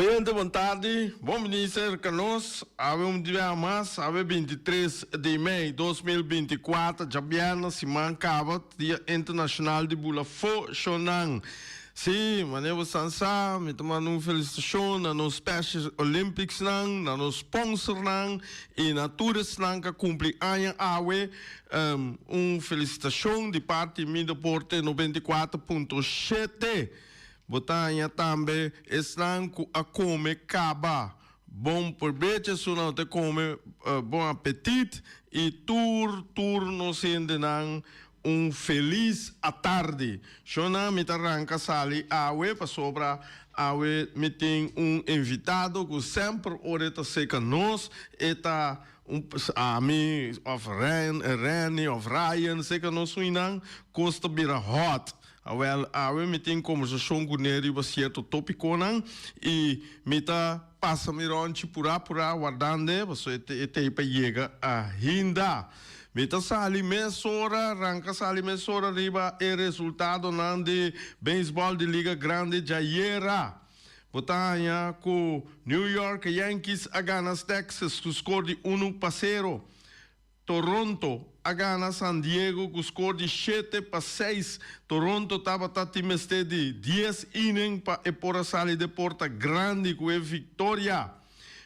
Oyente bon tardi, bon bini serka nos, awe un dia mas, awe 23 di mei 2024, djabièrnè siman kaba, dia internashonal di bula foshonan. Sí, manera bo san sa, mi ta manda un felisitashon na nos Special Olympicsnan, na nos sponsornan i na tur esnan ku a kumpli aña awe. Un felisitashon di parti Mi Deporte 94.7. Bo ta haña tambe esnan ku a kome kaba. Bon probecho esunnan ku ta kome, bon apetit i tur tur nos hendenan un felis atardi. Shona mi ta ranka sali awe pasobra awe mi tin un invitado ku semper ora e ta seka nos e ta un ami of Renny of Ryan seka nos huinan kos ta bira hot. Awel, awe mi tin kombersashon ku ne riba sierto topikonan i mi ta pasa mi ròntchi purá purá wardand'e pasobra e tei pa yega ahinda. Mi ta sali mesora, ranka sali mesora riba e resultadonan di beisbòl di Liga Grandi djayera. Bo ta haña ku New York Yankees a gana Texas ku skor di unu pa sero. Toronto a gana San Diego ku skor di 7-6. Toronto tabata tin mester di 10 inning pa e por a sali de porta grandi ku e viktoria.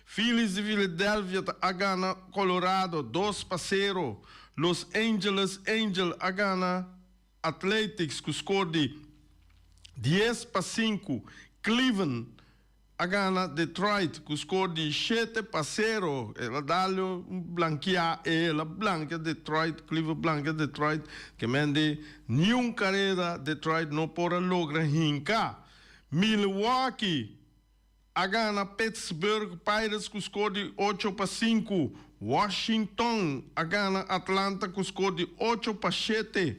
Phillies di Philadelphia ta a gana Colorado 2-0. Los Angeles Angel a gana Athletics ku skor di 10-5. Cleveland a gana Detroit ku skor di 7-0. El a dal un blankia, el a blankia Detroit, Cleveland blankia Detroit, ke men di niun kareda Detroit no por a logra hinka. Milwaukee a gana Pittsburgh Pirates ku skor di 8-5. Washington a gana Atlanta ku skor di 8-7.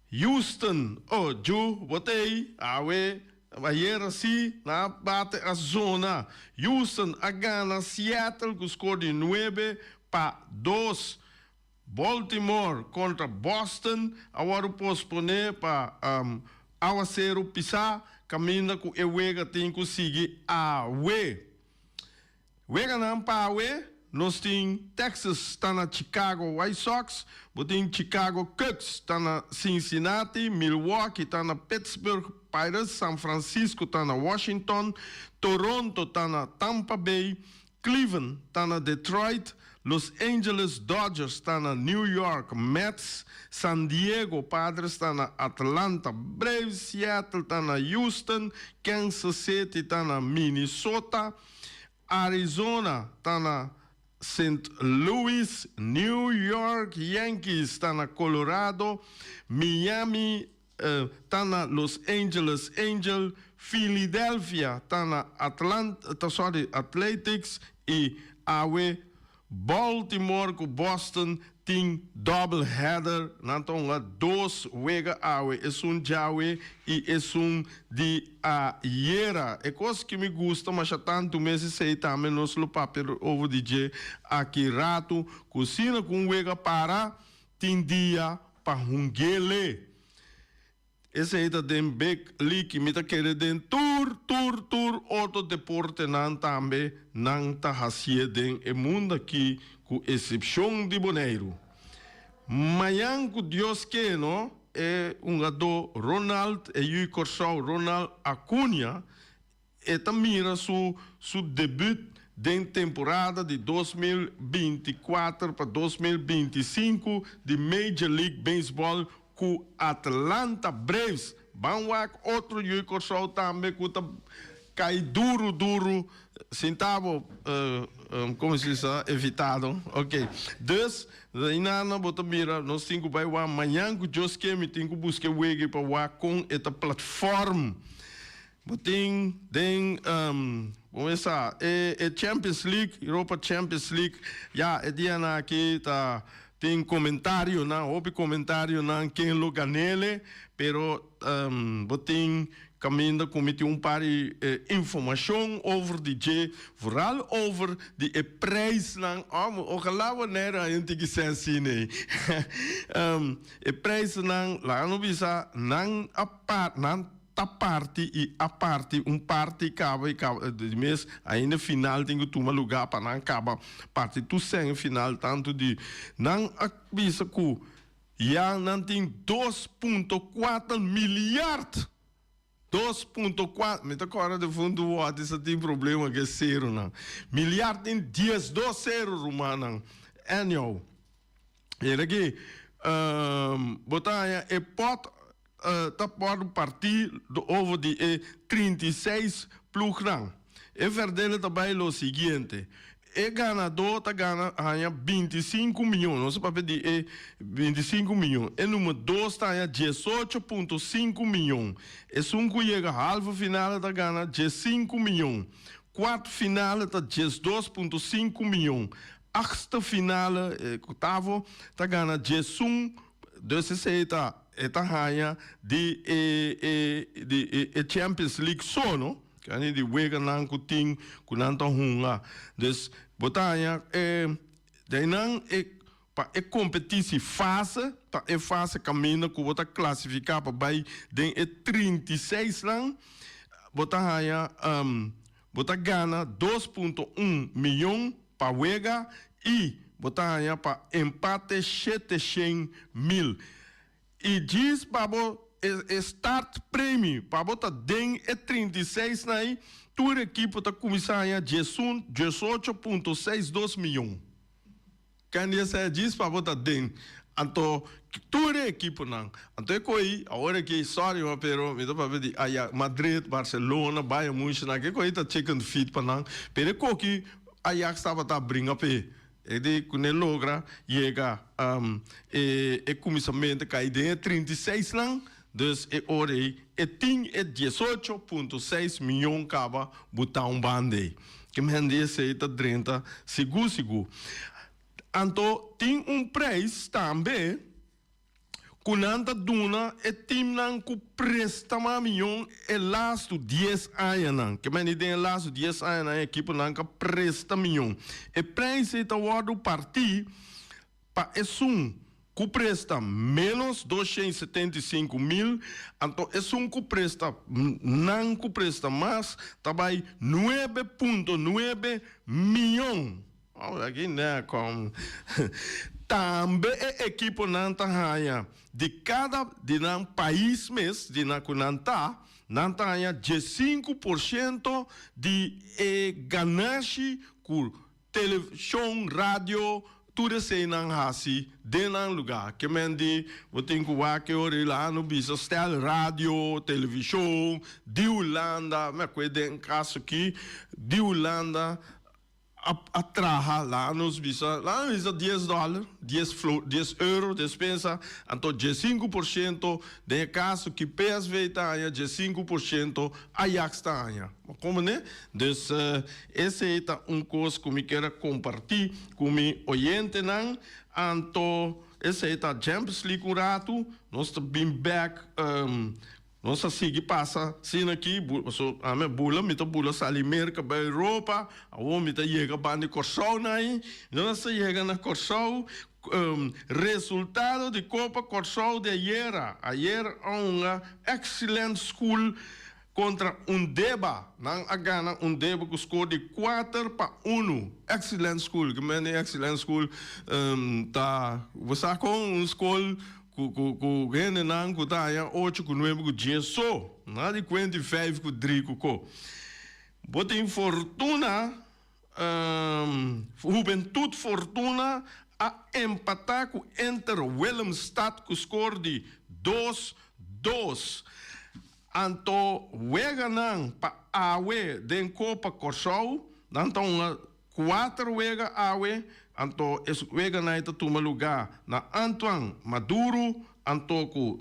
Houston, oh Ju, bo ta ei? Awe, ayera si, nan a bate a zona. Houston a gana Seattle ku skor di 9-2. Baltimore kontra Boston a wòrdu posponé pa awaseru pisá, kaminda ku e wega tin ku sigui awe. Weganan pa awe, nos tin Texas ta na Chicago White Sox, bo tin Chicago Cubs ta na Cincinnati, Milwaukee ta na Pittsburgh Pirates, San Francisco ta na Washington, Toronto ta na Tampa Bay, Cleveland ta na Detroit, Los Angeles Dodgers ta na New York Mets, San Diego Padres ta na Atlanta Braves, Seattle ta na Houston, Kansas City ta na Minnesota, Arizona ta na Sint Louis, New York Yankees ta na Colorado, Miami ta na Los Angeles Angel, Philadelphia ta na Atlanta, sorry, Athletics i awe Baltimore ku Boston tin double header, nan ta hunga dos wega awe, esun djawe i esun di ayera. E kos ki mi gusta masha tantu mes esei tambe nos lo papia over di dje aki ratu, ku asina ku un wega para tin dia pa hungele. Esei ta den Big League i mi ta kere den tur, tur, tur otro deportenan tambe nan ta hasié den e mundu aki ku esepshon di Boneiru. Mañan ku Dios ke no, e hungadó Ronald, e yu Kòrsou Ronald Acuña E ta mira su su debut den temporada di 2024 pa 2025 di Major League Baseball ku Atlanta Braves. Ban wak otro yu Kòrsou tambe ku ta kai duru duru sinta bo komo si sa evitado ok. Dus ainana bo ta mira nos tin ku bai wak mañan ku Dios ke mi tin ku buska e wega pa wak kon e ta platform. Bo tin den bo mesa e e Champions League, Europa Champions League, ya e dianan aki ta tin comentarionan, hopi comentarionan ken lo ganele, pero bo tin caminda cu mi tin un par di informacion over di dje, vooral over di e prijsnan, ojalá wanneer hay un tiki sensi nei, e prijsnan, laga no bisa nan a par, nan. ta parti i a parti un parti kaba i kaba di mes ainda final tin ku tuma lugá pa nan kaba parti tur sèn final tantu di nan a bisa ku ya nan tin 2.4 milyard 2.4 mi ta kòrda defuntu Wòti sa tin problema ku e serunan milyard tin 12 seru rumannan anyhow mira aki bo ta haña e pòt ta wòrdu partí over di e 36 plugnan. E verdele ta bai lo siguiente, e ganadó ta gana haña 25 miyon, nos a papia di e 25 miyon, e number dos ta haña 18.5 miyon, esun ku yega halve finale ta gana 15 miyon, kwart finale ta 12.5 miyon, achtste finale, e octavo, ta gana 11, dus esei ta E ta haña di e e di e e Champions League so no, kani di weganan ku tin ku nan ta hunga. Dus bo ta haña e den nan e pa e kompetisi fase ta e fase kaminda ku bo ta klasifiká pa bai den e 36 nan bo ta haña bo ta gana 2.1 miyon pa wega i bo ta haña pa empate 700,000. I djis pa bo e start premie pa bo ta den e 36 nan ei, tur ekipo ta kuminsá haña 11, 18.62 miyon. Ken di esei djis pa bo ta den. Anto tur e ekiponan. Anto e ko'i awor aki sorry ma pero mi ta papia di aya Madrid, Barcelona, Bayern Munchen nan ke ko'i ta chicken feed pa nan pero e koki Ajax tabata bringa p'e. E di ku ne logra yega e e kuminsamentu kai den e 36 nan dus e ora ei e tin e 18.6 miyon kaba butá un banda ei. Ke men di esei ta drenta sigur sigur. Anto tin un prijs tambe ku nan ta duna e timnan ku presta mas miyon e lastu dies añanan. Ke men di den e lastu dies añanan e ekiponan ka presta miyon. E prijs ei ta wòrdu partí pa esun ku presta ménos 275,000, anto esun ku presta nan ku presta mas ta bai 9.9 miyon. Aki nè kom. Tambe e ekiponan ta haña di kada di nan pais mes di nan ku nan ta, nan ta haña 15% di e ganashi ku televishon, radio, tur eseinan hasi den nan lugá. Ke men di bo tin ku wak e ora ei la no bisa stel radio, televishon di Hulanda, mi a kue den kaso aki di Hulanda. A traha, laga nos bisa, laga nos bisa dies dòler, dies flo, dies euro despensa, anto 15% den e kaso ki PSV ta haña, 15% Ajax ta haña. Bo komprendé? Dus esei ta un kos ku mi kier a kompartí ku mi oyentenan. Anto esei ta Champions League un ratu, nos ta bin bèk. Nos a sigui pasa asina aki, paso ami a bula, mi ta bula sali Merca bai Europa, awor mi ta yega banda di Corsou na ahi, nos a yega na Corsou, resultado di Copa Corsou di ayera, ayer a hunga Excellent School contra Undeba, nan a gana Undeba cu score di 4-1, Excellent School, ki mende Excellent School ta, bo sa con un school Ku ku ku hendenan ku ta haña ocho ku nuebe ku dies so, na di kuenta i vijf ku dri ku ko. Bo tin Fortuna, Hubentud Fortuna a empatá ku Inter Willemstad ku skor di 2, 2. Anto weganan pa awe den Kopa Kòrsou, nan ta hunga Kuater wega awe, anto es weganai ta tuma lugá na Antoine Maduro anto ku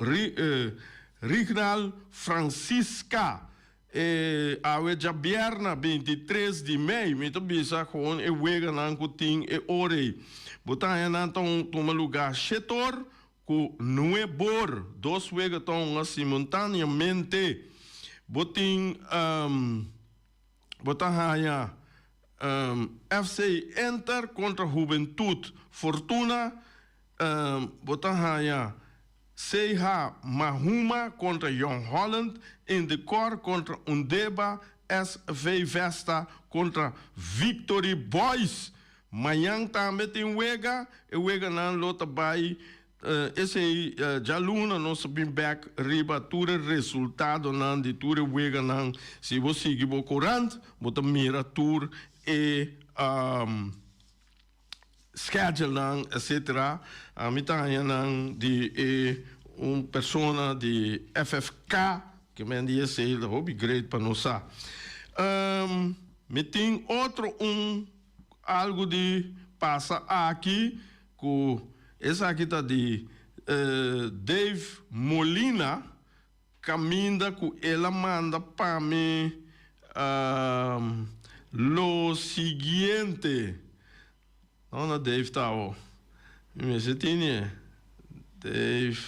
Rignal Francisca. E awe djabièrna 23 di mei, mi ta bisa gewoon e weganan ku tin e ora ei. Bo ta haña nan ta tuma lugá shetor ku nuebor, dos wega ta hunga simultaneamente. Bo tin bo ta haña FC Inter kontra Hubentud Fortuna, bo ta haña. CH Mahuma kontra Jong Holland, Indekor kontra Undeba, SV Vesta kontra Victory Boys. Mañan tambe tin wega, e weganan lo ta bai esei djaluna nos ta bin bek riba tur e resultadonan di tur e weganan. Si bo sigui bo korant bo ta mira tur e schedulenan etcetera. Ami ta haña nan di e un persona di FFK ke men di esei ta hopi great pa nos sa. Mi tin otro un algu di pasa aki ku esaki ta di Dave Molina Caminda cu el a manda pa mi lo siguiente. Unda Dave ta awo? Mi mester tini e. Dave.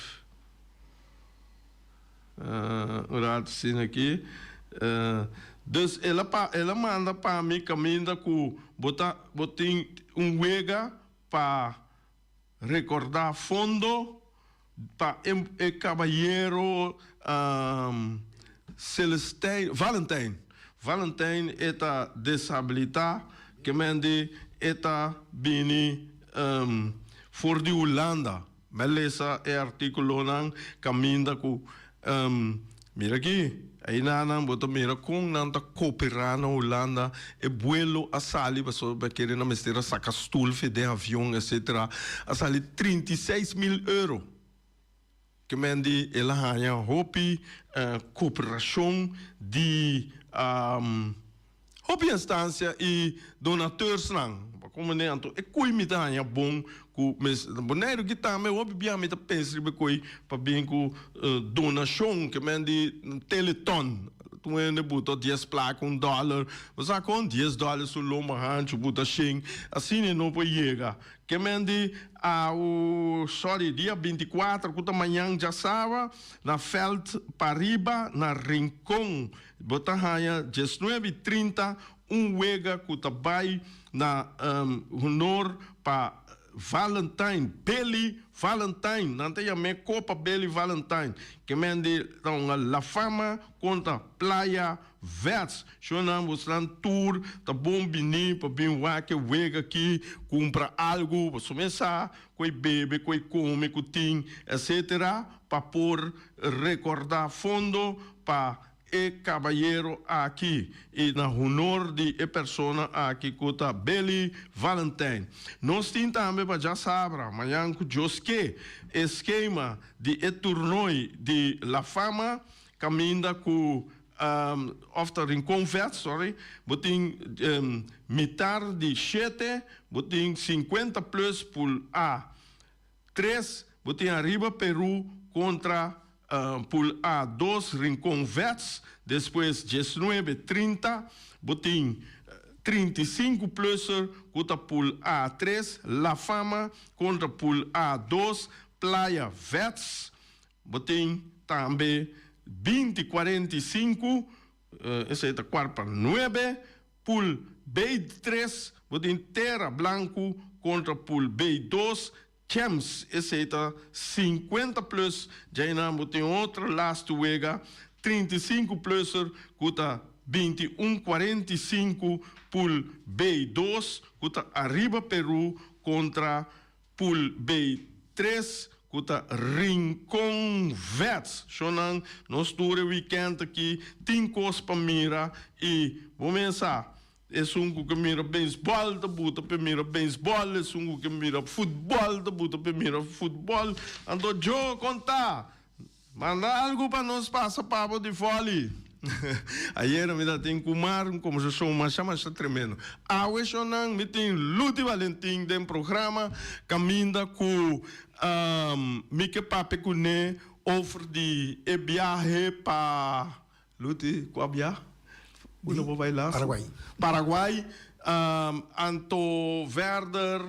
Un rato asina aki. Dus el a pa el a manda pa mi caminda cu bo ta bo tin un wega pa Rekordá fondo pa e kabayero Celestijn, Valentijn. Valentijn e ta deshabilitá, ke men di e ta bini for di Hulanda. Mi a lesa e artíkulonan kaminda ku Mira aki, einanan bo ta mira kon nan ta koperá na Hulanda, e buelo a sali pasobra bo kere nan mester a saka stul fe den avion etcetera, a sali 36.000 euro. Ke men di el a haña hopi koperashon di Hopi instancia y donateursnan pa como ne anto e koe mi ta haña bon cu mes Boneiru ki tambe hopi bia mi ta pensa riba e koe pa bin cu donacion ke men di teleton tur hende buta dies placa un dollar bo sa con dies dollar su lomba hancho buta shen asina e no por yega ke men di awo sorry dia 24 cu ta mañan djasaba na veld pariba na Rincon. Bo ta haña diesnuebe i 30 un wega ku ta bai na honor pa Valentine, Billy Valentine. Nan ta yam'é Kopa Billy Valentine. Ke men di ta hunga La Fama kontra Playa Vets. Shownan bosnan tur ta bon bini pa bin wak e wega aki, kumpra algu, boso mes sa ku e bebe, ku e kome ku tin, etcetera, pa por rekordá fondo pa e kabayero aki i na honor di e persona aki ku ta Billy Valentijn. Nos tin tambe pa djasabra, mañan ku Dios ke, e skema di e turnooi di La Fama kaminda ku òf ta Rincon Vet, sorry, bo tin mitar di shete, bo tin 50 plus pool A. Tres, bo tin ariba Peru kontra Pool A dos Rincon Vets, despues 19 30, bo tin 35 plusser ku ta Pool A tres La Fama kontra Pool A dos Playa Vets, bo tin tambe 20 45, esei ta kuart pa nuebe, Pool B tres, bo tin Tera Blanku kontra Pool B dos, Champs, esei ta 50 plus, djainan bo tin otro lastu wega, 35 plusser ku ta 21 45, Pool B dos ku ta Ariba Peru kontra Pool B tres ku ta Rincon Vets. Shownan nos tur e weekend aki tin kos pa mira i bo mes sa esun ku ke mira beisbòl ta buta p'e mira beisbòl, esun ku ke mira futbòl ta buta p'e mira futbòl. Anto Joe kon ta? Manda algu pa nos pasa pa bo di fòli. Ayera mi ta tin ku Mar un kombersashon masha masha tremendo. Awe shonnan mi tin Luti Valentin den programa kaminda ku mi ke papia kuné over di e biahe pa Luti, kua bia? Unda bo bai lastu? Paraguay. Paraguay. Anto verder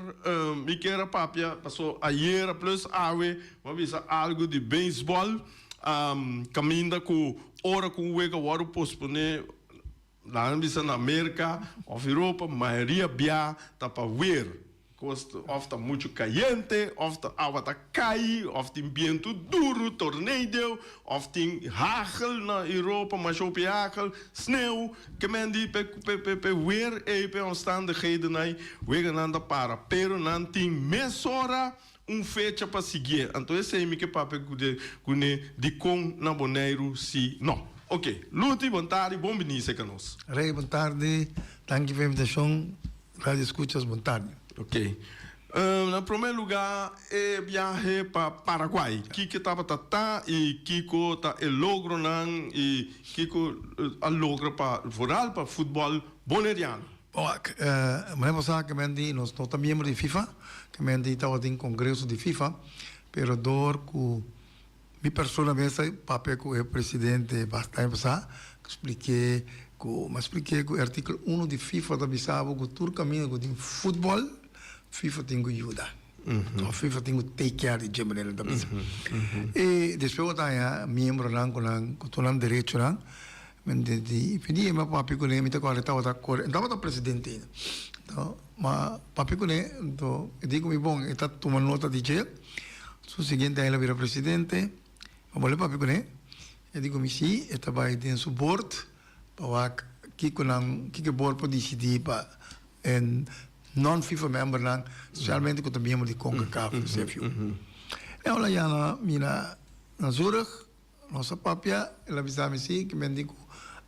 mi kier a papia paso ayera plus awe bo a bisa algu di beisbòl kaminda ku ora ku un wega wòrdu posponé nan a bisa na Merka òf Europa mayoria bia ta pa weer. Kos òf ta muchu kayente, òf ta awa ta kai, òf tin bientu duru, tornado, òf tin hagel na Europa, masha hopi hagel, sneu. Ke men di p'e p'e p'e weer ei, p'e omstandigheden ei, weganan ta para. Pero nan tin mesora un fecha pa siguié. Anto esei mi ke papia ku de kuné dikon na Boneiru si no. Oke, Luti, bon tardi, bon bini serka nos. Rey, bon tardi. Danki pa e invitashon. Radio Escuchas, bon tardi. Oke. Na promé lugá e biahe pa Paraguay. Kiko tabata ta i kiko ta e logronan i kiko a logra pa vooral pa futbòl boneriano? Bon, manera bo sa kemen nos no ta miembro di FIFA, kemen di tabatin kongreso di FIFA, pero dor ku Mi persona mes a papia ku e presidente basta aña pasá, splik'é ku mi a splik'é ku e artíkulo uno di FIFA ta bisa bo ku tur kaminda ku tin futbòl, FIFA tin ku yuda. Òf FIFA tin ku take care di dje manera nan ta bisa. I despues bo ta haña miembronan ku nan ku tur nan derechonan. Mi di pidi mi a papia kuné, mi ta kòrda e tabata kore, e tabata presidente ainda. Anto mi a papia kuné, anto e di ku mi bon e ta tuma nota di dje. Su siguiente aña el a bira presidente. Mi a bolbe papia kuné. E di ku mi si, e ta bai den su board pa wak kiko nan, kiko e board por disidí pa e non-FIFA membernan, spesialmente ku ta miembro di Concacaf i CFU. E ora ya na mira na Zurich, nos a papia, el a bisa mi si, ku men di ku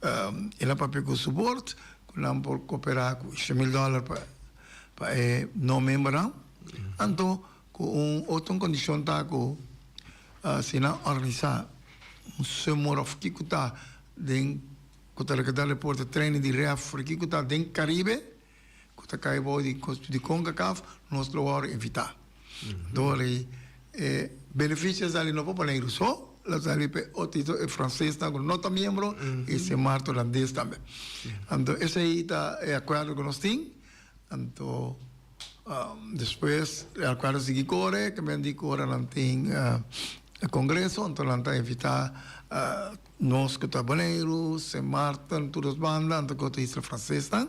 el a papia ku su board, ku nan por koperá ku 100,000 dòler pa e no-membernan. Anto Ku un otro kondishon ta ku si nan organisá un summer òf kiko ta den ku ta rekordá deporte training di rèfri kiko ta den Karibe ku ta kai bou di di Concacaf nos lo wòrdu invitá. Dor e benefisio a sali no pa Boneiru so, lo sali pa e otro e fransesnan ku no ta miembro i Sint Maarten Holandes tambe. Anto esei ta e akuerdo ku nos tin. Anto despues e akuerdo sigui kore, ke men di ku ora nan tin e kongreso, anto nan ta invitá nos ku ta Boneiru, Sint Maarten, tur dos banda, anto ku otro isla fransesnan.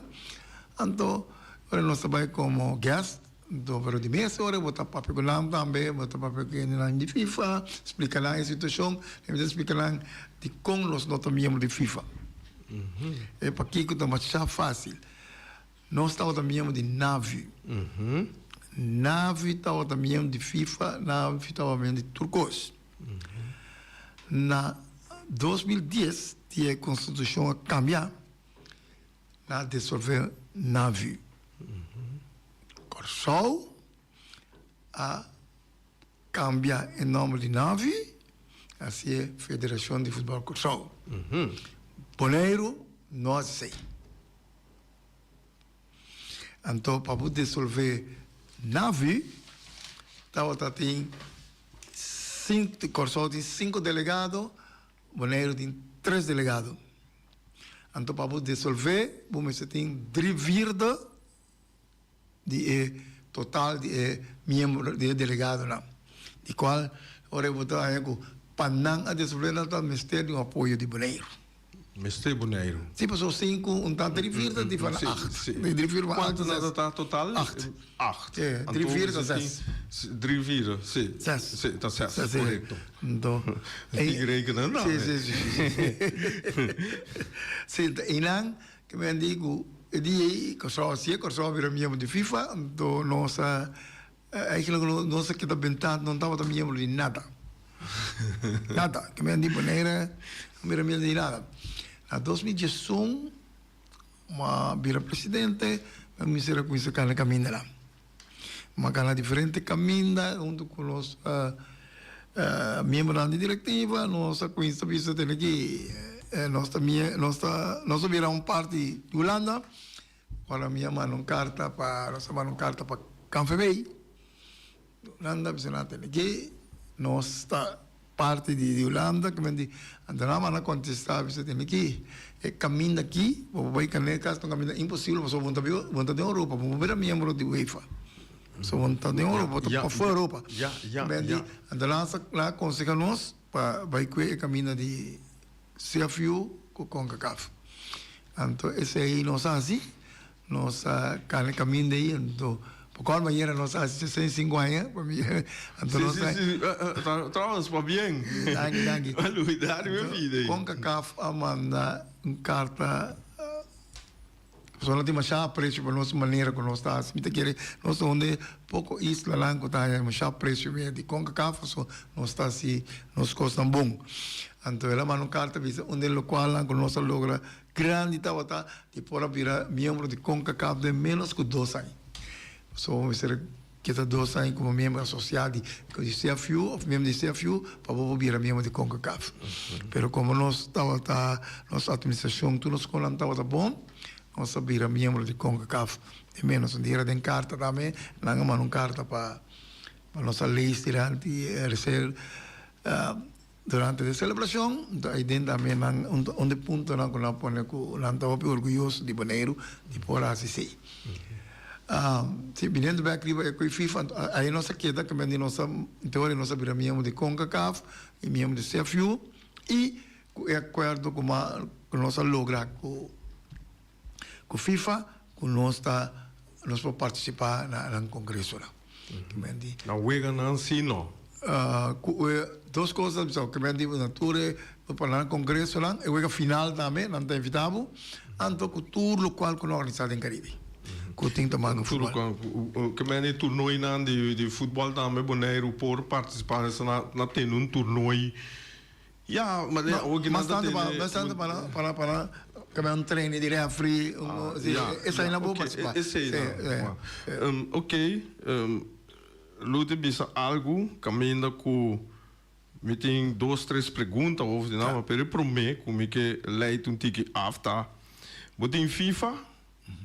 Anto ora nos ta bai komo guest, anto pero di mes ora bo ta papia ku nan tambe, bo ta papia ku hendenan di FIFA, splika nan e situashon, e mi ta splika nan dikon nos no ta miembro di FIFA. E pakiko ta masha fásil. Nos tabata miembro di Navi. Navi tabata miembro di FIFA, Navi tabata miembro di tur kos. Na 2010, di e konstitushon a kambia, nan a disolve Navi. Kòrsou a kambia e nòmber di Navi, hasié Federashon di Futbòl Kòrsou. Boneiru no hasi esei. Anto pa bo desolve Navi tabata tin sinku, Kòrsou tin sinku delegado, Boneiru tin tres delegado. Anto pa bo desolve bo mester tin dri vierde di e total di e miembro di e delegadonan, di kual ora e bo ta haña ku pa nan a desolve nan ta mester di un apoyo di Boneiru. Mester Boneiru. Si, pasobra sinku un ta dri vier ta di van acht. Dri vier van acht. Kuantu nan ta total? Acht. Acht. Dri vier ta zes. Dri vier, si. Zes. Si, ta zes, korekto. Anto. Tin rekenen nan. Si, si, si. Si, ta einan ke men di ku e dia ei Kòrsou, si e Kòrsou a bira miembro di FIFA, anto nos a Eigenlijk nos a keda bentá, no tabata miembro di nada. Nada. Ke men di Bonaire no bira miembro di nada. Na 2011 m'a bira presidente, mi a kuminsá a kuminsá kana kamindanan. M'a kana diferente kaminda huntu ku nos miembronan di direktiva, nos a kuminsá bisa tene ki nos ta nos ta nos a bira un parti di Hulanda. Ora mi a manda un karta pa, nos a manda un karta pa KNVB, Hulanda a bisa nan tene ke nos ta parti di Hulanda, ke men di, anto nan a manda kontestá bisa tene ke e kaminda aki bo por bai kane kasi ta un kaminda imposibel pasobra bo ta biba, bo ta den Europa, bo por bira miembro di UEFA, pasobra bo ta den Europa, bo ta pafó Europa. Men di, anto nan a konsehá nos pa bai kue e kaminda di. CFU ku Concacaf. Anto esei nos a hasi, nos a kana kaminda ei, anto Pa cual manera nos a haci 65 aña, pa mi, anto Sí, nos sí, ta. sí. Trouwens, pabien. Danki, danki. A lubida riba e vida ei. Concacaf a manda un carta, pasobra nan tin masha aprecio pa nos manera cu nos ta haci. Mi ta kere nos ta un di e poco islanan cu ta haya masha aprecio mea di Concacaf, pasobra nos ta haci nos cosnan bon. Anto el a manda un carta bisa un di e locualnan cu nos a logra Grandi tabata di por a bira miembro di Concacaf den menos cu dos aña. Pasobra bo mester keda dos aña como miembro asocia di CFU of miembro di CFU pa bo por bira miembro di Concacaf. Pero como nos tabata, nos administracion tur nos conan tabata bon, nos a bira miembro di Concacaf den menos. Un dia den carta tambe nan a manda un carta pa nos a lees dilanti e Durante di selebrashon, ta aiden tambe nan un di puntonan ku nan a pone ku nan ta hopi orguyoso di Boneiru di por hasi esei. Si, biniendo bek riba e ku e FIFA, ahí nos a keda kaminda di nos a, en teoria nos a bira miembro di Concacaf i miembro di CFU i ku e akuerdo ku ku nos a logra ku ku FIFA ku nos ta nos por partisipá na nan kongresonan. Na weganan si no? Ku e dos kos ta bisa, ke men di na tur e pa nan kongresonan, e wega final tambe nan ta invitá bo, anto ku tur lokual ku nan organisá den Karibe ku tin ta manda futbòl. Ke men di turnoinan di futbòl tambe Boneiru por partisipá na tene un turnoi. Ya, ma de awor ki nan ta tene. Mas tanto pa pa pa pa un training di referee, esei nan bo participa. Esei nan. Ok, lo te bisa algu kaminda ku mi tin dos tres pregunta over di nan, pero e prome ku mi ke leit un tiki af ta, bo tin FIFA?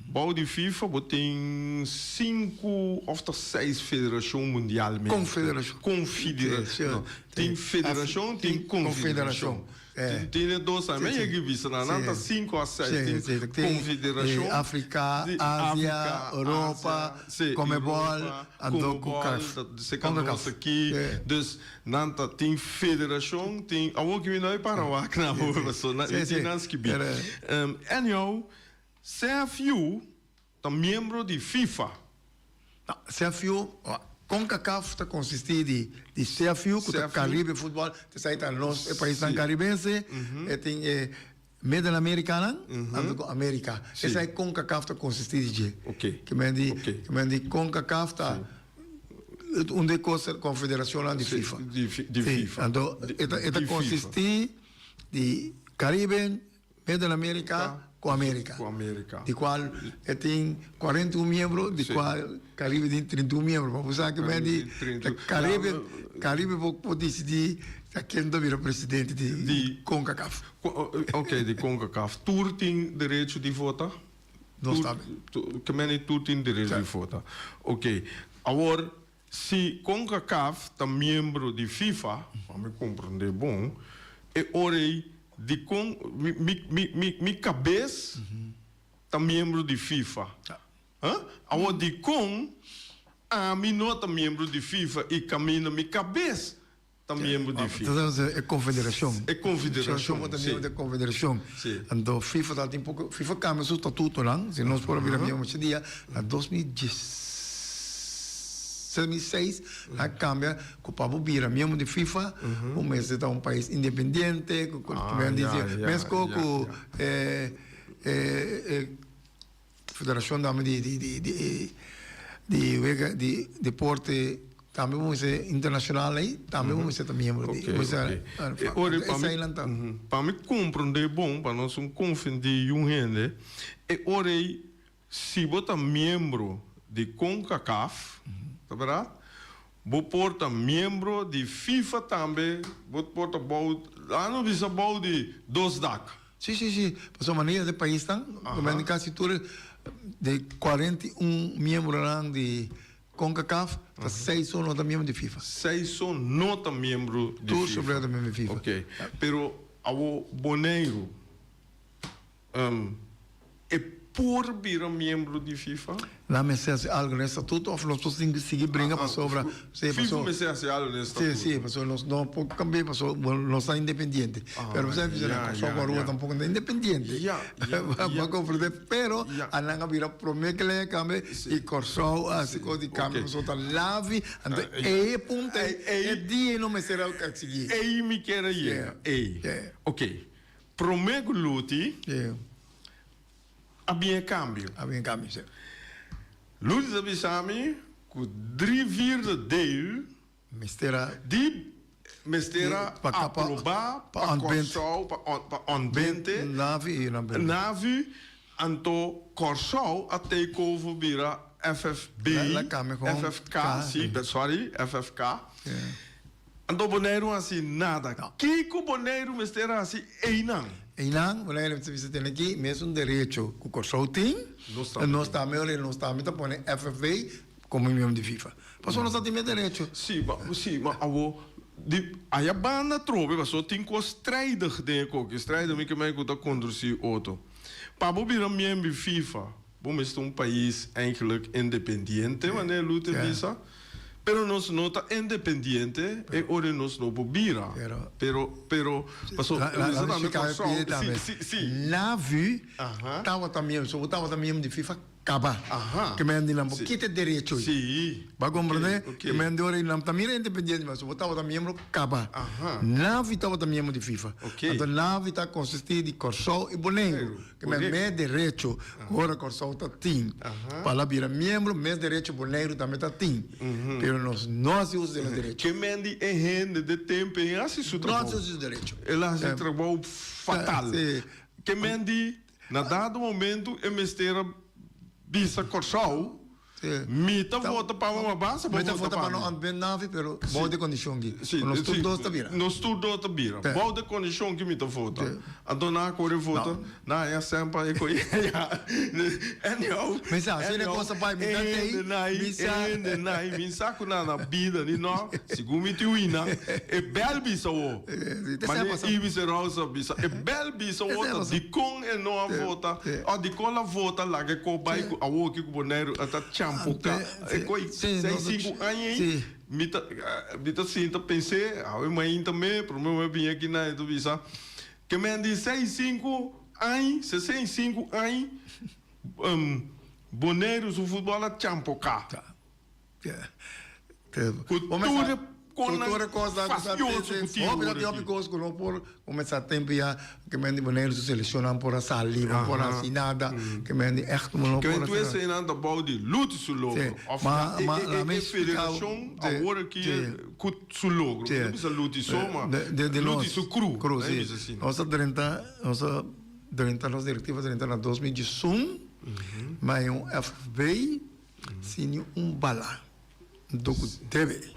Bou di FIFA bo tin sinku of ta seis federashon mundialmente. Konfederashon. Konfederashon. No, tin federashon, tin konfederashon. Tin e dos nan. Mi a yega bisa nan, nan ta sinku a seis. Tin konfederashon. Afrika, Asia, Europa, Comebol, anto ku Caf. Concacaf. Aki. Dus nan ta tin federashon, tin, awor ki mi no a para wak nan, pasobra mi tin nan skibí. Anyhow. CFU ta miembro di FIFA. No, CFU, Concacaf ta consisti di di CFU cu ta Caribe Football, esai ta nos e paisnan Caribense, e tin e Middle Americanan, anto cu America. Esai Concacaf ta consisti di dje. Ke men di, ke men di Concacaf ta un di e cos confederacionnan di FIFA. Di FIFA. Anto e ta e ta consisti di Caribe, Middle America cu America. Cu America. Di cual e tin 41 miembro, di cual Caribe tin 31 miembro. Pa bo sa cu men di Caribe, Caribe por por dicidi ta ken ta bira presidente di Di Concacaf. Ok, di Concacaf. Tur tin derecho di vota? Nos tambe. Ke men di tur tin derecho di vota. Ok. Awor, Si Concacaf ta miembro di FIFA, pa mi comprende bon, e ora ei dicon mi mi mi mi cabes ta miembro di FIFA? Huh? Awor dicon ami no ta miembro di FIFA y caminda mi cabes ta miembro di FIFA. E confederacion. E confederacion, si. Ta miembro di e confederacion. Si. Anto FIFA ta tin poco, FIFA cambia su statutonan, si nos por a bira miembro mucho dia, na 2006 a cambia cu pa bo bira miembro di FIFA, bo mester ta un pais independiente, cu mesco cu e Federacion tambe di di di di di wega di deporte tambe bo mester internacional ey tambe bo mester ta miembro di Oké, mester oké. E ora pa mi eseinan ta. Pa mi comprende bon pa nos un confundí yun hende e ora ey si bo ta miembro di Concacaf ta berdad bo por ta miembro di FIFA tambe bo por ta bou laat nos bisa bou di dos dak. Sí, sí, sí. Pasobra manera de paisnan, uh casi tur de 41 miembronan di CONCACAF, ta seis so no ta miembro di FIFA. Seis so no ta miembro di Tur FIFA. sobre ta miembro di FIFA. Ok. Pero awo Boneiru, e. por bira miembro di FIFA? Nan mester hasi algo den estatuto of nos por sigui bringa pasobra si FIFA mester hasi algo den estatuto. Si si pasobra nos no por cambia pasobra nos ta independiente pero bo sa bisa na Kòrsou ku Aruba tampoco ta independiente bo a comprende pero a nan a bira prome ke lei a cambia i Kòrsou a hasi kos di cambio pasobra ta lavi anto ei e punto ei e dia ei no mester a sigui. Ei mi kier a yega ei ok prome ku Luti. A bin e kambio. A bin e kambio, si. Lourdes a bisa mi ku dri vierde deel. Mester a. Di mester a aprobá pa Kòrsou pa ontbente. Navi i nan bente. Navi, anto Kòrsou a take over bira FFB. La kambia kon. FFK, si, sorry, FFK. Anto Boneiru hasi nada. Kiko Boneiru mester hasi einan? Einan Boneiru mester bisa tene ki mesun derecho ku Kòrsou tin, nos tambe ora nos tambe ta pone FFB komo miembro di FIFA. Pasobra nos ta tin mes derecho. Si, ma si, ma awo di aya banda atrobe pasobra tin kos strijdig den e koki. Strijdig mi ke mei ku ta kondusí otro. Pa bo bira miembro di FIFA, Bo mester un pais eigenlijk independiente, manera Luther bisa, pero nos no ta independiente e ora nos no por bira. Pero, pero, paso, mester tambe Kòrsou, si, si, si. Navi tabata miembro, so bo tabata miembro di FIFA kaba. Ke men di nan bo kita e derecho ei. Bo a komprende? Ke men di ora ei nan ta mira independiente, ma so bo tabata miembro kaba. Navi tabata miembro di FIFA. Anto Navi ta konsistí di Kòrsou i Boneiru. Ke men mes derecho ku ora Kòrsou ta tin pa la bira miembro, mes derecho Boneiru tambe ta tin. Pero nos no hasi uso di nos derecho. Ke men di e hende de tempo ei hasi su trabou. No hasi uso di su derecho. El a hasi trabou fatal. Ke men di na dado momento e mester a bisa Kòrsou Mi ta vota pa bo, ma basta bo vota pa mi. Mi ta vota pa no ontbin Navi, pero bou de kondishon ki. Si, Nos tur dos ta bira. Nos tur dos ta bira. Bou de kondishon ki mi ta vota. Anto nan a kore vota, nan a haña sèn pa e koe. Anyhow. Mi sa, si e kos a bai, mi ta tei. Mi sa. E hende nai, mi sa ku nan na bida ni no, segun mi tin wina, e bèl bisa wo. Mane Ibis Rosa bisa, e bèl bisa wo ta dikon e no a vota, òf dikon el a vota laga e kos bai ku awoki ku Boneiru a ta champoká e kos seis sinku aña ei, mi ta mi ta sinta pens'é, awe mainta me prome mi a bini aki nan e ta bisa ke men di seis sinku aña, 65 aña Boneiru su futbòl a champoká. Ku tur e konan fastioso ku tin ora aki. Hopi kos ku no por kuminsá tempu ya ke men di Boneiru su selekshonnan por a sali, no por a hasi nada, ke men di ègt no por a. Ke men tur eseinan ta bou di Luti su logro òf e federashon awor aki ku su logro. Mi no bisa Luti so, ma Luti su kru. Nos a drenta, nos a drenta, nos direktiva a drenta na 2011, ma e un FFB. Sin ni un bala do ku debe.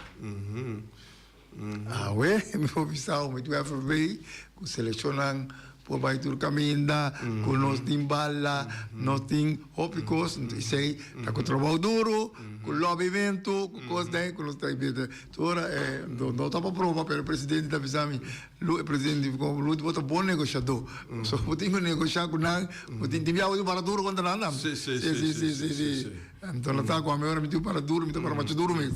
Awe mi por bisa mi tu FFB ku selekshonnan por bai tur kaminda, ku nos tin bala, nos tin hopi kos, esei ta ku trabou duru, ku lobbymentu, ku kos den ku nos ta bira. Tur ora no ta pa proba pero e presidente ta bisa mi, e presidente di Ruth bo ta bon negoshadó, so bo tin ku negoshá ku nan. Bo tin tin biaha bo tin para duro kontra nan tambe. Sí, sí, sí, sí, sí, sí, sí. Anto no ta ku ami ora mi tin para duro, mi ta para machu duro mes.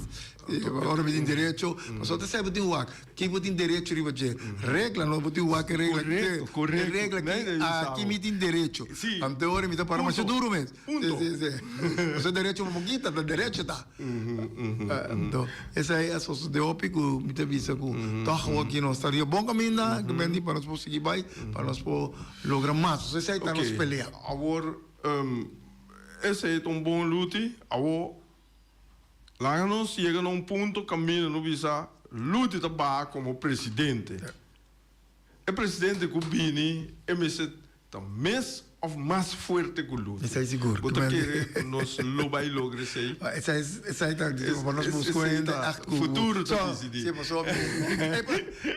Ora mi tin derecho, pasobra ta esei bo tin wak. Ken bo tin derecho riba dje? Regla no, bo tin wak e regla. Korekto, korekto. E regla ki aki mi tin derecho. Anto ora mi ta para machu duro mes. Punto. Sí, sí, sí. Pasobra derecho bo por kita, ta derecho ta. Anto esei a sosode hopi ku mi ta bisa ku tòg awor aki nos ta riba bon kaminda, ku bendí pa nos por sigui bai, pa nos por Logra mas. Nos esei ta nos pelea. Awor, esei ta un bon luti. Awor, laga nos yega na un punto kaminda no bisa Luti ta baha komo presidente. E presidente ku bini e mester ta mes òf mas fuerte ku Luti. Esei sigur. Bo ta kere ku nos lo bai logra esei? Esei esei ta pa nos buska hende ègt ku. Futuro ta disidí. Si, pasobra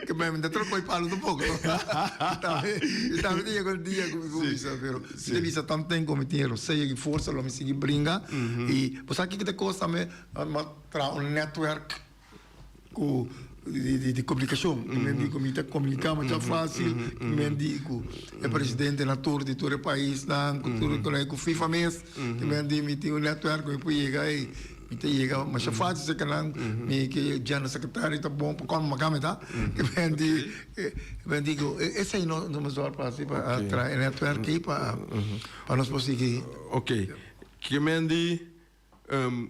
Ke mi ta troca e palo tampoco. Mi tambe ta yega un dia cu mi por bisa, pero mi ta bisa tanten cu mi tin e rosea y forsa lo mi sigui bringa. Y bo sa kico ta cos tambe? Mi a traha un netwerk cu di komunikashon. Ke men di ku mi ta komuniká masha fásil, ke men di ku e presidentenan tur di tur e paisnan, ku tur ku FIFA mes, ke men di mi tin un netwerk ku mi por yega ei. Mi ta yega masha fácil serka nan, mi ke general secretary ta bon pa kòm maka mi ta. Ke men di, men di ku esei no no mester wòrdu hasi pa traha e netwerk ei pa pa nos por sigui. Ok, ke men di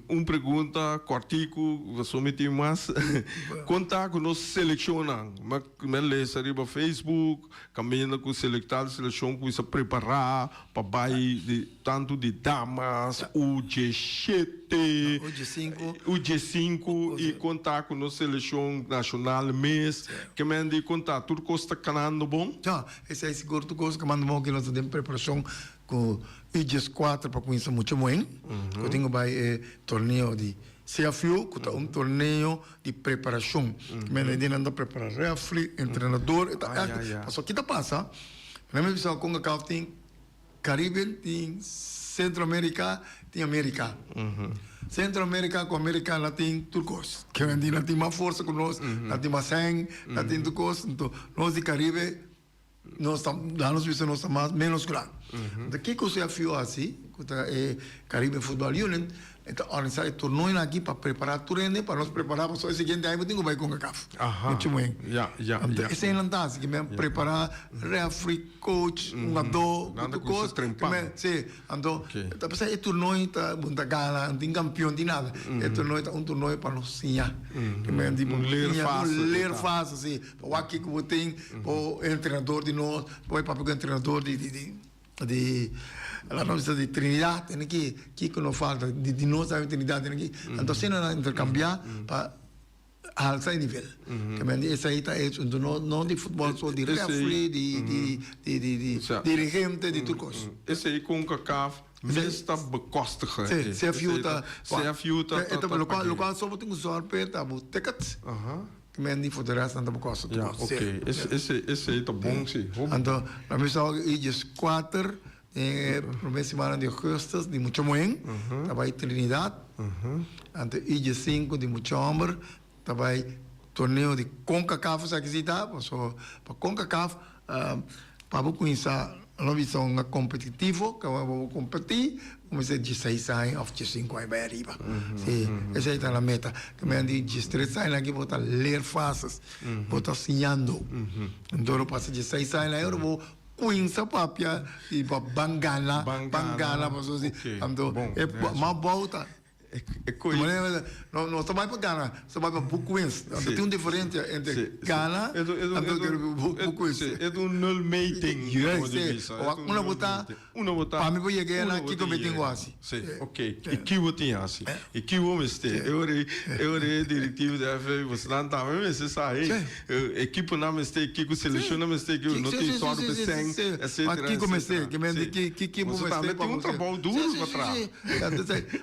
un pregunta kòrtiku pasobra mi tin mas. Kon ta ku nos selekshonnan? Mi a lesa riba Facebook kaminda ku selektal selekshon kuminsa prepará pa bai di tantu di damas, U diesshete, U diesinku i konta ku nos selekshon nashonal mes. Ke men di konta tur kos ta kanando bon? Ja, esei sigur tur kos ta kanando bon ku nos ta den preparashon ku U dieskuater pa kuminsa mucha moen ku tin ku bai e torneo di CFU ku ta un torneo di preparashon. Men e dinan ta prepara refri, entrenador, e ta ègt. Pasobra ki ta pasa, nan mi bisa Concacaf tin Caribbean, tin Centro America, tin America. Centro America cu America nan tin tur cos. Ke men di nan tin mas forsa cu nos, nan tin mas heng, nan tin tur cos. Enton nos di Caribe nos ta, laat nos bisa nos ta mas menos gran. Enton kico CFU haci, cu ta e Caribbean Football Union, E ta organisa e tornoinan aki pa prepara tur hende pa nos prepara pasobra e siguiente aña bo tin ku bai Concacaf. Muchu moen. Anto eseinan ta hasi ki men prepara refri, coach, hungadó, ku tur kos. Si, anto ta p'esei e tornoi ta bo no ta gana, no tin kampion, tin nada. E tornoi ta un tornoi pa nos siña. Ki men di bo siña, un leerfase, si. Pa wak kiko bo tin, bo entrenador di nos, bo bai papia ku entrenador di. Di la nos bisa di Trinidad tene ki kiko no falta di di nos tambe Trinidad tene ki anto asina nan intercambia pa alsa e nivel ke men di esei ta e asunto no no di futbol so di refri di di di di di dirigente di tur kos. Esei Concacaf mes ta bekostigen. Si CFU ta CFU ta ta ta lokual so bo tin ku zorg p'e ta bo ticket. Men di for de rest nan ta kosta tur kos. Ja, oké. Esei, esei ta bon si. Hopi. Anto, na mi sa i djes kuater den e promé simannan di augustus di mucha muhé ta bai Trinidad. Anto i djes sinku di mucha hòmber ta bai torneo di Concacaf esaki si ta, paso pa Concacaf Pa bo cuminsa lo bisa un competitivo cu bo competi bo mester dieseis aña of diescinco aña bay ariba si esey ta la meta ke men di diestres aña aki bo ta leer fases bo ta siñando enton lo pasa dieseis aña ora bo cuminsa papia y bo ban gana ban gana pasobra si anto e mas bou ta. No, nos ta bai pa gana, nos ta bai pa boek winst. Anto tin un diferencia entre gana anto boek winst. E ta un nulmeting, como di bisa. Juist, una bo ta, pa mi por yega eynan kiko mi tin ku hasi. Si, ok. I ki bo tin hasi? I ki bo mester? E ora ei, e ora ei e directivo di FA, bosonan tambe mester sa, hey, ekiponan mester, kiko seleccionnan mester, kiko no tin sòru pa esèn, etcetera, etcetera. Kiko mester, ki bo mester. Boso tambe tin un trabou duro pa traha.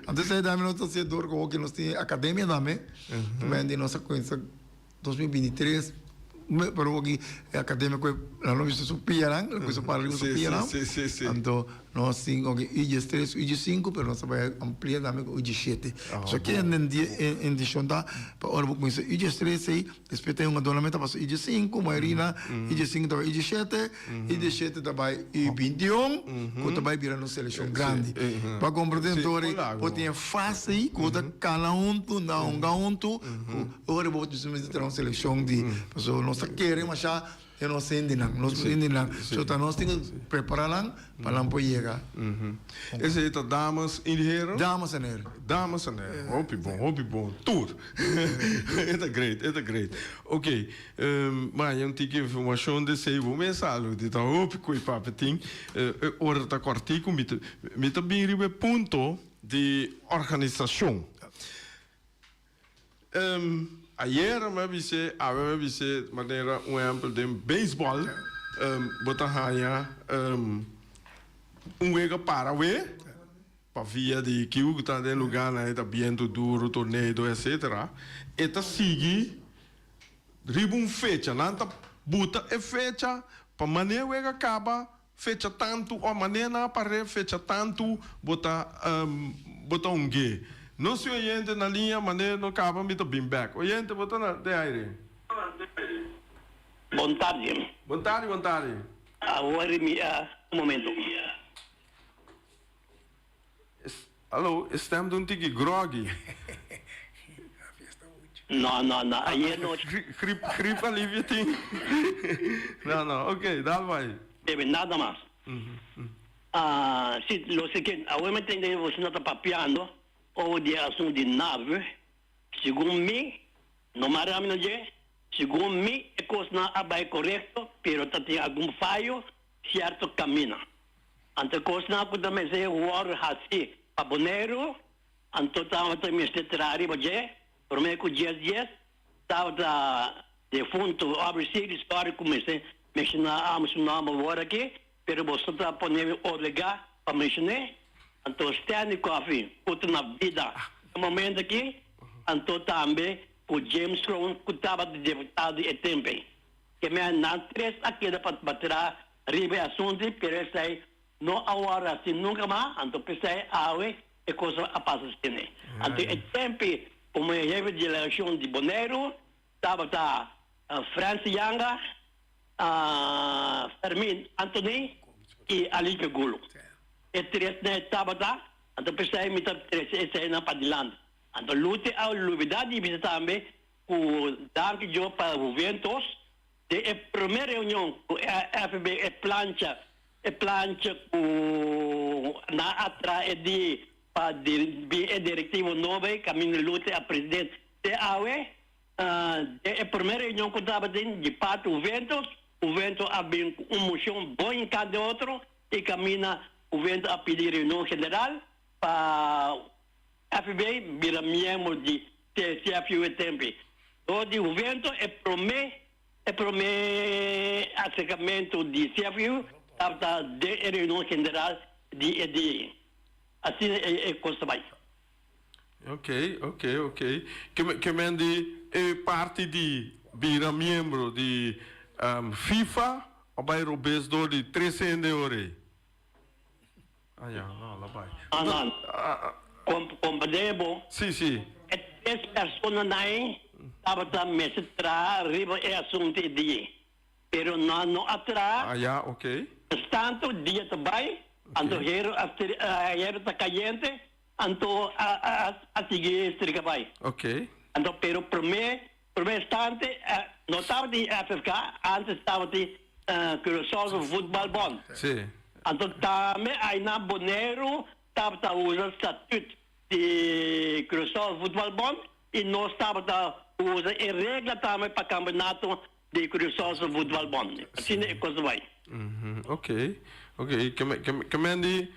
Antes ei tambe nos ta hacié dor como que nos tin academia tambe. Men di nos a cuminsa 2023, pero aki e academia cu nan lo bisa su pianan, lo cuminsa para riba su pianan. Anto nos tin oki U diestres, U diescinco, pero nos ta bay amplia tambe cu U diesshete. So ki e intencion ta pa ora bo cuminsa U diestres ei, Despues ta e hungadónan mester pasa i diesinku, mayorina i diesinku ta bai i diesshete, i diesshete ta bai i bintiun, ku ta bai bira nos selekshon grandi. Pa komprendé anto bo tin e fase ei ku bo ta kana huntu, nan hunga huntu, ku ora bo mester traha un selekshon di, pasobra nos ta kere masha den nos hendenan, nos hendenan, so ta nos tin ku prepará nan pa nan por yega. Esei ta damas en heren? Damas en heren. Damas en heren, hopi bon, hopi bon, tur. E ta great, e ta great. Ok, maña un tiki informacion di esey bo mes algo di ta hopi cu e papia tin. E ora ta cortico, mi ta, mi ta bin riba e punto di organisacion. Ayera mi a bis'é, awe mi a bis'é manera un ehempel den baseball, bo ta haña un wega para we. Pa via di kiu ku ta den lugánan e ta bientu duru, tornado, etcetera, e ta sigui riba un fecha. Nan ta buta e fecha pa manera wega kaba fecha tantu o manera nan a par'é fecha tantu bo ta bo ta ung'é. No si oyente na liña manera no kaba mi ta bin bèk. Oyente bo ta na den aire. Bon tardi. Bon tardi, bon tardi. Awor mi a un momento. Hallo, e stem ta un tiki groggy. No, no, no, ayer nochi. Grip, grip alivio tin. No, no, ok, dal bai. Bebe nada mas. Ah, si, lo siguiente, awor mi tende boso no ta papiando over di e asunto di NAVU. Segun mi, no mara mi no dje, segun mi e kosnan a bai korekto, pero ta tin algun fayo sierto camina. Anto e cosnan cu ta mester worde haci pa Boneiru, anto tabata mester traha riba dje, prome cu djes djes tabata defunto Aubrey Sealy, sorry cu mester menciona amo su nomber awor aki, pero boso ta pone mi obliga pa mencion'e, anto Stanley Coffey cu ta na bida e momento aki, anto tambe cu James Kroon cu tabata deputado di e tempo. Ke men nan tres a keda pa traha riba e asuntu, pero esei no a wòrdu hasi nunka mas, anto p'esei awe e kos a pasa asina. Anto e tempi komo e hefe di delegashon di Boneiru tabata Frans Janga, Fermin Anthony i Alipio Gulo. E tresnan e tabata, anto p'esei mi ta trese eseinan padilanti. Anto Lute a lubida di bisa tambe Ku danki Dios pa Juventus, den e promé reunion ku FB e plancha e plancha ku nan a traha e di pa bin e direktivo nobo ei kaminda Lute a president te awe. Den e promé reunion ku tabatin di parti Juventus, Juventus a bin ku un moshon bon hinká den otro i kaminda Juventus a pidi reunion general pa FB bira miembro di CFU e tempi. Dor di Juvento e prome e prome acercamento di CFU tabata den e reunion general di e dia. Asina e e cos ta bay. Ok, ok, ok. Ke ke men di e parti di bira miembro di FIFA a bay robes dor di tres hende ora ey? Ah ya, no, la bai. No, no. Comprende bo? Sí, sí. E tres personanan ei tabata mester traha riba e asuntu e dia, pero nan no a traha. Ah ya, ok. Tantu dia ta bai, anto hero a hero ta kayente, anto a a a sigui strika bai. Ok. Anto pero prome prome instante no tabatin FFK, antes tabatin Curaçao Voetbal Bond. Sí. Anto tambe ayna Boneiru tabata usa statut di Curaçao Voetbal Bond y nos tabata usa e regla tambe pa campeonato di Curaçao Voetbal Bond. Asina e cos bay. Ok, ok. Kemendi,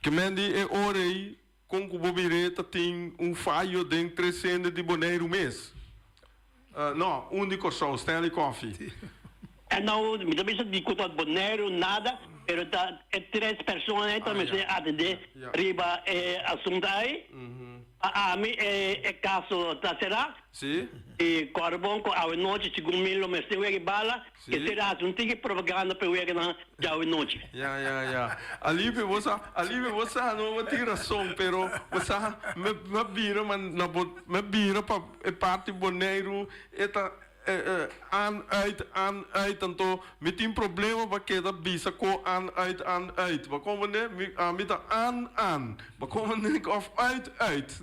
kemendi e ora ei con cu bo bire ta tin un fayo den tresende di Boneiru mes. No, un di Kòrsou, Stanley Coffee. E no, mi ta bisa di ku ta Boneiru nada, pero ta e tres persona ei ta mester atendé riba e asuntu ei. Pa ami e e kaso ta será. Sí. I kòrda bon ku awe nochi segun mi lo mester wega e bala, ke será hasi un tiki propaganda pa e weganan djawe nochi. Ya, ya, ya. Alivio, bo sa, Alivio, bo sa, no, bo tin rason, pero bo sa, mi, mi a bira, ma na bo, mi a bira pa E parti Boneiru e ta aan uit aan uit anto mi tin problema pa keda bisa ko aan uit aan uit bo komprende mi ami ta aan aan bo komprende of uit uit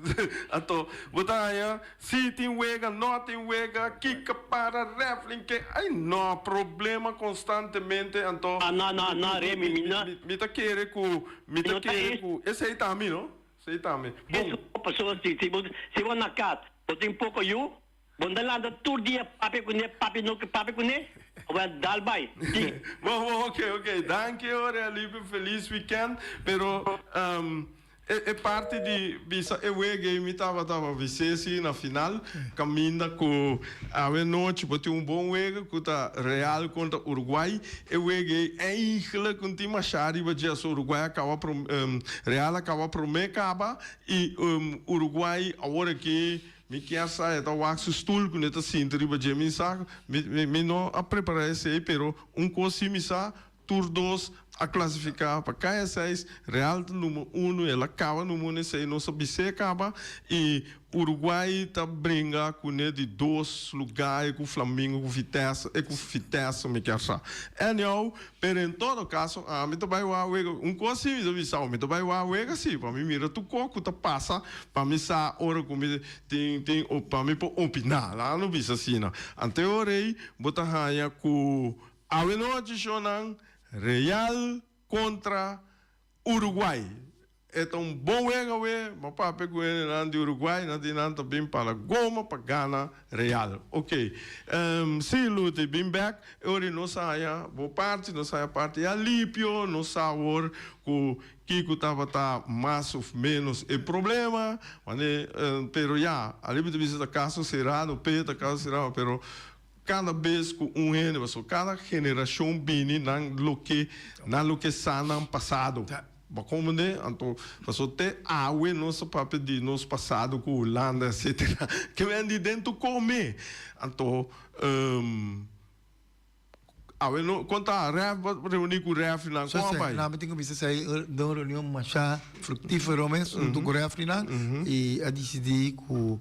anto bo ta haña si tin wega no tin wega kiko para refling ke ai no problema konstantemente anto Ah no no no Remy mi no mi ta kere ku mi ta kere ku esei ta ami no. Sí tambe. Bon. Eso pasobra si si bo si bo na kas bo tin poko yu, bo no ta lanta tur dia papia kuné, papia no ke papia kuné, bo a dal bai. Si. Bon bon ok ok danki ora Alipio felis weekend pero e e parti di bisa e wega ei mi tabata pa bis'é si na final caminda cu awe nochi bo tin un bon wega cu ta Real contra Uruguay E wega ei eigenlijk un tin masha riba dje aso Uruguay a caba Real a caba prome caba y Uruguay awor aki mi kier sa e ta wak su stoel cu ne ta sinti riba dje mi sa mi no a prepara esey pero un cos si mi sa. Tur dos a klasifiká pa kaya seis, Real ta number uno, el a kaba number uno esei nos a bis'é kaba i Uruguay ta bringa kuné di dos lugá e ku Flamingo ku Vitesse, e ku Vitesse mi kier sa. Anyhow, pero en todo kaso ami ta bai wak wega, un kos si mi ta bisa mi ta bai wak wega si pa mi mira tur kos ku ta pasa pa mi sa ora ku mi tin tin pa mi por opiná, laga no bisa asina. Ante ora ei bo ta haña ku Awenochi shownan Real kontra Uruguay. E ta un bon wega awe, bo papia ku hendenan di Uruguay, nan di nan ta bin para goma pa gana Real. Ok, si Luti bin bek, e ora nos a haña bo parti, nos a haña parti Alipio, nos sa awor ku kiko tabata mas of menos e problema, mane, pero ya, Alipio ta bisa ta kaso será, no p'e ta kaso será, pero Kada bes ku un hende, pasobra kada generashon bini nan loke nan loke sa nan pasado. Bo a komprendé? Anto pasobra te awe nos ta papia di nos pasado ku Hulanda etsetera. Ke men di den tur kome. Anto awe no kon ta ref bo a reuní ku refrinan kon a bai? Nan mi tin ku bisa esei den un reunion masha fruktífero mes huntu ku refrinan i a disidí ku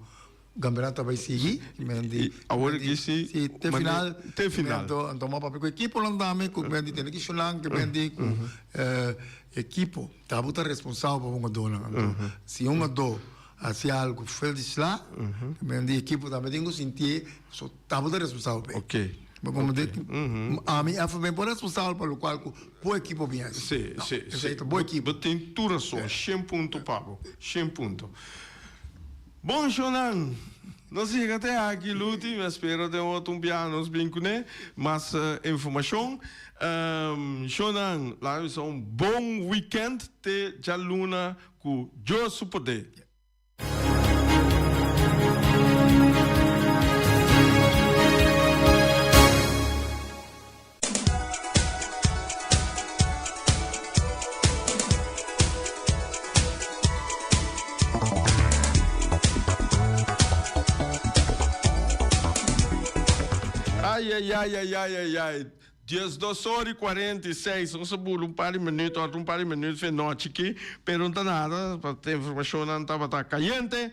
Campeonato ta bay sigui. Men di, Awor aki si. Si, te final. Te final. Anto, anto m'a papia ku ekiponan tambe, ku men di tene ki shunan, ku men di ku ekipo. Tabo ta responsabel pa hungadónan. Anto, si un hungadó hasi algu fuera di sla, men di ekipo tambe tin ku sintié, so tabo ta responsabel p'e. Oké. Bo komprendé? Ami FB por responsabel pa lokual ku bo ekipo bin hasi. Si, si, si. Esei ta bo ekipo. Bo tin tur rason. Shen punto pa bo. Shen punto. Bon shownan, nos yega te aki Luti, mi a spera den otro un biaha nos bin cune mas informacion. Shownan, laga mi sa un bon weekend te djaluna cu Dios su poder. Ai ai ai ai ai ai ai 12 ora y 46 nos a bula un par di minuut otro un par di minuut fe nochi aki pero no ta nada pa te informacionnan tabata cayente.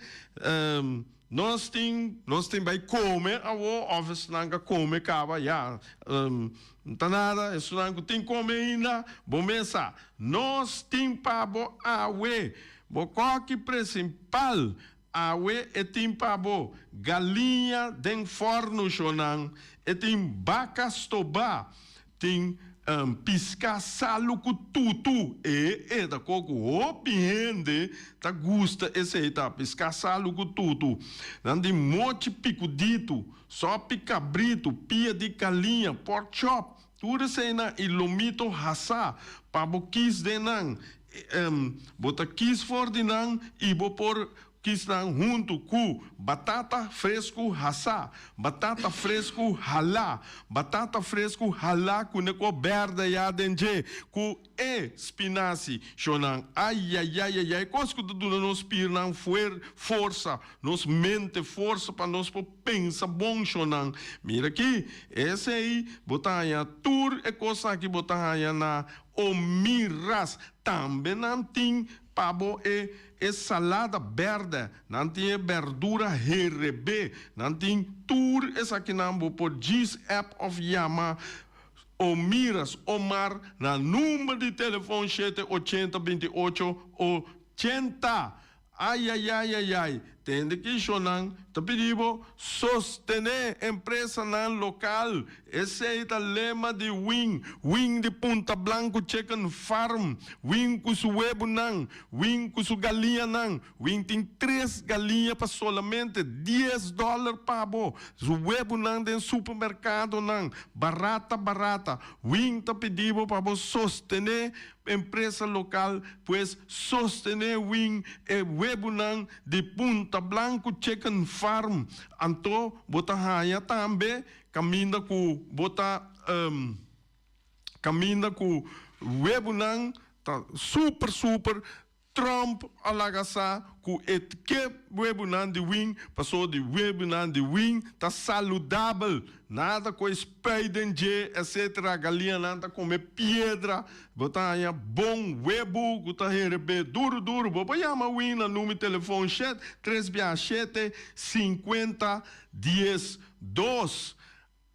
Nos tin nos tin bai come awo of esnan ka come caba ya no ta nada esunnan cu tin come ainda bo mesa nos tin pa bo awe bo koki principal awe e tin pa bo galiña den forno shonan e tin baca stoba Tin piská salu ku tutu. E e ta ko ku hopi hende ta gusta esei ta piská salu ku tutu. Nan di mochi pikuditu, sòpi kabritu, pia di kaliña, pork chop, tur eseinan i lomito hasá pa bo kis den nan. Bo ta kis for di nan i bo por Kisnan huntu ku batata fresku hasá, batata fresku halá, batata fresku halá ku ne ko bèrdè ya den dje, ku e spinasi. Shonnan, ayayayayay, kos ku ta duna nos spirnan fuer, forsa, nos mente forsa pa nos por pensa bon, shonnan. Mira aki, esei bo ta haña tur e kosnan aki bo ta haña na Omiras. Tambe nan tin pa bo e E salada bèrdè, nan tin e bèrdura herebé, nan tin tur esakinan bo por djis app òf yama Omiras Omar na number di telefon shete ochenta binti ocho ochenta. Ayayayayay, tende ki shownan ta pidi bo sostené empresanan lokal. Esei ta lema di Wing, Wing di Punta Blanco Chicken Farm, Wing ku su webunan, Wing ku su galiñanan. Wing tin tres galiña pa solamente dies dòler pa bo. Su webunan den supermerkadonan, barata barata. Wing ta pidi bo pa bo sostené empresa lokal, pues sostené Wing e webunan di Punta Blanco Chicken Farm. Anto bo ta haña tambe Kaminda ku bo ta kaminda ku webunan ta super super. Trump a laga sa ku e ke webunan di win paso di webunan di win ta saludabel, nada ku e spuit den dje etc. Galianan ta kome piedra, bo ta haña bon webu ku ta herebé duru duru. Bo por yama win na number telefon shet tres bia shete 50 12.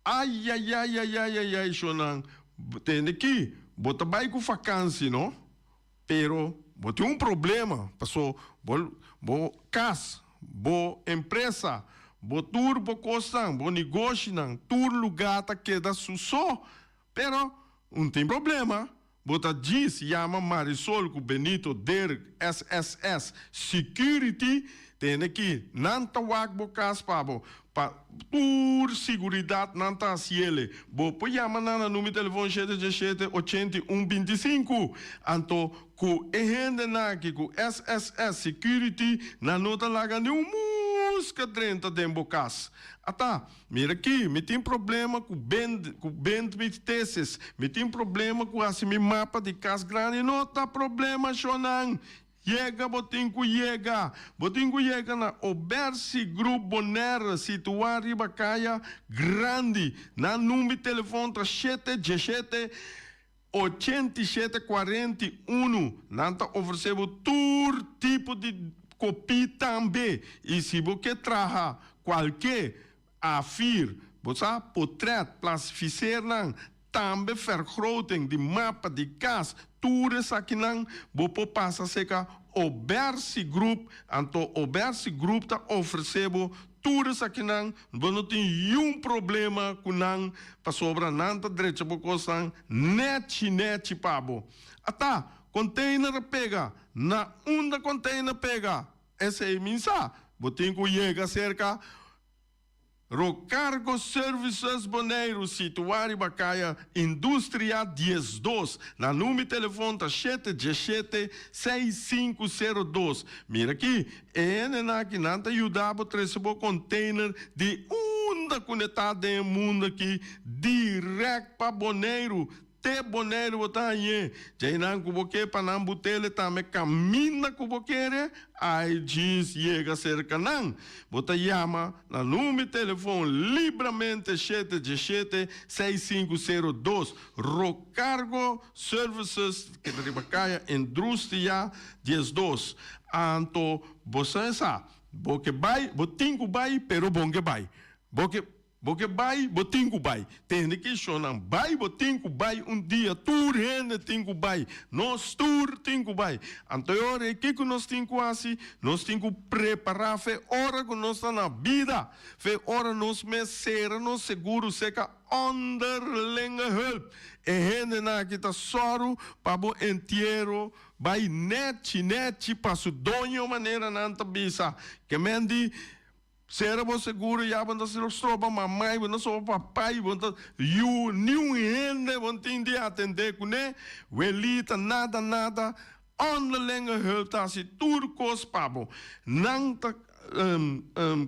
Ayayayayayayay shonnan, tende ki bo ta bai ku fakansi no? Pero bo tin un problema paso bo bo kas, bo empresa, bo tur bo kosnan, bo negoshinan, tur lugá ta keda su so. Pero un tin problema, bo ta djis yama Marisol ku Benito Dirk SSS Security, tende ki nan ta wak bo kas pa bo. Pa tur siguridat nan ta hasiele. Bo por yama nan na number telefon shete diesshete 81 25. Anto ku e hendenan aki ku SSS Security nan no ta laga ni un muska drenta den bo kas. Ata, mira aki, mi tin problema ku bend ku bend mi tesis, mi tin problema ku hasi mi mapa di kas grandi. No ta problema shonnan. Yega bo tin ku yega. Bo tin ku yega na Obersi Group Bonaire situá riba Kaya Grandi. Nan number di telefon ta shete diesshete 87 41. Nan ta ofresé bo tur tipo di kopí tambe. I si bo ke traha kualke A4, bo sa, potret, plastifiseernan, tambe vergroting di mapa di kas, tur esakinan bo por pasa serka Obersi Group, anto Obersi Group ta ofresé bo tur esakinan, bo no tin yun problema ku nan pasobra nan ta drecha bo kosnan nèchi nèchi pa bo. Ata, container a pega, na unda container pega? Esei min sa, bo tin ku yega serka Rocargo Services Boneiru situá riba kaya Industria 12. Nan number di telefon ta shete 17 6502. Mira aki, e hendenan aki nan ta yuda bo trese bo container di unda ku ne ta den e mundu aki dirèkt pa Boneiru. Te Boneiru bo ta hañ'é. Djainan ku bo ke pa nan butele tambe kaminda ku bo kere, ai djis yega serka nan. Bo ta yama na number di telefon libramente shete 17 6502. Rocargo Services ke ta riba kaya Indrustria 12. Anto bo sa esa, bo ke bai, bo tin ku bai, pero bon ke bai. Bo ke. Bo ke bai, bo tin ku bai. Tende ki shonnan bai, bo tin ku bai un dia. Tur hende tin ku bai. Nos tur tin ku bai. Anto e ora ei kiko nos tin ku hasi? Nos tin ku prepará fe ora ku nos ta na bida, fe ora nos mes sera nos seguro seka onderlinge hulp. E hendenan aki ta sòru pa bo entiero bai nèchi nèchi pa su doño manera nan ta bisa. Ke men di. Sera bo seguro ya bo no ta stroba mamai, bo no ta stroba papai, bo no ta yu niun hende bo no tin di atende kuné. Welita nada nada, onderlinge hulp ta hasi tur kos pa bo. Nan ta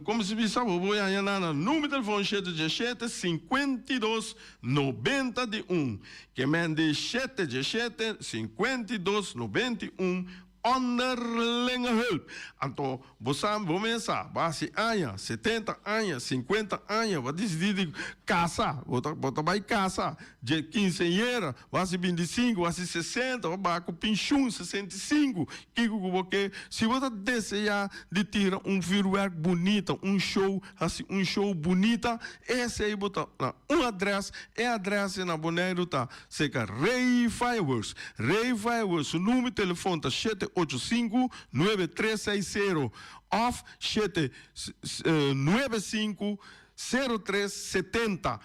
komo si bisa bo por haña nan na numero telefon shete 17 52 91. Ke men di shete 17 52 91. Onderlinge hulp. Anto bo sa bo mes sa, bo hasi aña, 70 aña, 50 aña, bo a disidí di kasa, bo ta bo ta bai kasa dje kinseñera, bo hasi 25, bo hasi 60, bo baha ku penshun 65, kiko ku bo ke? Si bo ta deseá di tira un vürwèrk bunita, un show, hasi un show bunita, esei bo ta na un adrès, e adrès na Boneiru ta Serka Rey Fireworks. Rey Fireworks su number di telefon ta shete ocho sinku, nuebe tres seis sero òf shete nuebe sinku, sero tres setenta.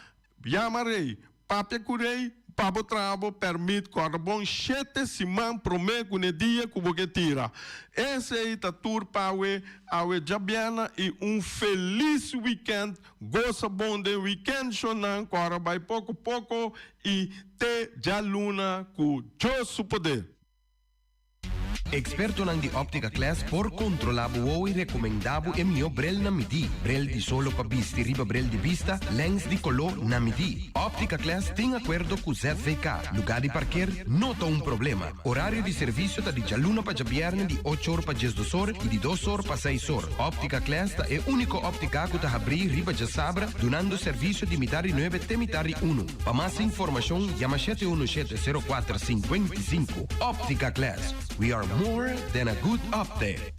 Yama Rey, papia ku Rey pa bo traha bo pèrmit kòrda bon shete siman promé ku n'e dia ku bo ke tira. Esei ta tur pa awe, awe djabièrnè i un felis wikènt. Gosa bon den weekend shownan ku ora bai poko poko i te djaluna ku Dios su poder. Ekspertonan di Optica Class por kontrolá bo wowo i rekomendá bo e mihó brel na midí. Brel di solo pa bisti riba brel di bista, lèns di koló na midí. Optica Class tin akuerdo ku ZVK. Lugá di parker no ta un problema. Orario di servisio ta di djaluna pa djabièrnè di ocho or pa diesdos or i di dos or pa seis or. Optica Class ta e úniko óptika ku ta habrí riba djasabra dunando servisio di mitar di nuebe te mitar di unu. Pa mas informashon yama shete unu shete sero kuater sinkuenta i sinku. Optica Class, we are more than a good optic.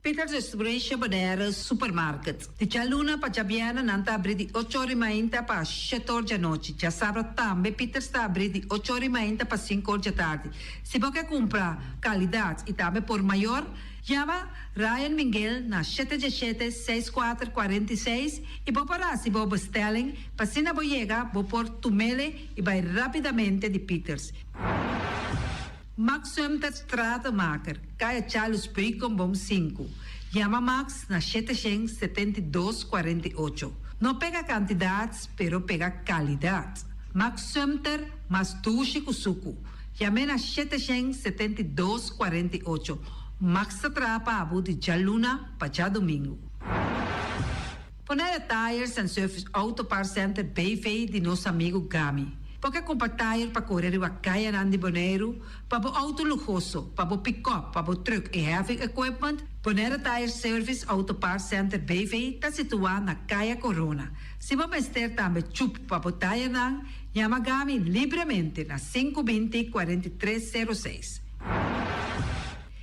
Peters Restauration Bonaire Supermarket. Di djaluna pa djabièrnè nan ta abrí di ocho or i mainta pa shete or djanochi. Djasabra tambe Peters ta abrí di ocho or i mainta pa sinku or djatardi. Si bo ke kumpra kalidat i tambe por mayor, yama Ryan Minguel na shete djeshete seis kuater 46 i bo por hasi bo bestelling pa asina bo yega bo por tumele i bai rápidamente di Peters. Max Sumter Stratenmaker, Kaya Charles Beukenboom sinku. Yama Max na 772 48. No pega kantidat, pero pega kalidat. Max Sumter, mas dushi ku suku. Yam'é na 772 48. Max ta traha pa bo di djaluna pa djadumingu. Bonaire Tires and Service Auto Parts Center BV di nos amigu Gami. Bo ke kumpra tire pa kore riba kayanan di Boneiru, pa bo outo luhoso, pa bo pikòp, pa bo trùk i heavy equipment? Bonaire Tire Service Auto Parts Center BV ta situá na Kaya Corona. Si bo mester tambe chup pa bo tirenan, yama Gami libremente na 5 20 43 06.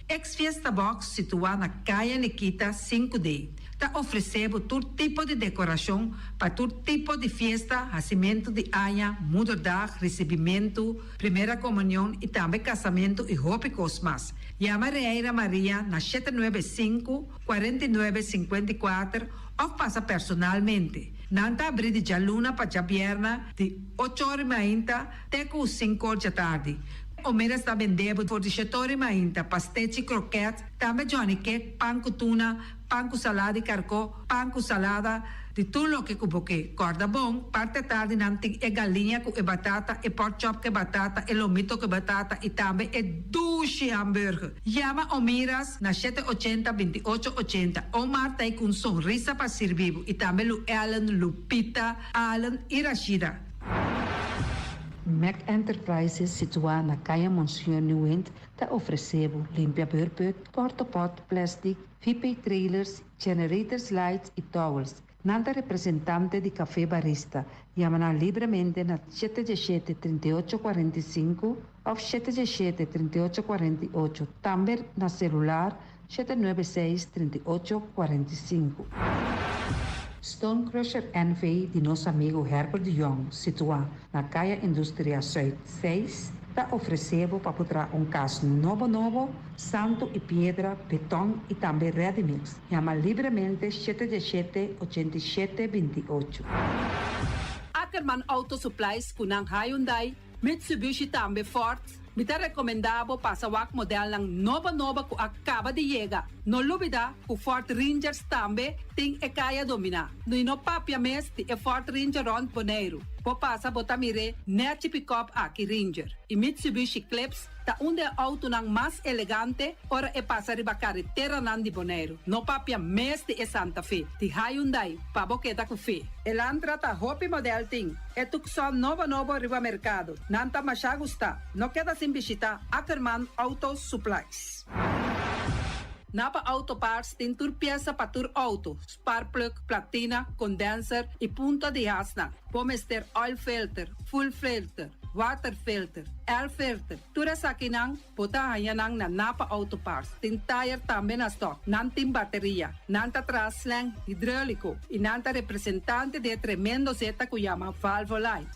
Ex Fiesta Box situá na Kaya Nikita 5 D. Ta ofresé bo tur tipo di dekorashon pa tur tipo di fiesta, hasimentu di aña, moederdag, risibimentu, primera komunion i tambe kasamentu i hopi kos mas. Yama Reira Maria na 795, 49, 54 òf pasa personalmente. Nan ta abrí di djaluna pa djabièrnè di ocho or i mainta te ku sinku or djatardi. Omeras ta bendé bo for di shete or i mainta pastechi, krokèt, tambe Johnny cake, pan ku tuna, Pan ku salada di karkó, pan ku salada, di tur loke ku bo ke. Kòrda bon, parti atardi nan tin e galiña ku e batata, e pork chop ku e batata, e lomito ku e batata i tambe e dushi hamburger. Yama Omiras na shete ochenta, 28 ochenta. Omar ta ei ku un sonrisa pa sirbi bo i tambe Lu Ellen, Lupita, Allen i Rashida. Mac Enterprises situá na Kaya Monseñor Nieuwind ta ofresé bo limpia beurput, portopot, plastic, VP Trailers, Generators Lights y Towels. Nan ta representante di Café Barista. Yama nan libremente na 717 38 45 of 717 38 48. Tambe na celular 796 38 45. Stone Crusher NV di nos amigo Herbert de Jong, situa na Kaya Industria Zuid 6, ta ofrece bo pa por traha un cas nobo nobo, santo y piedra, beton y tambe ready mix. Yama libremente 717 87 28. Ackerman Auto Supplies ku nan Hyundai, Mitsubishi tambe Ford. Mi ta rekomendá bo pasa wak modelnan nobo nobo ku a kaba di yega. No lubidá ku Ford Rangers tambe tin e kaya dominá. I no papia mes di e Ford Ranger rònt Boneiru. Bo pasa bo ta mir'é nèchi pikòp aki Ranger. I Mitsubishi Eclipse ta un di e outonan mas elegante ora e pasa riba kareteranan di Boneiru. No papia mes di e Santa Fe, di Hyundai, pa bo keda ku fe. Elantra ta hopi modèl tin. E Tucson nobo nobo riba merkado. Nan ta mashá gustá. No keda sin bishitá Ackerman Auto Supplies. Napa Auto Parts tin tur piesa pa tur outo, sparkplug, platina, condenser i punta di hasnan. Bo mester oil filter, fuel filter, water filter, air filter. Tur esakinan bo ta haña nan na Napa Auto Parts. Tin tire tambe na stock. Nan tin bateria. Nan ta traha slang hidróliko i nan ta representante di e tremendo zeta ku yama Valvoline.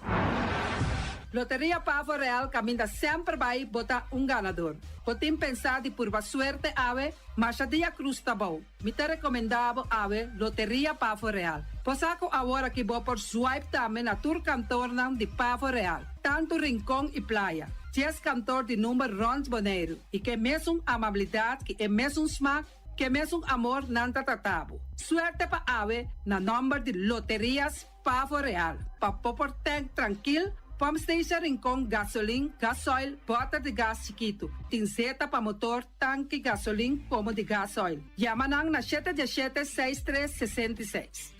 Loteria Pavo Real kaminda semper bai bo ta un ganador. Bo tin pensá di purba suerte awe? Masha dia krus ta bou. Mi ta rekomendá bo awe Loteria Pavo Real. Bo sa ku awor aki bo por swipe tambe na tur kantornan di Pavo Real, tantu Rincon i Playa. Dies kantor di number rònt Boneiru i ke mesun amabilidat ki e mesun smak, ke mesun amor nan ta trata bo. Suerte pa awe na nòmber di Loterias Pavo Real pa bo por tènk trankil. Pump Station Rincon gasolin, gasoil, bòter di gas chikitu. Tin zeta pa motor, tanki, gasolin komo di gasoil. Yama nan na shete diesshete seis tres 66.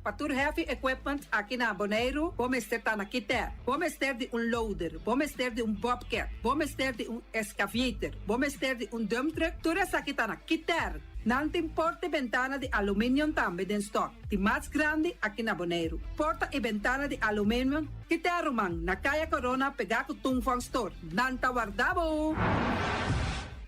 Pa tur heavy equipment aki na Boneiru bo mester ta na Kiter. Bo mester di un loader, bo mester di un bobcat, bo mester di un excavator, bo mester di un dump truck, tur esaki ta na Kiter. Nan tin porta i bentana di aluminium tambe den stock, di mas grandi aki na Boneiru. Porta i bentana di aluminium Kiter ruman, na Kaya Corona pegá ku Tung Fong Store. Nan ta warda bo!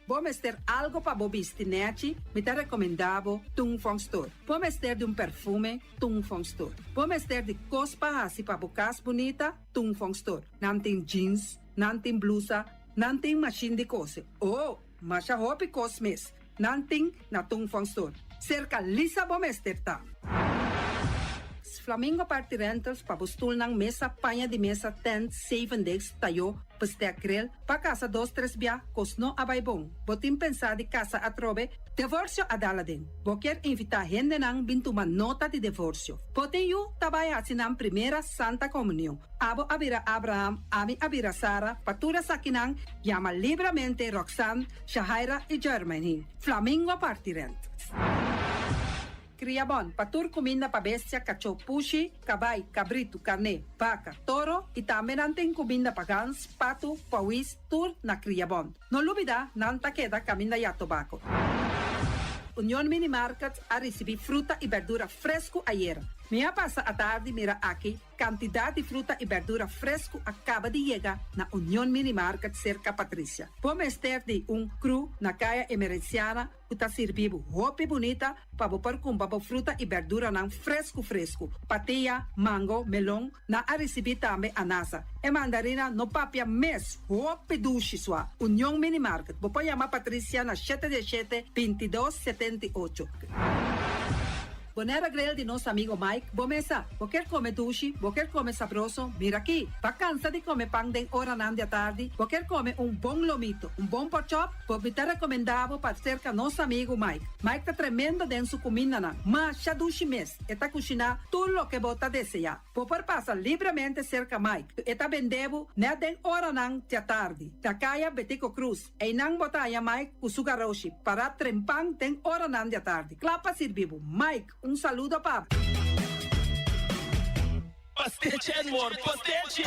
Bo mester algo pa bo bisti nèchi? Mi ta rekomendá bo Tung Fong Store. Bo mester di un perfume? Tung Fong Store. Bo mester di kos pa hasi pa bo kas bunita? Tung Fong Store. Nan tin jeans, nan tin blusa, nan tin mashin di kose. Oh, masha hopi kos mes nan tin na Tung Fong Store. Serka Lisa bo mester ta. Flamingo Party Rentals pa bo stulnan, mesa, paña di mesa, tent, zevendegs, tayó, bestek, grill, pa kasa dos tres bia, kos no a bai bon. Bo tin pensá di kasa atrobe? Devorsio a dal aden. Bo kier invitá hendenan bin tuma nota di devorsio. Bo tin yu ta bai hasi nan primera Santa Komunion. Abo a bira Abraham, ami a bira Sara, pa tur esakinan yama libramente Roxanne, Shahaira i Jermaine. Flamingo parti rent. Kria bon, pa tur kuminda pa bestia, kachó, pushi, kabai, kabritu, karné, baka, toro i tambe nan tin kuminda pa gans, patu, pawis, tur na Kria Bon. No lubida, nan ta keda kaminda ya tobako. Union Mini Market a risibí fruta i berdura fresku ayera. Mi a pasa atardi mira aki kantidat di fruta i berdura fresku a kaba di yega na Union Mini Market serka Patricia. Bo mester di un kru na Kaya Emerenciana ku ta sirbi bo hopi bunita pa bo por kumpra bo fruta i berduranan fresku fresku. Patia, mango, melon, nan a risibí tambe anasa. E mandarina no papia mes, hopi dushi sua. Union Mini Market, bo por yama Patricia na shete diesshete, bintidos, 78. Bonera Grill di nos amigo Mike, bo mesa. Bo kier come dushi, bo kier come sabroso, mira aki. Bo a cansa di come pan den oranan di atardi, bo kier come un bon lomito, un bon porkchop, bo mi ta recomenda bo pa cerca nos amigo Mike. Mike ta tremendo den su cumindanan, masha dushi mes, e ta cushina tur loke bo ta desea. Bo por pasa libremente cerca Mike, e ta bende bo net den oranan di atardi. Na caya Betico Cruz. Einan bo ta haña Mike ku su garoshi pará trempan den oranan di atardi, kla pa sirbi bo. Mike, un saludo pa bo. Pastechi and more pastechi!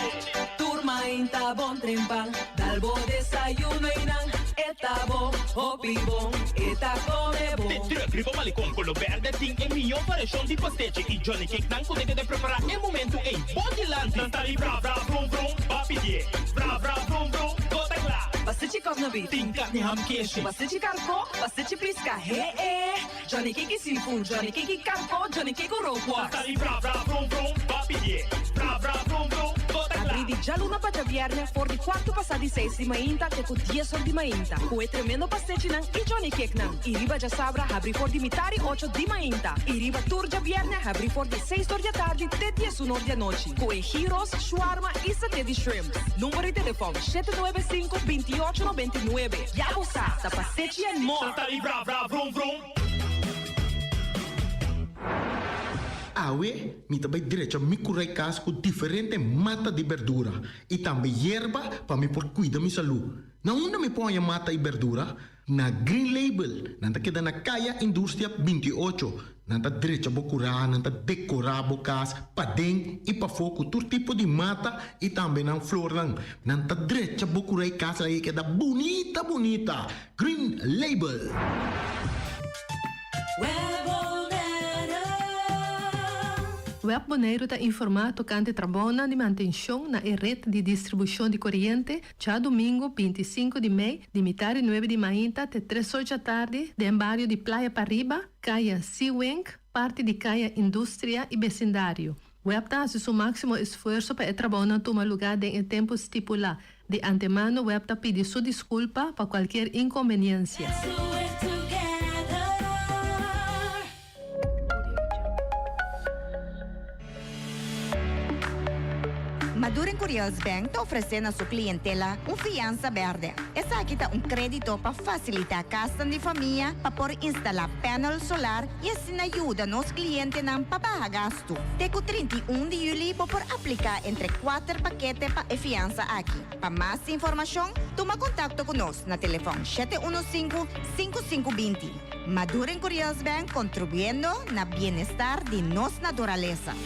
Tur mainta bon trempan, dal bo desayuno einan e ta bo hopi bon, e ta come bon. De truck riba Malecon Colo Berde tin e mihó variashon di pastechi y Johnny Cake nan ku ta keda prepará e momento ei bo dilanti. Nan ta di bra bra brum brum, ba pidié bra bra brum brum. Bo ta kla. Pastechi kòknabit. Tin karni ham keshi. Pastechi karkó, pastechi piska, he e. Johnny Cake seafood, Johnny Cake karkó, Johnny Cake rookworst. Ta di bra bra brum brum, ba pidié bra bra brum brum, bo ta kla. Abrí di djaluna pa djabièrnè for di kuartu pasá di seis di mainta te ku dies or di mainta ku e tremendo pastechinan i Johnny Cakenan. I riba djasabra habrí for di mitar i ocho di mainta. I riba tur djabièrnè habrí for di seis or di atardi te diesun or di anochi ku e gyros, shawarma i saté di shrimp. Number di telefòn, shete nuebe sinku, binti ocho 99. Ya bo sa, ta Pastechi and More! Santa di vra vra vrum vrum. Awe mi ta bai drecha mi kurai kas ku diferente mata di berdura i tambe yerba pa mi por kuida mi salú. Na unda mi por haña mata i berdura? Na Green Label. Nan ta keda na Kaya Industria 28. Nan ta drecha bo kurá, nan ta dekorá bo kas paden i pafó ku tur tipo di mata i tambe nan flornan. Nan ta drecha bo kurá i kas ei keda bunita bunita. Green Label. Web Boneiru ta informá tokante trabounan di mantenshon na e ret di distribushon di koriente djadumingu 25 di mei di mitar di nuebe di mainta te tres or djatardi den bario di Playa Pariba, Kaya Seawink, parti di Kaya Industria i besindario. Web ta hasi su máksimo esfuerso pa e trabounan tuma lugá den e tempu stipulá. Di antemano web ta pidi su diskulpa pa kualkier inkonbeniensia. Maduren Curiels Bank ta ofresé na su klientela un fiansa bèrdè. Esaki ta un krédito pa fasilitá kasnan di famia pa por instalá panel solar i asina yuda nos klientenan pa baha gastu. Te ku 31 di yüli bo por apliká entre kuater pakete pa e fiansa aki. Pa mas informashon, tuma kontakto ku nos na telefòn 715 5520. Maduren Curiels Bank kontribuyendo na bienestar di nos naturalesa.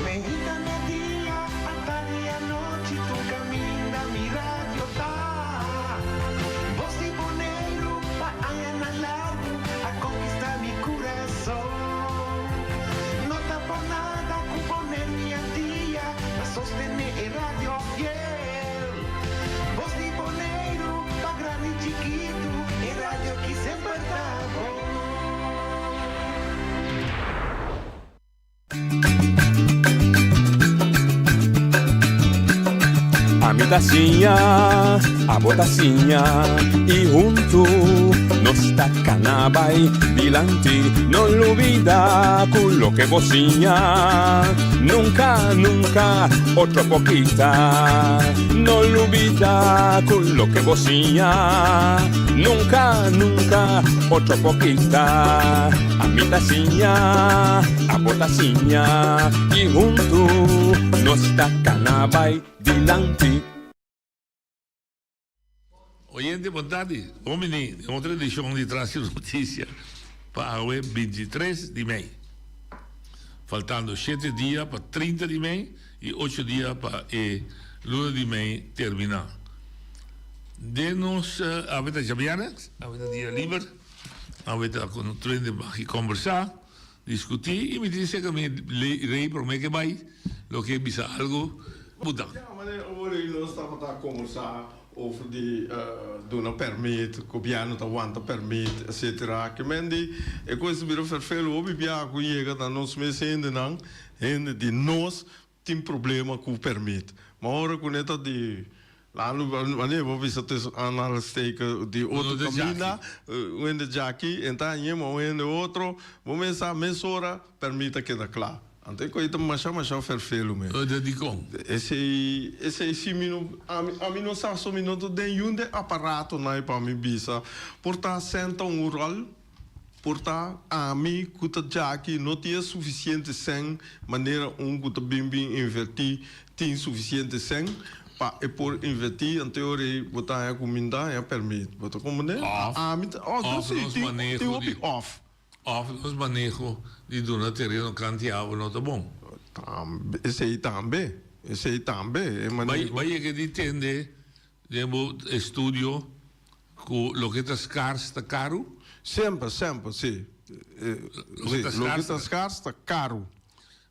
Meinta media, atardi anochi, tur caminda mi radio ta. Bos di Boneiru pa añanan largu a conquista mi curason. No ta por nada cu Bonaire mi Antia ta sostene e radio fiel. Bos di Boneiru pa grandi chikitu, e radio ki semper ta bon. Ami ta siña, abo ta siña y huntu nos ta cana bay dilanti. No lubida cu loke bo siña nunca, nunca otro por kita. No lubida cu loke bo siña nunca, nunca otro por kita. Ami ta siña, abo ta siña y huntu nos ta cana bay dilanti. Oyente bon tardi, bon bini den otro edicion di Tras di Noticia pa awe 23 di mei. Faltando shete dia pa 30 di mei y ocho dia pa e luna di mei termina. Den nos awe ta djabièrnè, awe ta dia liber. Awe ta ku no trende baki kombersá, diskutí i mi tin seka mi rei promé ke bai lo ke bisa algu buta. Ja, manera ora ei nos tabata kombersá over di duna pèrmit, gobièrnu ta wanta pèrmit, etsetera. Ke men di e kos ta bira fèrfelu hopi biaha ku yega na nos mes hendenan, hende di nos tin problema ku pèrmit. Ma ora ku ne ta di Lano wanneer bo bisa tussen aanhalingsteken di otro kaminda, un hende djaki en ta hañ'é ma un hende otro, bo mes sa mesora pèrmit ta keda kla. Anto e koe ta masha masha fèrfelu mes. Unda dikon? Esei esei si mi no ami ami no sa so mi no ta den yun den aparatonan pa mi bisa por ta sèn ta un ròl. Por ta ami ku ta djaki no tin e sufisiente sèn manera un ku ta bin bin invertí tin sufisiente sèn pa e por invertí anto e ora ei bo ta haña kuminda haña pèrmit bo ta komprendé? Òf Ami ta òf òf sí nos tin tin maneho hopi di òf. òf nos maneho di duna tereno kanti awa no ta bon. Tambe esei tambe esei tambe e Bai maneho. bai yega di tende Den bo estudio ku loke ta skars ta karu? Semper, semper, si. Loke ta Loke skars ta skars ta karu.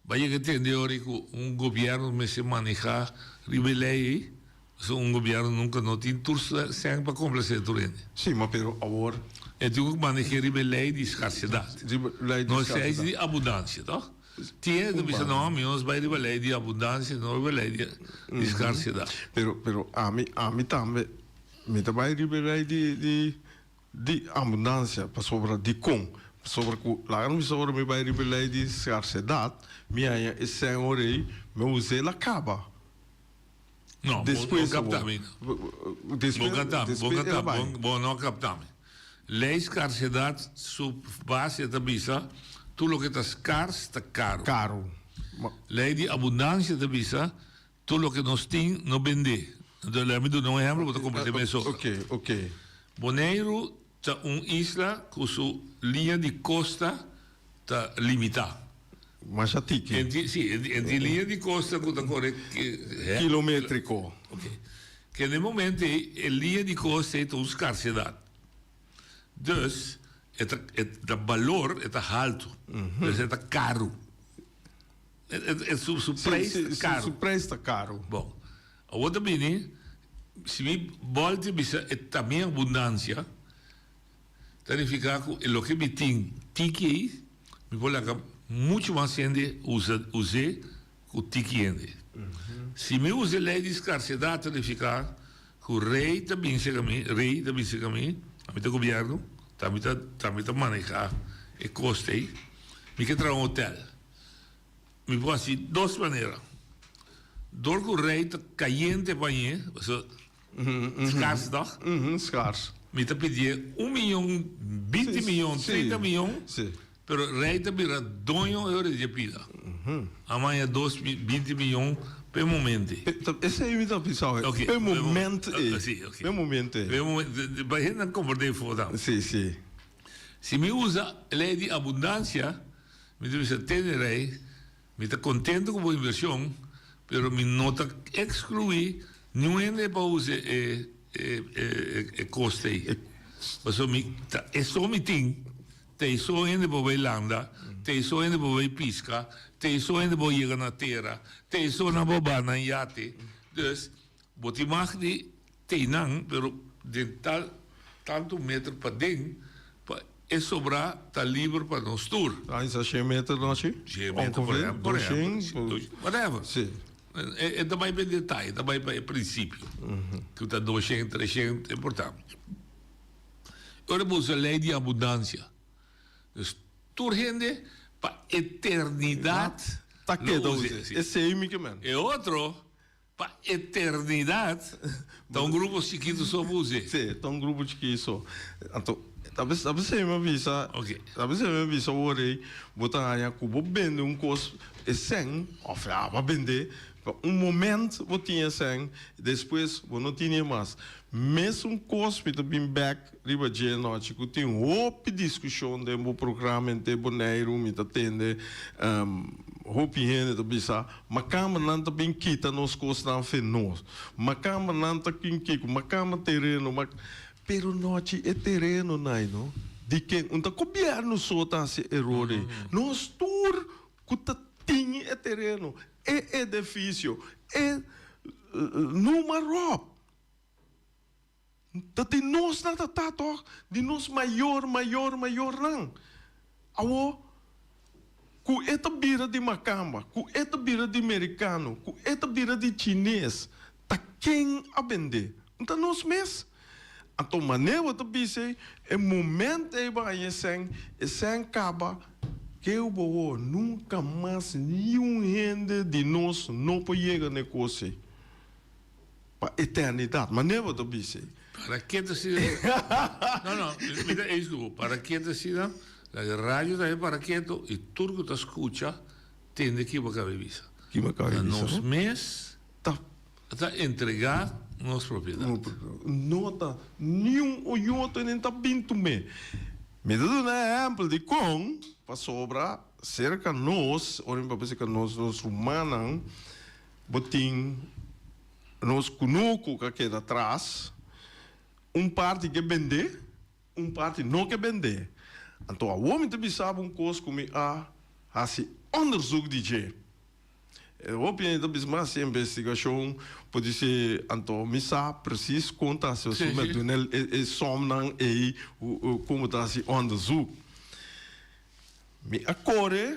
Bo a yega tende ora ku un gobièrnu mester manehá riba e lei ei? Pasobra un gobièrnu nunka no tin tur sèn pa komplasé tur hende. Si, ma pero awor. E tin ku maneh'é riba e lei di skarsedat. Riba lei di No esei skarsedat. di abundansia, tòg? Tin hende ta bisa, no, mi nos bai riba lei di abundansia, no riba lei di skarsedat. Pero, pero ami, ami tambe, mi ta bai riba e lei di, di, di abundansia, pasobra dikon? Pasobra ku laga mi bisa ora mi bai riba e lei di skarsedat, mi haña e sèn ora ei, mi us'é la kaba. No, bo, Despues bo kapta mi. Despues, Bo kapta, bo despues kapta, el a bai. bo, bo no kapta mi. Lei skarsedat su base ta bisa tur loke ta skars ta karu. Karu. Ma. Lei di abundansia ta bisa tur loke nos tin no bendé. Anto lei mi duna un ehempel bo ta komprendé mesora. Ok, ok. Boneiru ta un isla ku su liña di kosta ta limitá. Masha tiki. Enti, si, enti liña di kosta ku ta kore. Kilométriko. Ok. Ke na e momento ei e liña di kosta ei ta un skarsedat. Dus e ta e ta balor e ta haltu. Dus e ta karu. E e su su preis ta karu. Su preis ta karu. Bon. Awor ta bini si mi bòlta bisa e ta mi abundansia. Ta nifiká ku e loke mi tin tiki ei, mi por laga muchu mas hende usa us'é ku tiki hende. Si mi usa e lei di skarsedat ta nifiká ku rei ta bin serka mi, rei ta bin serka mi, ami ta gobièrnu, ta mi ta ta mi ta manehá. e kost ei, mi ke traha un hotel. Mi por hasi dos manera. Dor ku rei ta kayente pa ñe, pasobra skars tòg? Skars. Mi ta pidié un miyon, binti miyon, trinta miyon, pero rei ta bira doño e ora di dje pida. A maya dos, binti miyon p'e momente. Esei mi ta bisa hoy. P'e moment ei. P'e moment ei. P'e moment. Pa hendenan komprendé foda. Si, si. Si mi usa lei di abundansia, Mi ta bisa tene rey, mi ta contento cu bo inversion, pero mi no ta exclui niun hende pa usa e e cost ey. Pasobra mi ta e so mi tin, ta e so hende por bay landa, ta e so hende por bay pisca, ta e so hende por yega na tera, ta e so nan por baha nan yate. Dus, bo tin mag di Teinan, pero den tal tantu meter paden, pa e sobrá ta liber pa nos tur. Ai sa shen meter nochi? Shen meter, por ehempel, por ehempel. Whatever. Si. E ta bai pa e detaye, e ta bai pa e prinsipio. Ku ta doshen, treshen, e por ta. Ora bo usa lei di abundansia, dus tur hende pa eternidat Ta keda usa. Esei mi ke men. E otro Pa eternidad ta un grupo chikitu so por us'é. Sí, ta un grupo chikí so. Anto, ta ta p'esei mi a bisa, Oké. ta p'esei mi a bisa awor ei, bo ta haña ku bo bende un kos e sèn, òf ya bo a bend'é, pa un moment bo tin e sèn, despues bo no tin e mas. Mesun kos mi ta bin bèk riba dje anochi ku tin hopi diskushon den bo programa henter Boneiru, mi ta tende hopi hende ta bisa, Makambernan ta bin kita nos kosnan fe nos. Makambernan ta kin kiko, makamber tereno, mak. Pero nochi e tereno nai no. Di ken? Un ta gobierno so ta hasi eror ei. Nos tur ku ta tin e tereno, e edifisio, e noem maar op. Ta di nos nan ta ta tòg, di nos mayor, mayor, mayornan. Awor, ku e ta bira di makamba, ku e ta bira di merikano, ku e ta bira di chines, ta ken a bend'é? No ta nos mes? Anto manera bo ta bisa ei, e momento ei bo haña e sèn, e sèn kaba, keu bo wou, nunka mas niun hende di nos no por yega na e kos ei. Pa eternidat. Manera bo ta bisa ei. Para ke ta asina? No, no, mi ta eens ku bo. Para ke ta asina? Laga radio ta e para keto i tur ku ta skucha tende ki bo kaba di bisa. Ki bo kaba di bisa, no? Nos mes ta ta entregá nos propiedat. No ta niun oyoto nen ta bin tum'é. Mi ta duna ehèmpel di kon pasobra serka nos, ora mi papia serka nos, nos rumannan, Bo tin nos kunuku ku a keda tras, un parti ke bendé, un parti no ke bendé. Anto awor mi ta bisa bo un kos ku mi a hasi onderzoek di dje. E hopi hende ta bisa mi a hasi investigashon, podisé anto mi sa presis kon ta hasi asun, mi a duna e sòmnan ei kon bo ta hasi onderzoek. Mi a kore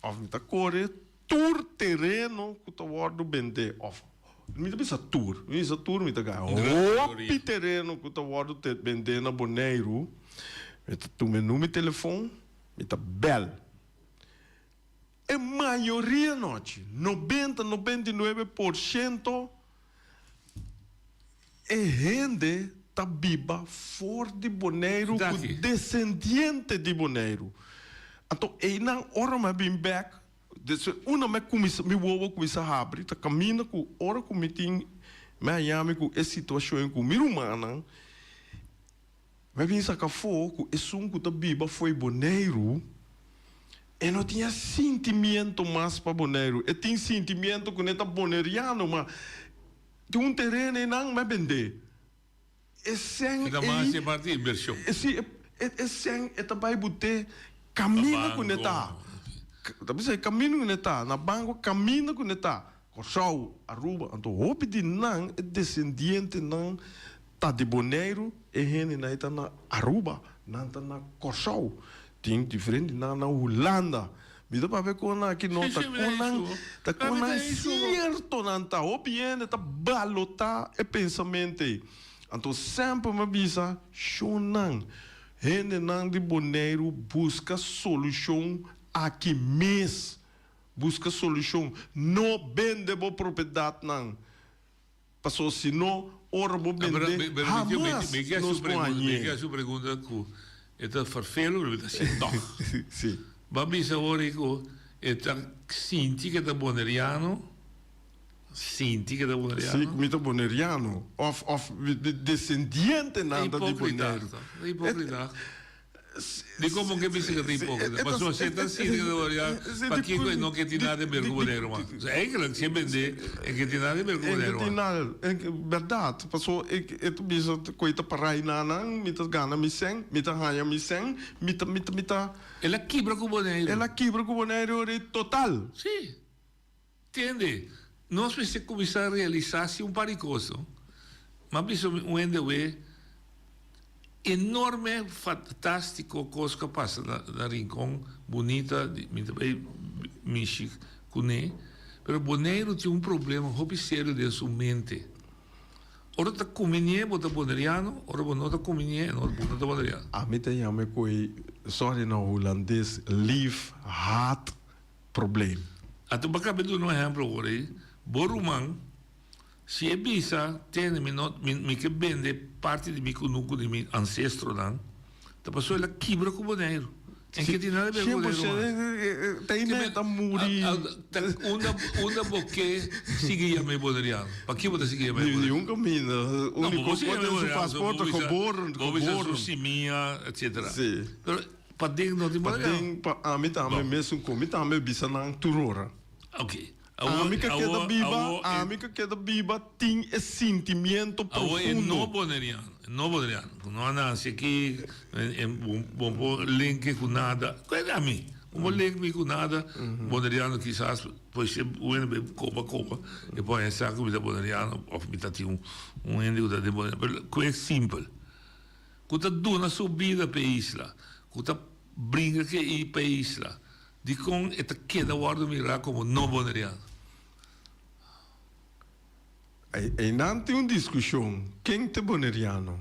òf mi ta kore Tur tereno ku ta wòrdu bendé òf mi ta bisa tur, mi bisa tur mi ta gana hopi tereno ku ta wòrdu bendé na Boneiru, mi ta tuma e number di telefon, mi ta bèl. E mayoria nochi, nobenta, 99 por shento e hende ta biba for di Boneiru ku desendiente di Boneiru. Anto einan ora mi a bin bèk, despues una mi a kuminsá, mi wowo a kuminsá habri, ta kaminda ku ora ku mi tin, mi a haña mi ku e situashon ku mi rumannan, mi a bin saka afó ku esun ku ta biba fo'i Boneiru, e no tin e sintimiento mas pa Boneiru. E tin sintimiento ku ne ta boneriano, ma tin un tereno einan mi a bend'é. E sèn ei. Mas e parti invershon. Si, e sèn e ta bai but'é kaminda ku ne ta. Ta bisa e kaminda ku ne ta, na banko kaminda ku ne ta. Kòrsou, Aruba, anto hopi di nan e desendientenan ta di Boneiru, e hendenan ei ta na Aruba, nan ta na Kòrsou. Tin diferente nan na Hulanda. Mi ta papia kon nan aki no ta kon nan ta kon nan sierto nan ta. Hopi hende ta balotá e pensamentu ei. Anto semper mi a bisa shon nan. Hendenan di Boneiru buska solushon aki mes. Buska solushon. No bende bo propiedatnan. Paso si no, ora bo bende, hamas nos por hañ'é. Mi ke hasi un pregunta ku e ta ferfelu, pero mi ta hasi tòg. Si. Bo a bisa awor ei ku e ta sinti ku e ta boneriano, sinti ku e ta boneriano. Si, mi ta boneriano. Òf, òf desendientenan ta di Boneiru. E hipokrita. Dikon bo ke bisa ku ta hipókrita? Pasobra si e ta sinti ku ta boneriano, pakiko e no ke tin nada di ber ku Boneiru mas? So eigenlijk si e bendé, e ke tin nada di ber ku E ke Boneiru tin mas. nada, e bèrdat. Pasobra e e ta bisa ku e ta parai na nan, mi ta gana mi sèn, mi ta haña mi sèn, mi ta mi ta mi ta. El a kibra ku Boneiru. El a kibra ku Boneiru ora total. Sí. Tende, nos mester kuminsá realisá si un par di kos, no? M'a bisa mi un hende awe, enorme, fantástiko kos ku a pasa na na Rincon, bunita, di mi ta bai mishi kuné, pero Boneiru tin un problema hopi serio den su mente. Ora ta kuminié bo ta boneriano, ora bo no ta kuminié bo no ta boneriano. Ami ta yama e koe, sorry na hulandes, lief haat probleem. Anto bo a kaba duna un ehempel awor ei, bo ruman si e bisa tene mi no mi mi ke bende parti di mi kunuku di mi ansestronan, ta pasobra el a kibra ku Boneiru. En ke tin nada di ber ku Boneiru mas. Ta i ta muri. Ta unda unda bo ke sigui yama e boneriano? Paki bo ta sigui yama e boneriano? Niun kaminda. Uniko ku tin su pasporte geboren Bo bisa su simia etcetera. Pero Paden no tin manera. Paden pa ami tambe mesun ku mi tambe bisa nan tur ora. Ok. Ami ka keda biba, ami ka keda biba tin e sintimiento Awor e profundo. no boneriano, e no boneriano, ku no a nase aki, e bo por link ku nada. Ku e ami, bo por link mi ku nada boneriano kisas por ser bueno be koba koba e por haña sa ku mi ta boneriano òf mi ta tin un hende ku ta den boneriano. Pero ku e simpel. Ku ta duna su bida p'e isla, ku ta bringa ku e p'e isla, dikon e ta keda wòrdu mirá komo no boneriano? Einan tin un diskushon, ken ta boneriano?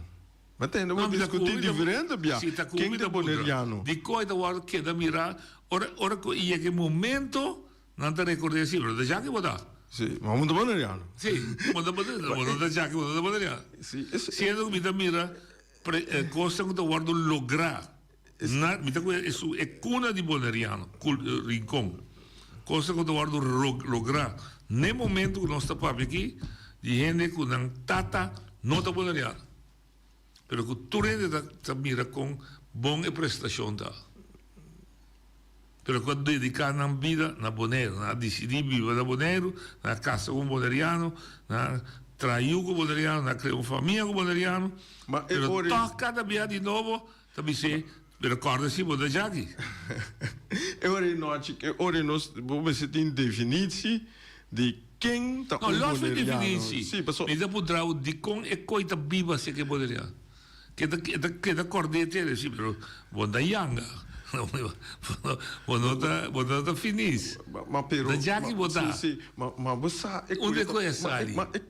Mi a tende bo diskutí diferente bia, ken ta boneriano? Dikon e ta wòrdu keda mirá ora ora ku yega e momento Nan ta rekord'é si, pero ta djaki bo ta. Si, ma bo no ta boneriano. Si, bo no ta djaki, bo no ta boneriano. Si, es. Siendo ku mi ta mira pre, kosnan ku ta wòrdu lográ na, mi ta ku esun e kuna di boneriano, kul, Rincon. Kosnan ku ta wòrdu lográ n'e momento ku nos ta papia aki di hende ku nan tata no ta boneriano. Pero ku tur hende ta ta mira kon bon e prestashon ta. Pero ku a dediká nan bida na Boneiru. Nan a disidí biba na Boneiru, nan a kasa ku un boneriano, nan a traha yu ku boneriano, nan a krea un famia ku boneriano. Ma e Pero ora tòg kada bia di nobo ta bis'é, pero kòrda si bo ta djaki. E ora ei nochi, e ora ei nos bo mester tin definitsi di ken ta No, un los mi boneriano. definitsi. Sí, paso. Mi ta puntra bo dikon e koi ta biba así ku e boneriano. Keda keda keda kord'é tere si pero bo ta yanga bo no ta bo no ta finis. Ma pero Ta djaki bo ta. Si si ma ma bo sa e Unda koe koe a sali? Ma e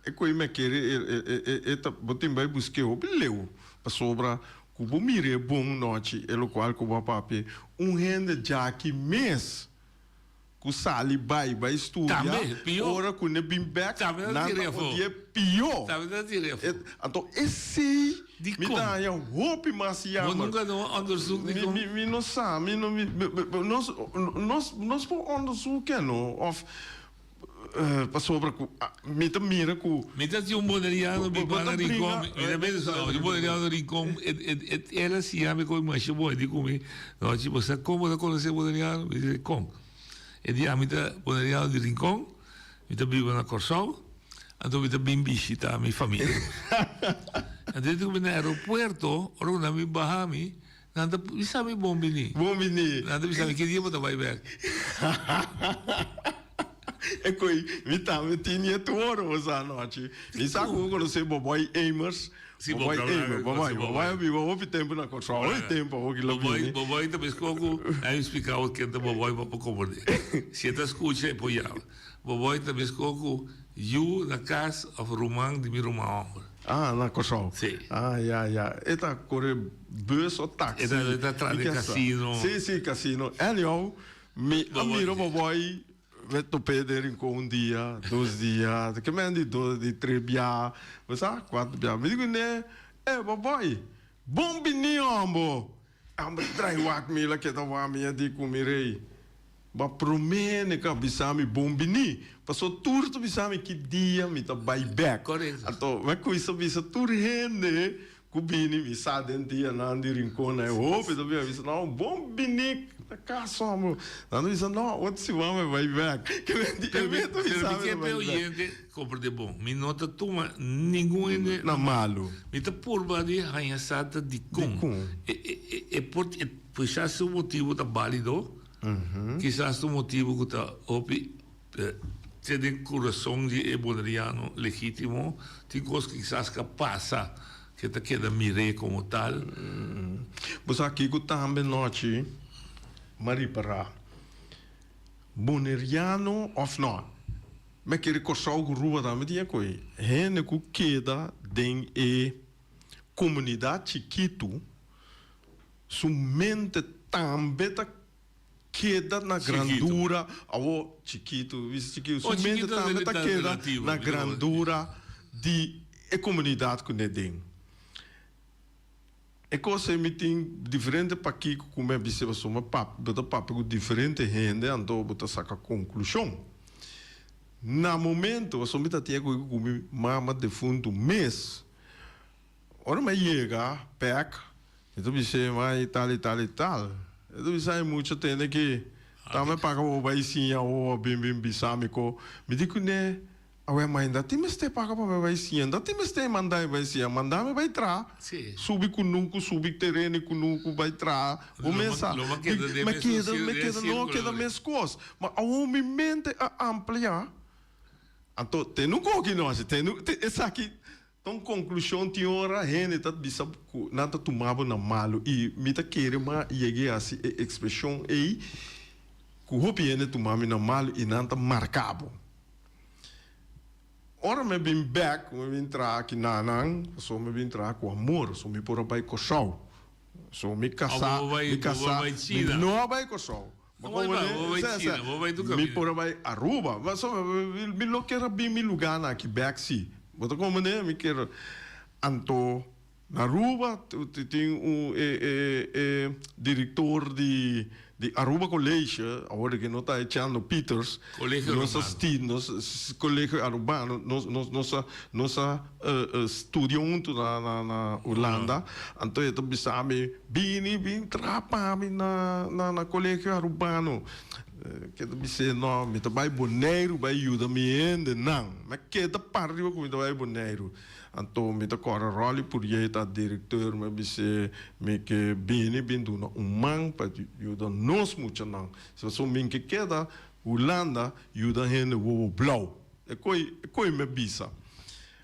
e koe mi a kere e e e e ta bo tin bai busk'é hopi leu pasobra ku bo mir'é bon nochi e lokual ku bo a papia un hende djaki mes Ku sali bai bai studia, Tambe, pió. ora ku ne bin bek, Tambe nan nan tira ta afó. odi'é pió. Tambe nan tira afó. E, anto esei Di mi kon? ta haña hopi mas Bo jammer. nunka no a onderzoek di Mi, kon? mi, mi no sa, mi no, mi, mi, mi, nos, nos, nos por onderzoeken no, of pasobra ku mi ta mira ku. Mi ta tin un boneriano Bo, bo biba ta na Rincon, bringa, mi ta mira su no, un boneriano na Rincon, e, e, e, el a siña mi kon masha bon, e di ku mi, Nochi, bo sa kon bo ta konosé boneriano? Mi di, kon? E di, ami ta boneriano di Rincon, mi ta biba na Kòrsou, anto mi ta bin bishita mi famia. Anto e di ku mi na aeropuerto, ora ku nan bin baha mi, Nan ta bisa mi bon bini. Bon bini. Nan ta bisa mi ki dia bo ta bai bek. E koe mi tambe tin e tuoro bo sa anochi. Mi sa ku bo konosé Boboy Emers. Si, Boboy bo Emers, Boboy, si, Boboy a biba hopi tempu na Kòrsou. Hopi tempu awor ki lo Boboy, bini. Boboy ta meskos ku a mi splika bo ken ta Boboy pa bo komprendé. Si e ta skucha e por yama. Boboy ta meskos ku yu na kas òf ruman di mi ruman hòmber. Ah, na Kòrsou. Si. Ah, ya, ya. E ta kore bus o taxi. E ta, e ta traha den casino. Si, si, casino. Anyhow, mi a mira Boboy, mi top'é den Rincon un dia, dos dia, ke men di dos, di tres bia, bo sa, kuater bia. Mi di kuné, E, Boboy, bon bini hombo! Amber drai wak mi la keda wak mi a di ku mi rei. Ba promé ne ka bisa mi bon bini. Paso tur ta bisa mi ki dia mi ta bai bek. Anto mi a kuminsa bisa tur hende ku bini mi sa den dianan di Rincon na e hopi ta bini a bisa nan bon bini na kas homber. Nan ta bisa no otro siman mi bai bek. Ke men di e mi ta bisa mi ta bai bek. Comprende bon, mi no ta tuma ningun hende na malu. Mi ta purba di haña sa ta dikon. E e e por e kisas su motibu ta bálido, kisas ta un motibu ku ta hopi te den kurason di e boneriano legítimo, tin kos ku kisas ka pasa ke ta keda mir'é komo tal. Bo sa kiko tambe nochi m'a ripará, boneriano òf nò? Mi a kere Kòrsou ku Ruba tambe tin e koe. Hende ku keda den e komunidat chikitu su mente tambe ta keda na grandura, awor chikitu, bisa chikitu, su mente tambe ta keda na grandura di e komunidat ku ne den. E kos ei mi tin diferente pakiko ku mi a bisa pasobra mi papia, bo ta papia ku diferente hende anto bo ta saka konklushon. Na momento pasobra mi ta tia ku ku mi mama defuntu mes, ora mi a yega bek mi ta bis'é mai tal i tal i tal, e ta bisa e mucha tende ki ta mi paka bo bai siña awo a bin bin bisa mi ko, mi di kuné. Awe mainda tin mester paga pa mi bai siña, nda tin mester e manda mi bai siña, manda mi bai traha, subi kunuku, subi tereno i kunuku bai traha, bo mes sa, mi keda, mi keda, no keda meskos, ma awor mi mente a amplia, anto tene un koki nochi, tene un, esaki ta un konklushon, tin ora hende ta bisa ku nan ta tuma bo na malu i mi ta kere ma yega hasi e ekspreshon ei ku hopi hende tuma mi na malu i nan ta marka bo. Ora mi bin bek, mi bin traha aki nanan, pasobra mi bin traha ku amor, so mi por a bai Kòrsou. So mi kasá, mi kasá, mi no a bai Kòrsou. Mi por a bai Aruba, pasobra mi lo kier a bin mi lugánan aki bek si. Bo ta komprendé? Mi kier, anto Na Aruba tin un e director di di Aruba College, awor di ke no ta e Chando Pieters, nos a sti nos Colegio Arubano, nos nos nos a nos a studia hunto na na na Hulanda, anto e ta bisa mi bini bin traha pa mi na na na Colegio Arubano, ke ta bis'é no mi ta bai Boneiru bai yuda mi hendenan, mi a keda para riba ku mi ta bai Boneiru. Anto mi ta kòrda Rolly Purier ta direkteur, mi a bis'é mi ke bini bin duna un man pa yuda nos muchanan. Si pasobra mi ke keda Hulanda yuda hende wowo blou. E koi e koi mi a bisa.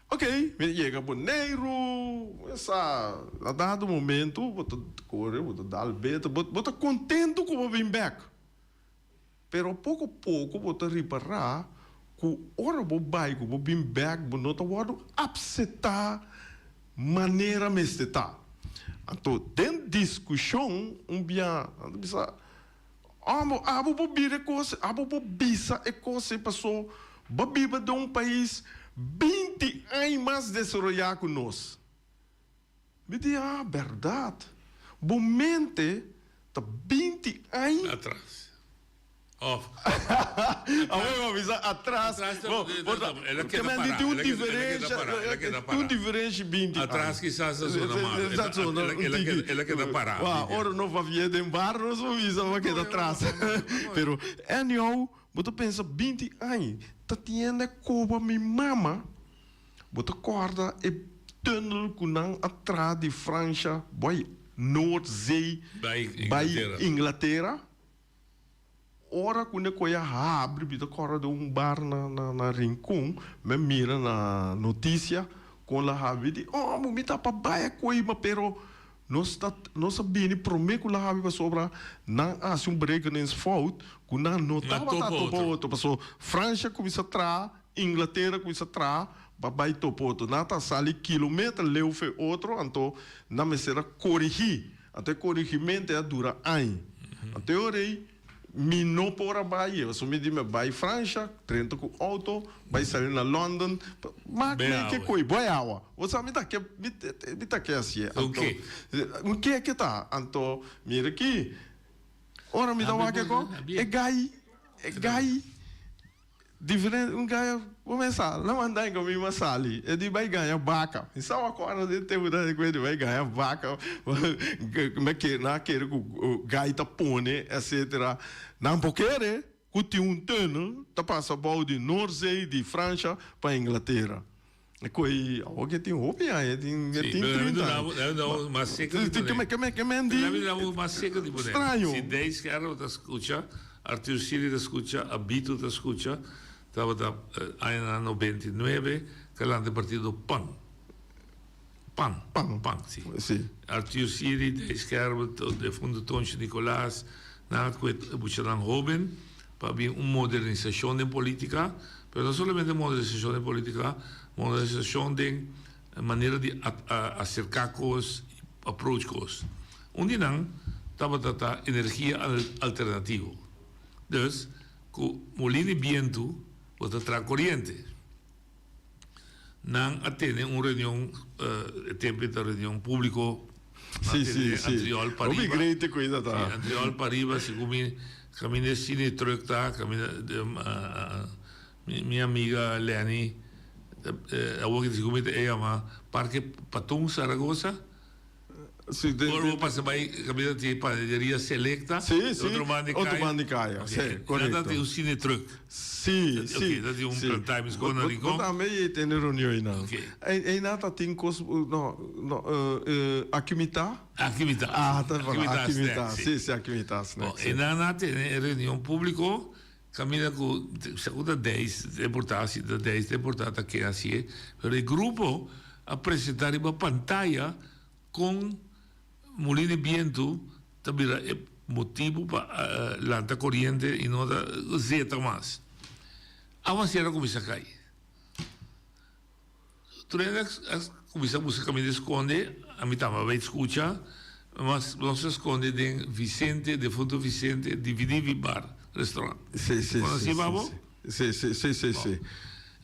Ok, mi a yega Boneiru, mi sa na dado momento bo ta kore, bo ta dal beta, bo bo ta kontentu ku bo bin bèk. Pero poko poko bo ta ripará ku ora bo bai ku bo bin bèk bo no ta wòrdu apsetá manera mester ta. Anto den diskushon un bia nan ta bisa, Amo, abo bo bira e kos, abo bo bisa e kos ei paso bo a biba den un pais 20 aña mas desaroyá ku nos. Mi di, ah, bèrdat. Bo mente ta 20 aña. Atras. Of. Awor bo bisa atras. Atras ta. Bo, bo ta. El a Ke keda men di pará. tin un El a keda, el a keda diferensha, pará. El a keda tin pará. un diferensha 20 aña. Atras kisas ta zona malo. Sa zona El a, un el a tiki. keda, el a keda pará. Wa, ora no papia den bar nos por bisa bo a keda atras. Pero anyhow, bo ta pensa 20 aña ta tiende koba mi mama. Bo ta kòrda e tunnel ku nan a traha di Fransha bai Noordzee bai Inglatera? Ora ku ne koe a habri mi ta kòrda den un bar na na Rincon mi a mira na notisia kon la habri mi di oh mi ta pa bai a koe ma pero. Nos ta nos a bini prome ku la habi pasobra nan a hasi un berekeningsfout ku nan no tabata topa otro paso Francia kuminsa traha Inglatera kuminsa traha pa bai topa otro nan ta sali kilometer leu fe otro anto nan mester a korigi anto e korigimente a dura aña anto e ora ei Mi no por a bai, e pasobra mi di mi a bai Francia, drenta cu auto, bai sali na London, mak mi ke koe boy awa. Bo sa mi ta ke, mi ta ke hacié. Anto, un ke ke ta? Anto, mira aki, ora mi ta wak e ko, e gai, e gai. Diferente un gaya kumesa la manda en mi mas sali e di bai gaña baka mi sa acorda den tempo ta di di bai gaña baka me kere nan a kere ku gai ta pone etcetera nan por kere ku tin un tunnel ta pasa bou di Noordzee di Francia pa Inglatera e koe awor ke tin hopi aña tin tin 30 aña mas seco di pone ke men di straño si Deis Gerlo ta scucha Arthur Sealy ta scucha Abito ta scucha tabata añanan 99 ke lanta e partido pan pan pan pan si Arthur Sealy Deis Gerlo defunto Toncho Nicolaas nan a koe e buchanan hoben pa bin un modernisacion den politica, pero no solamente modernisacion den politica, modernisacion den manera di acerca cos y approach cos. Un di nan tabata ta energia alternativo. Dus, cu molina di bientu bo ta traha coriente. Nan a tene un reunion, e tempo ta reunion publico, Sí, sí, sí. Antriol pa Hopi riba. great cuida ta. Sí, Antriol pa riba, segun mi caminda e cine truck ta, caminda mi mi amiga Lenny awor ki segun mi ta e yama Parque Patun Zaragoza. Sí, de, Ora de, bo pasa bai caminda tin panaderia Selecta, Sí, sí. otro banda di Otro caya. banda di caya, Ok, sí, nan correcto. ta tin un cine truck. Sí, Ok, sí, ta tin un sí. plantaai Bo, miskon na bo, bo Rincon. tambe e tene reunion einan. Ok. Ei, einan ta tin kos, no, no, aki mi ta? Aki mi ta. Ah, ta Aki mi ta aki mi snack, ta. sí. Sí, sí, aki mi ta snack, Bon, sí. einan a tene e reunion públiko kaminda ku, segun ta Deis deportá, si ta Deis deportá ta ken hasié, pero e grupo a presentá riba pantaya Kon mulin di bientu ta bira e motibu pa lanta koriente i no ta zeta mas? Awansera a kuminsá kai. Tur hende a kuminsá buska kaminda di skonde, ami tambe a bai skucha, mas nos a skonde den Vicente, defunto Vicente, Divi Divi Bar, restaurant. Sí, sí, Konosí sí, pa bo? sí, sí, sí, sí, sí.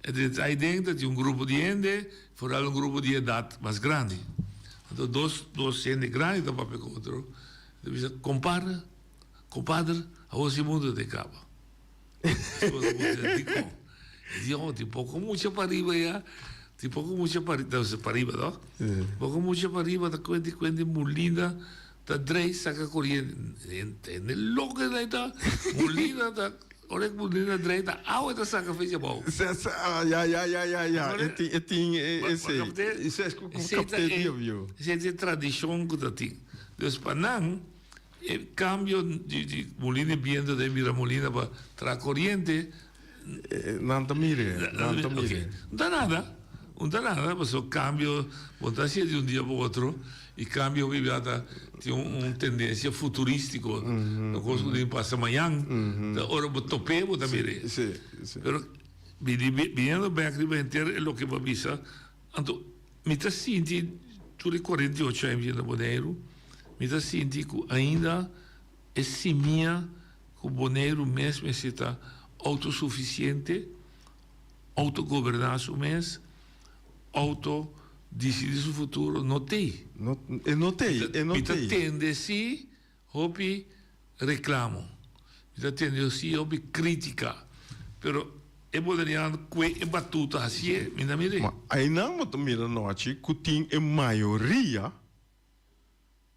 Bon, ei den ta tin un grupo di hende. Foral un grupo di edat mas grandi. Anto dos dos hende grandi ta papia ku otro, ta bisa, Kompadre, kompadre, awor si mundu ta kaba. Esposa puntra, Dikon? E di, Oh, tin poko mucha pariba ya, tin poko mucha pariba, ta bisa pariba to? Poko mucha pariba ta kuenti kuenti mulina ta drei saka koriente. Hende loko esei ta, mulina ta. Ora e mulina drei ta awa e ta saka fecha abou. Sa, sa, ah, ya, ya, ya, ya, ya. E tin, e tin, e, esei. Esei es ku kapte di obvio. Esei ta e tradishon ku ta tin. Dus pa nan, e kambio di, di mulina di biento den bira mulina pa traha koriente. Nan ta mire, nan ta mire. No ta nada, no ta nada, pasobra kambio bo no ta hasié di un dia pa otro. I kambio hopi bia ta tin un tendensia futuristiko, un kos ku tin pasa mañan, ta ora bo top'é bo ta mir'é. Pero biniendo bèk riba henter e loke bo a bisa, anto mi ta sinti tur e 48 aña mi tin na Boneiru, mi ta sinti ku ainda e simia ku Boneiru mes mester ta outosufisiente, outogoberná su mes, Auto dicidi su futuro no tey. No, e no tey, e no Mi ta tey. tende si hopi reclamo, mi ta tende si hopi critica, pero e boneriano cue e batuta hacié mi na mir'é. Ma einan bo ta mira nochi cu tin e mayoria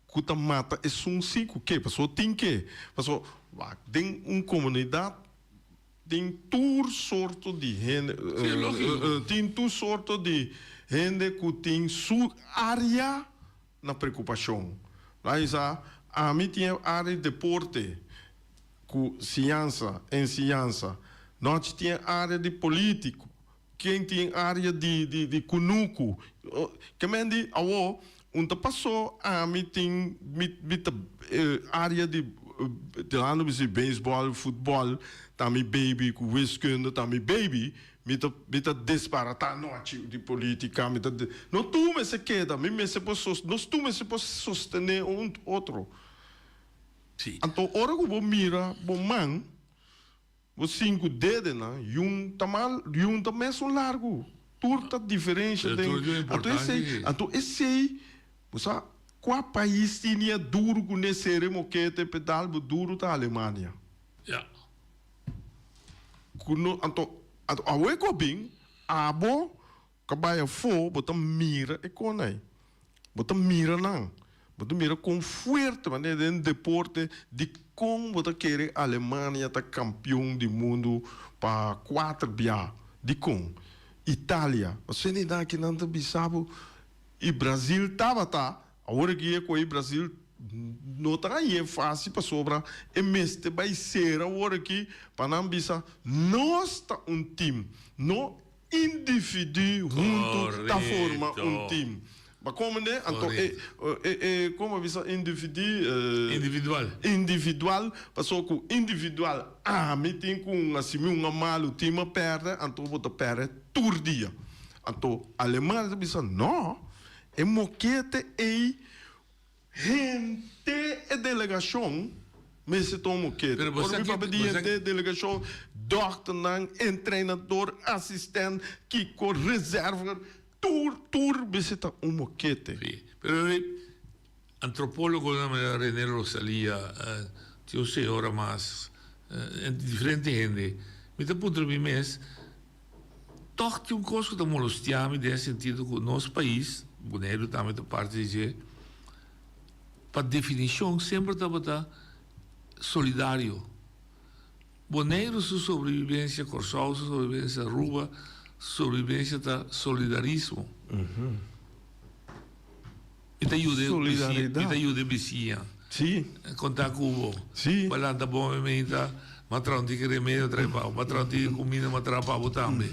Ku ta mata esun si ku ke, pasobra tin ke, pasobra wak den un komunidat tin tur sorto di hende, tin tur sorto di hende ku tin su área na preokupashon. Nan bisa, ami tin e área di deporte ku siñansa, enseñansa, nochi tin e área di polítiko, Ken tin área di di di kunuku? Ke men di awor? Un ta paso ami tin mi mi ta area di delano bisa baseball, futbol ta mi baby ku wiskunde ta mi baby mi ta mi ta desbarata nochi di politica mi ta no tur mester keda mi mester por nos tur mester por sostene un otro anto ora ku bo mira bo man Bo sinku dedenan, yun ta mal, yun ta mesun largu. Tur ta diferensha den. Anto esei, anto esei, bo sa kua pais tinia duru ku ne sere mokete pedal bo duru ta Alemania. Ya. Ku no, anto, anto awe ku a bin, abo Ka bai afó, bo ta mira e konai. Bo ta mira nan. Bo ta mira kon fuerte, manera den deporte, dikon bo ta kere Alemania ta kampion di mundu pa kuater bia. Dikon? Italia. Pasobra hende aki nan ta bisa bo, i Brazil tabata, awor aki e koe Brazil no ta hañ'é fásil pasobra e mester bai ser awor aki pa nan bisa nos ta un tim. No Individu huntu ta forma un tim. Ba komende? Anto e e komo a bisa individu? Individual. Individual, paso ku individual ami tin ku un asimi un a malu tim a pèrdè, anto bo ta pèrdè tur dia. Anto Alemania ta bisa no, e mokete ei Henter e delegashon mester tuma un ketu. Ora mi papia di henter e delegashon, dòkternan, entrenador, asistènt, kiko, reserver, tur, tur mester ta un mokete. Sí, pero e antropólogonan manera René Rosalia, tin un señora mas, diferente hende, mi ta puntra mi mes, Tòg tin un kos ku ta molestiá mi den e sentido ku nos pais, Boneiru tambe ta parti di dje, pa definishon semper tabata solidario. Boneiru su sobrevivensia, Kòrsou su sobrevivensia, Aruba su sobrevivensia ta solidarismo. Mi ta yuda e bisiña, mi ta yuda e bisiña. Sí. Konta ku bo. Sí. Bo a lanta bon mi meinta, m'a traha un tiki remedio trae pa bo, m'a traha un tiki kumida m'a traha pa bo tambe.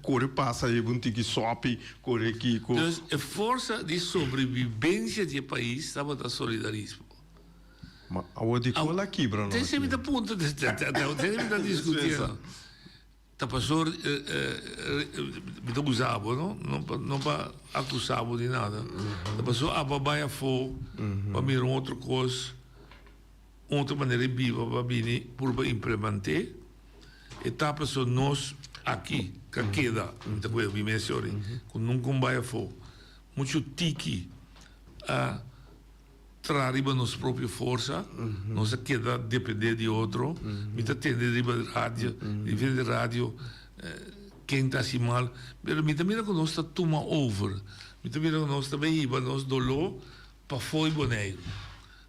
Kore pasa yeba un tiki sopi, kore kiko. Dus e forsa di sobrevivencia di e pais tabata solidarismo. Ma awor di kon la kibra no aki? Esei mi ta puntra, esei mi ta discutiendo. Ta pasó mi ta usa bo no, no pa no pa acusa bo ni nada. Ta pasó abo a bai afó pa mira un otro cos, un otro manera di biba pa bini purba implement'é. E ta pasó nos aki ka keda, mi ta kohe mi mes yori, ku nunka un bai afó. Muchu tiki a. Traha riba nos propio forsa, nos a keda depende di otro. Mi ta tende riba radio, diferente radio, ken ta hasi mal, pero mi ta mira ku nos ta tuma over. Mi ta mira ku nos ta bay hiba nos doló pafó di Boneiru.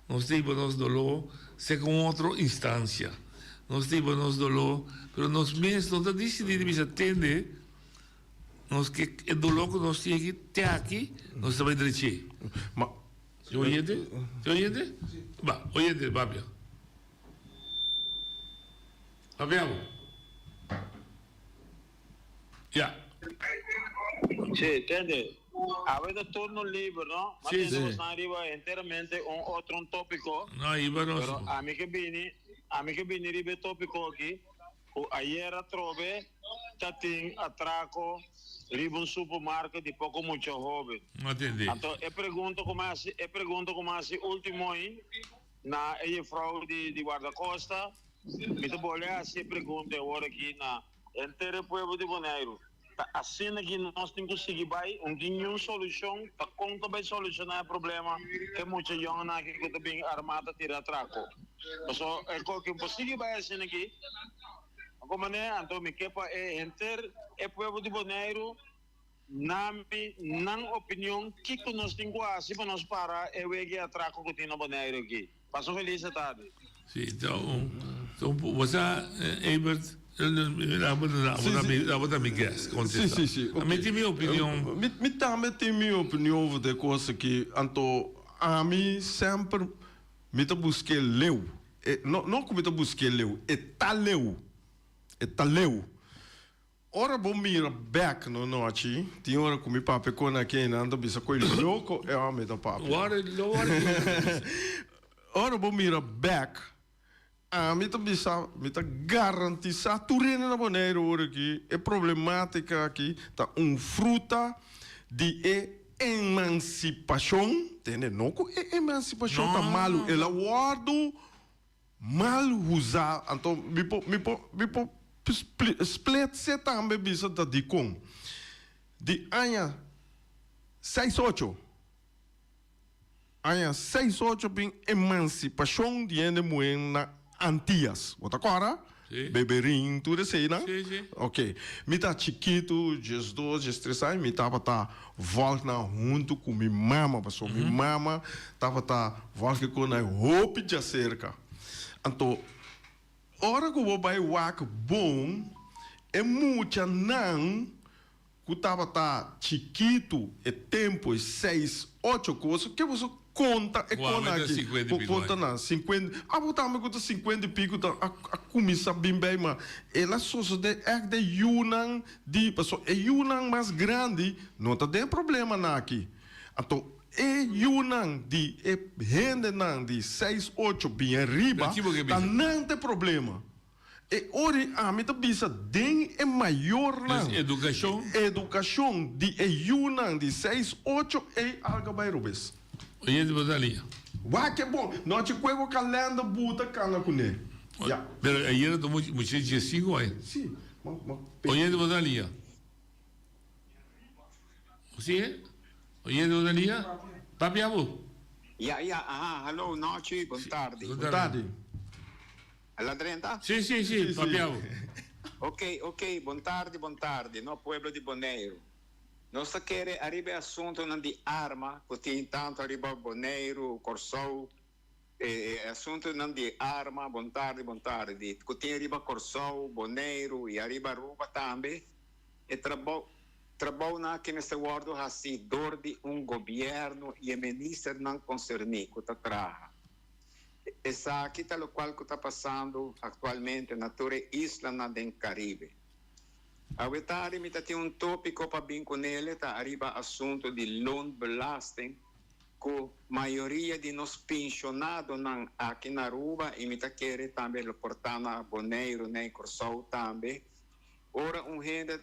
Nos ta hiba nos doló serka un otro instansia. Nos ta hiba nos doló, pero nos mes no ta disidí di bisa tende nos ke e doló ku nos tin aki te aki, nos ta bay drech'é. Si oyente? Si oyente? Ba, oyente, papia. Papia bo. Ya. Sí, tende. Awe ta turno liber, no? Ma Sí, tende sí. nos riba enteramente un otro un tópiko. No, iba nos. Pero ami ke bini, ami ke bini riba e tópiko aki. Ku ayer atrobe ta tin atrako riba un supermarket di poko mucha hoben. No atendé. Anto e pregunta ku mi hasi, e pregunta ku mi hasi ultimo ei na e jefrou di di Guardacosta, mi ta bolbe hasi e pregunta awor aki na henter e pueblo di Boneiru. Ta asina ki nos tin ku sigui bai, un tin niun solushon ta kon ta bai solushoná e problema ku e mucha yònnan aki ku ta bin armá ta tira atrako. Paso e koki un por sigui bai asina ki, ku manera anto mi ke pa e henter e pueblo di Boneiru na mi nan opinion kiko nos tin ku hasi pa nos para e wega e atrako ku tin na Boneiru aki. Pasa un feliz tardi. Sí, ta un, ta un, bo sa, Ebert, abo ta mi guest, contesta. Sí, sí, sí. Ami tin mi opinion. Mi, mi tambe tin mi opinion over de cos aki. Anto, ami semper mi ta busca e leu. E, no, no cu mi ta busca e leu, e ta leu. E ta leu. Ora bo mira bek no nochi, tin ora ku mi papia kon aki einan ta bisa koe loko e hòmber ta papia. Ora bo mira bek, ami ta bisa, mi ta garantisá tur hende na Boneiru ora aki, e problematika aki ta un fruta di e emansipashon, tende, no ku e emansipashon ta malu, el a wòrdu Mal usa, anto mi por mi por mi por split se tambe bisa ta dikon. Di aña seis ocho, aña seis ocho bin emansipashon di hende muhé na Antias. Bo ta kòrda? Beberin tur eseinan? Ok. Mi ta chikitu, diesdos, diestres aña, mi tabata vòlg nan huntu ku mi mama, pasobra mi mama tabata vòlg ku nan hopi djaserka. Anto, ora ku bo bai wak bon, e muchanan Ku tabata chikitu e tempu e seis ocho kos ke boso konta e kona aki bo konta nan sinkuenta abo tambe ku ta sinkuenta i piku ta a kuminsa bin bei ma el a sosode èk den yunan di pasobra e yunan mas grandi no ta den problemanan aki anto e yunan di e hendenan di seis ocho bin ariba ta nan ta e problema. E ora ami ta bisa den e mayornan. Dus edukashon. Edukashon di e yunan di seis, ocho ei alga bai robes. Oyente bo ta lia. Wak e bon. Nochi kue bo kalender buta kana kuné. Ya. Pero ayera ta mucha diesinku aña. Si. Ma ma. Oyente bo ta lia. Si. Oyente bo ta lia. Papia bo. Ya ya aha hallo nochi bon tardi. Bon tardi. El a drenta? Sí, sí, sí, papia bo. Ok, ok, bon tardi, bon tardi, no pueblo di Boneiru. Nos ta kere ariba e asuntonan di arma ku tin tantu ariba Boneiru, Kòrsou, e asuntonan di arma, bon tardi, bon tardi, di ku tin riba Kòrsou, Boneiru i ariba Aruba tambe, e trabou, trabounan aki mester wòrdu hasí dor di un gobièrnu i e ministernan konserní ku ta traha. Esaki ta lokual ku ta pasando aktualmente na tur e islanan den Karibe. Awe tardi mi ta tin un tópiko pa bin ku nele ta ariba asuntu di loonbelasting ku mayoria di nos penshonadonan aki na Aruba i mi ta kere tambe lo por ta na Boneiru na e Kòrsou tambe. Ora un hende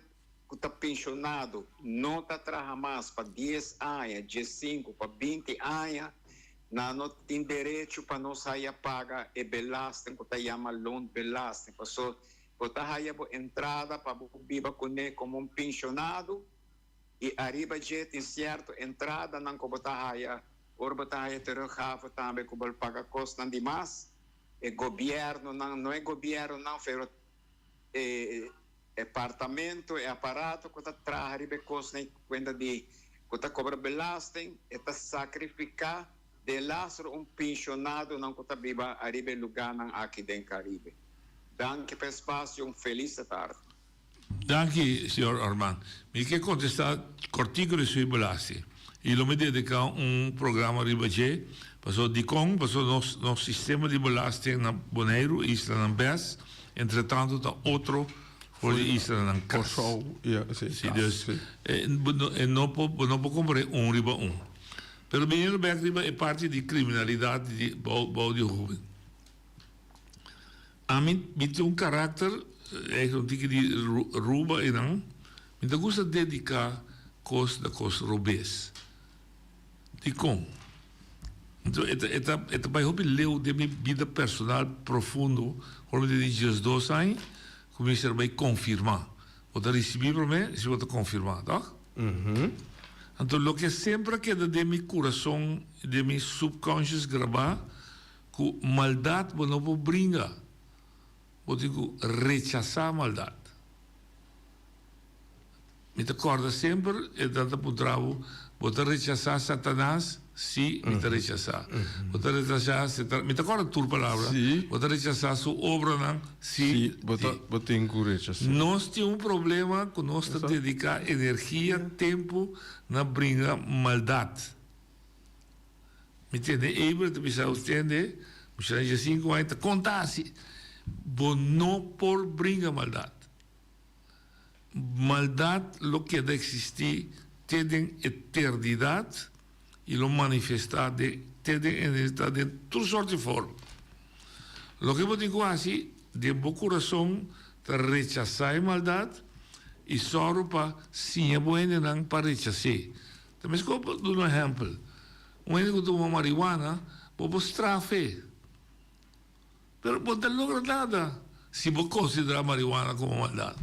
ku ta penshonado no ta traha mas pa dies aña, diesinku pa binti aña, Nan no tin derecho pa nos haya paga e belasting ku ta yama loonbelasting. Paso bo ta haya bo entrada pa bo biba kuné komo un penshonado i ariba dje tin sierto entradanan ku bo ta haya ora bo ta haya teruggave tambe ku bo paga kosnan di mas. E gobièrnunan, no e gobièrnunan pero e departamento, e aparato ku ta traha riba e kosnan i kuenta di ku ta kobra belasting, e ta sakrifiká delastro un penshonadonan ku ta biba ariba e lugánan aki den Karibe. Danki pa e spasio, un felis atardi. Danki, señor Armand. Mi ke kontestá kòrtiku di su belasting i lo mi dediká un programa riba dje. Pasobra dikon? Pasobra nos nos sistema di belasting na Boneiru, islanan bes, entretantu ta otro for di islanan kas. Kòrsou, ya, si, Si, kas, dus si. e no por bo no por kompar'é un riba un. Pero biniendo bèk riba e parti di kriminalidat di bou bou di hóben. Ami mi tin un karakter, eigenlijk un tiki di Ruba einan, mi ta gusta dediká kos na kos robes. Dikon? Anto e ta e ta e ta bai hopi leu den mi bida personal profundo, ora mi tene diesdos aña ku mi mester bai konfirmá. Bo ta risibí promé, despues bo ta konfirmá, tòg? Anto loke semper a keda den mi kurason, den mi subconscious grabá, Ku maldat bo no por bringa, bo tin ku rechasá maldat. Mi ta kòrda semper e nan ta puntra bo, bo ta rechasá Satanas? Sí, mi ta rechasá. Bo ta rechasá Satanas? Mi ta kòrda tur palabra. Bo ta rechasá su obranan? Sí, bo tin ku rechasá. Nos tin un problema ku nos ta dediká energia, tempu na bringa maldat. Mi tende Abel ta bisa ustende, muchanan dje sinku aña ta konta asi, Bo no por bringa maldat. Maldat lo keda eksistí te den eternidat i lo manifestá den te den eternidat den tur sort di forma. Loke bo tin ku hasi den bo kurason ta rechasá e maldat i sòru pa siña bo hendenan pa rechas'é. Ta meskos pa duna un ehèmpel, un hende ku tuma mariwana bo por straf'é. Pero bo ta logra nada si bo considera marihuana como maldad.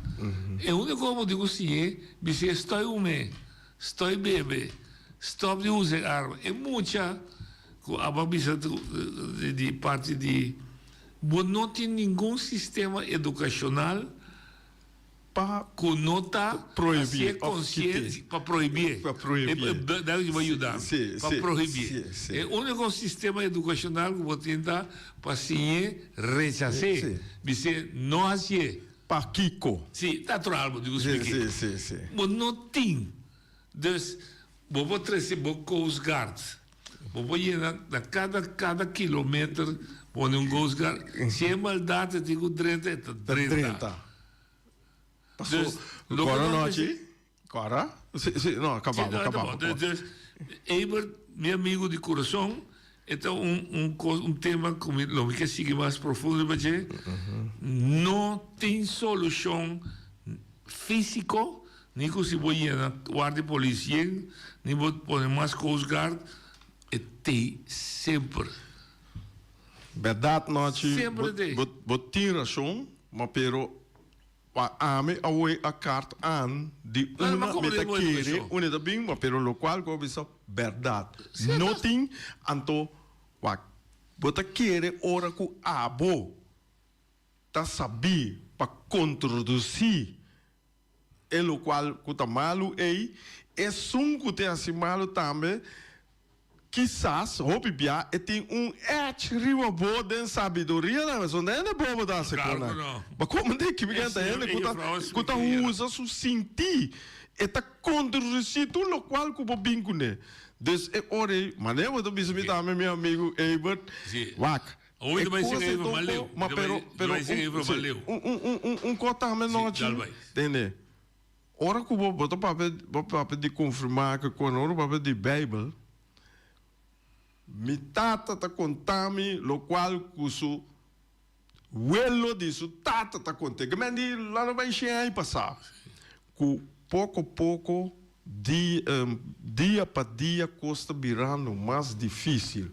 E unico bo tin cu siñe, bis'é stoi hume, stoi bebe, stop di usa e arma. E mucha cu aba bisa di parti di bo no tin ningun sistema educacional. Pa Ku no ta prohibí hasié òf konsiente kit'é. pa prohibié. Pa prohibié. Dale ku bo yuda mi. Sí, Pa sí, prohibié. sí, sí. E úniko sistema edukashonal ku bo tin ta pa siñ'é rechas'é. Sí. Bis'é no hasié. Pakiko? Sí, natural bo tin ku Sí, splik'é. sí, sí, sí. Bo no tin. Dus bo por trese bo Coast Guard. Bo por yena na kada kada kilometer pone un Coast Guard. Si e maldat e tin ku drenta, e ta drenta. Drenta. Paso, Dus, loke kora nan nochi, mester- kora? Si, si, no, Sí, kaba bo, no, kaba bo. bo. Dus, dus, Eber, mi amigu di kurason, e ta un, un kos, un tema ku mi, lo mi ke sigui mas profundo riba dje. No tin solushon físiko, ni ku si bo yena guardia di polis yen, ni bo pone mas coast guard, e tei semper. Bèrdat nochi, Semper bo, e tei. bo, bo tin rashon, ma pero Pa ami a woi a kart an di una mi ta kere una ta bin ma pero lokual ku a bisa bèrdat no tin anto wak bo ta kere ora ku abo ta sabí pa kontrodusí e lokual ku ta malu ei esun ku te hasi malu tambe Kisas hopi bia e tin un edge riba bo den sabiduria nan pasobra no hende bobo ta hasi Claro kon ku nan. no. Bo komende ki mi ta hende ku ta ku ta usa su sinti e ta kontrudusí tur lokual ku bo bin kuné. Dus e ora ei manera bo ta bisa mi tambe mi amigu Ebert wak Omi e ta bai kos sin ei Ebert ta mas un leu. ko ma Mi ta pero bai mi ta pero bai sin un Ebert si mas leu. un un un un kos tambe Si, nochi dal bai. tende. Ora ku bo bo ta papia bo papia di konfirmá ku kon ora bo papia di Beibel, mi tata ta konta mi lokual ku su welo di su tata ta kont'é. Ke men di la no bai shen aña pasá ku poko poko di dia pa dia kos ta birando mas difísil.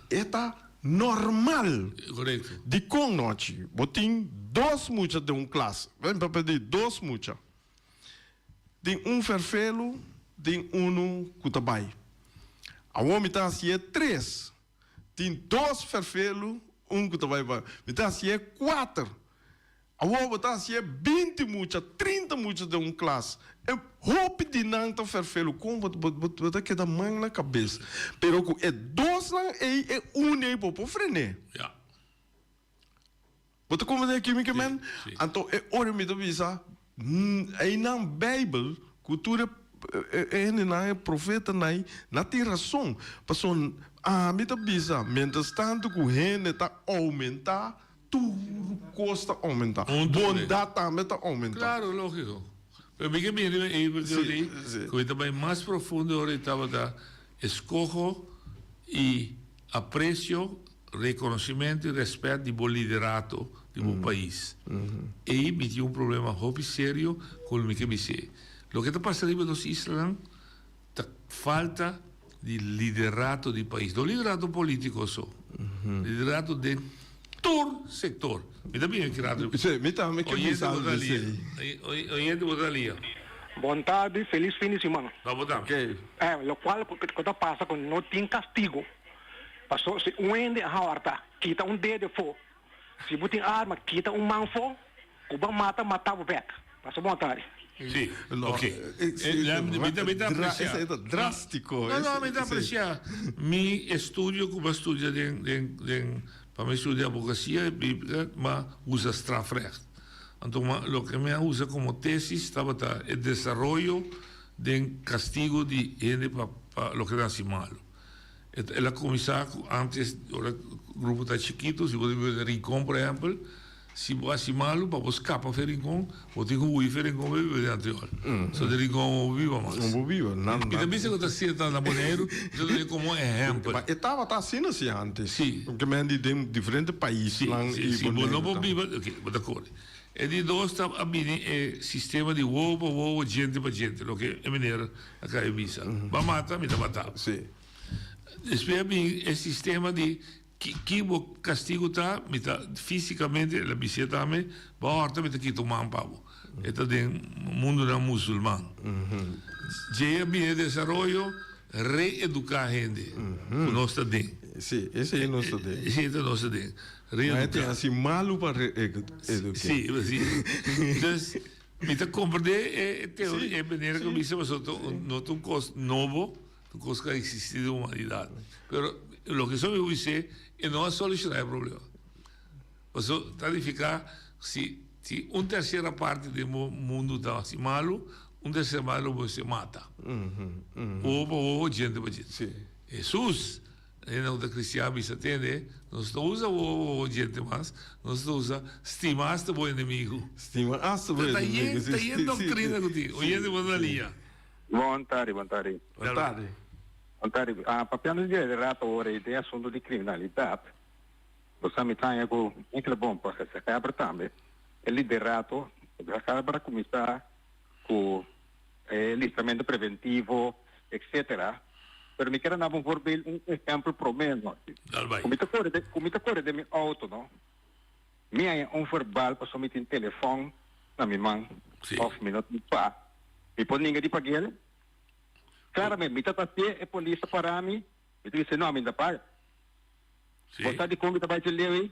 E ta normal. Korekto. Dikon nochi bo tin dos mucha den un klas? Ven papia di dos mucha. Tin un ferfelu, tin unu ku ta bai. Awor mi ta hasié tres. Tin dos ferfelu, un ku ta bai pa. Mi ta hasié kuater. Awor bo ta hasié binti mucha, trinta mucha den un klas. E hopi di nan ta ferfelu. Kon bo bo ta keda man na kabes? Pero ku e dosnan ei, e un ei bo por frené. Ja. Bo ta komprendé aki mi ke men? Sí, sí. Anto e ora mi ta bisa, einan Beibel ku tur e e hendenan, e profetanan ei, nan tin rason. Pasobra ami ta bisa, miéntras tantu ku hende ta oumentá, Tur kos ta oumentá. Bondat tambe ta oumentá. Claro, lógico. Pero mi ke bini riba ei porque ora ei ku mi ta bai mas profundo ora ei tabata eskoho i apresio, rekonosimento i rèspèt di bo liderato di bo pais. Ei mi tin un problema hopi serio ku mi ke bis'é. Loke ta pasa riba nos islanan Ta falta di liderato di pais. No liderato politico so. Liderato den tur sector. Mi ta bini aki rato. Sí, mi tambe ke Oyente bisa bo ta algo lia. así. Oyente bo ta lia. Bon tardi, felis fin di siman. Pa bo tambe. Eh, locual cu ta pasa cu no tin castigo. Paso si un hende a horta, kita un dedo afo. Si bo tin arma, kita un man afo. Ku bo mata, mata bo bek. Pasa bon tardi. Sí, ok. Mi ta mi ta aprecia. Esei ta drástiko. No, no, mi ta aprecia. Mi estudio ku bo a studia den, den, den, pa mi studia abogacia, mi a usa strafrecht. Anto ma loke mi a usa komo tesis tabata e desaroyo den kastigo di hende pa pa loke nan hasi malu. El a kuminsá ku antes ora grupo ta chikitu, si bo ta biba den Rincon por ehèmpel. Si bo hasi malu pa bo skapa fe Rincon, bo tin ku hui fe Rincon pa biba den Antriol. So den Rincon bo por biba mas. No por biba, nan. Mi ta bisa ku ta seta na Boneiru, mi ta duna komo ehèmpel. Ma e tabata asina si antes. Si. Ke men di den diferente paisnan Si, i si. Bo no Boneiru por tambe. biba, oke, bo ta kore. E di dos ta a bini e sistema di wowo pa wowo, djente pa djente, loke e meneer a kaba di bisa. Bo a mata, mi ta mata bo. Si. Despues a bini e sistema di Ki ki bo kastigu ta? Mi ta físikamente, el a bis'é tambe, bo a hòrta mi ta kita un man pa bo. E ta den mundunan musulman. Djei a bini e desaroyo reeduká hende ku nos ta den. Sí, esei nos ta den. Esei ta nos ta den. Ma e tin hasi malu pa reeduk'é. Sí, sí. Dus, mi ta komprendé e teoria, e manera ku bisa, pasobra no ta un kos nobo. Un kos ku a eksistí den humanidat. Pero loke so mi por bis'é, e no a solushoná e problema. Pasobra ta nifiká si si un tersera parti den bo mundu ta hasi malu, un tersera parti lo bo mester mata. Wowo pa wowo, djente pa djente. Hesus, hende ku ta kristian bisa tende, nos no usa wowo pa wowo, djente mas, nos ta usa stima asta bo enemigu. Stima asta bo enemigu. Ta yen doktrina ku tin. Oyente bo na liña. Bon tardi, bon tardi. Bon tardi. Bon tardi. Ah, papiando di e rato ora ei den asunto di kriminalidat, bo sa mi ta haña ku enkele bon pa gezaghebber tambe. E liderato, gezaghebber a kuminsá ku e listamentu preventivo, etcetera. Pero mi kier a daba un voorbeeld, un ehèmpel promé, no. Dal bai. Ku mi ta kore den, ku mi ta kore den mi outo, no. Mi haña un verbal pasobra mi tin telefòn na mi man òf mi no tin pa. Mi por ninga di pag'el? Klaramente, mi ta papia, e polis ta para mi, mi ta bisa, no, mi no ta paga. Bo sa dikon mi ta bai dje leu ei?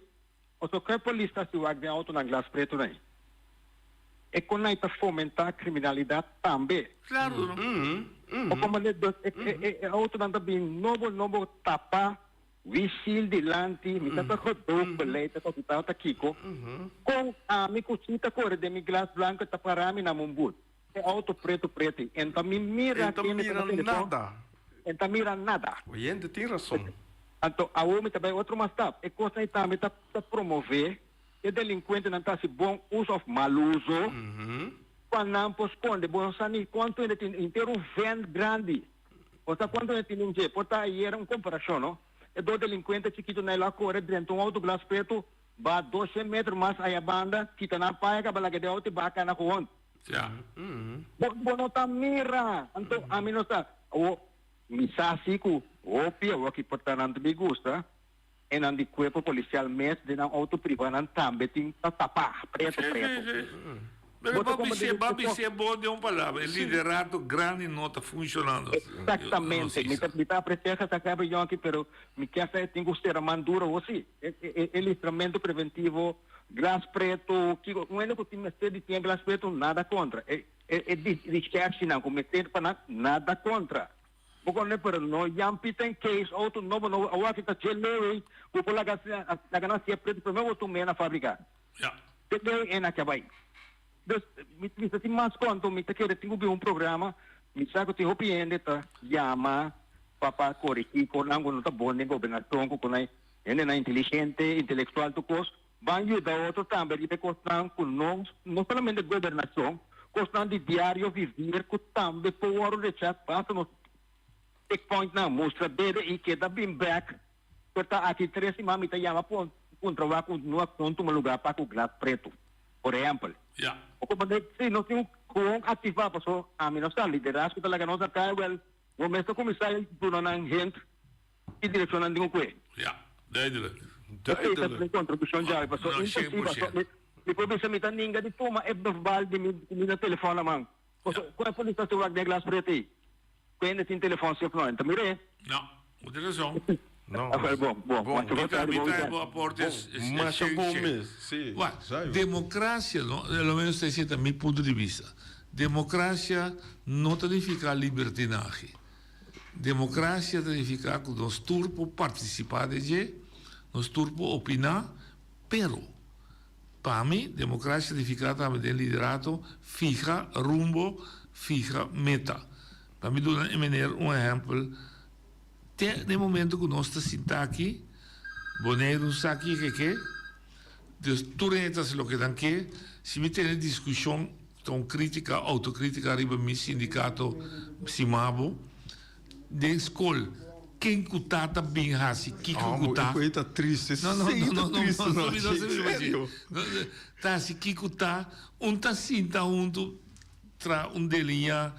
Pasobra ku e polis ta hasi wak den outonan glas pretu nan ei, e kon nan ta fomentá kriminalidat tambe. Klaru, no? Bo komprendé? Dus e outonan ta bin nobo nobo tapá. Wisil dilanti, mi ta ta gedoogbeleidt ta kontá ta kiko, kon ami ku si ta kore den mi glas blanko ta para mi na mun but, e auto pretu preti, en ta mi mira En ta kende ta mira na telefon, nada. en ta mira nada. Oyente tin rason. Anto awo mi ta bai otro mas stap, e kosnan ei tambe ta ta promove e delinkuentenan ta hasi bon uso of mal uso pa nan por skonde. Bo no sa ni kuantu hende tin, henter un vent grandi. Bo sa cuanto hende tin den dje? Por ta ayer un comparacion, no? E dos delincuente chikito na e lo a core drenta un auto glas preto, ba doshen metro mas aya banda, kita nan paña caba laga den auto y baha cana cu hond. Ja. Bo, bo no ta mira! Anto ami no sa. Awor, mi sa si cu hopi awor ki por ta nan ta mi gusta, e nan di cuerpo policial mes den nan auto priva nan tambe tin ta tapa preto preto. Pero bo bis'é, bo bis'é bo den un palabra, e liderato grandi no ta funcionando. Exactamente, mi ta mi ta aprecia esa caba yonki pero mi kier sa e tin cu cera man duro awo si. E e e listramento preventivo, glas preto, kico, un hende cu tin mester di tin e glas preto nada contra, e e e dishercinan cu mester pa nan nada contra. Bo kono pero no yan pita en case auto nobo nobo awor aki ta dje leu ei bo por laga laga nan sier preto prome bo tum'e na fabrica. Ja. Dje leu ei na cabay. Dus mi mi ta tin mas konto mi ta kere tin ku bin un programa mi sa ku tin hopi hende ta yama pa pa korigi konan ku no ta bon den gobernashon ku konai hendenan inteligente intelectual tur kos ban yuda otro tambe riba e kosnan ku no no solamente gobernashon, kosnan di diario vivir ku tambe por wòrdu rechá basta nos take pointnan mustra dede i keda bin bèk por ta aki tres siman mi ta yama puntra wak ku no a kon tuma lugá pa ku glas pretu por ehèmpel. Ya. Bo komprendé? Si nos tin kon aktivá paso ami no sa liderazgo ta laga nos akai wèl bo mes ta kuminsá duna nan hint Ki direkshonnan tin ku kue? Ja, duidelijk. Esei ta mi kontribushon djawe paso imposibel paso mi por bisa mi ta ninga di tuma e befbal di mi ku mi na telefòn na man paso ku e polis ta wak den e glas pretu ei ku hende tin telefòn si of no enta mir'é. No, bo tin rason. No. Awel bon, bon. Bon. Masha bon tardi, Mi bon ta weekend. bo aporte es Bon, masha bon mes, si. Wak, demokrasia no, lo menos esei ta mi punto di bista. Demokrasia no ta nifiká libertinahe. Democracia ta nifica cu nos tur por participa den dje, nos tur por opina, pero pa mi democracia nifica tambe den liderato fija rumbo, fija meta. Pa mi duna e meneer un ehempel, te den momento cu nos ta sinta aki, Boneiru sa kico ke ke. Dus tur hende ta hasi loke nan ke. Si mi tene diskushon, ta un kritika, outokritika riba mi sindikato Simabo den skol. Ken ku ta ta bin hasi kiko ku ta. Amo, e ta triste. No, no, Sí, no, ta no, no, triste, no, no, mi no en sa riba dje. serio. No, no, ta hasi kiko ta, un ta sinta huntu tra un deliñá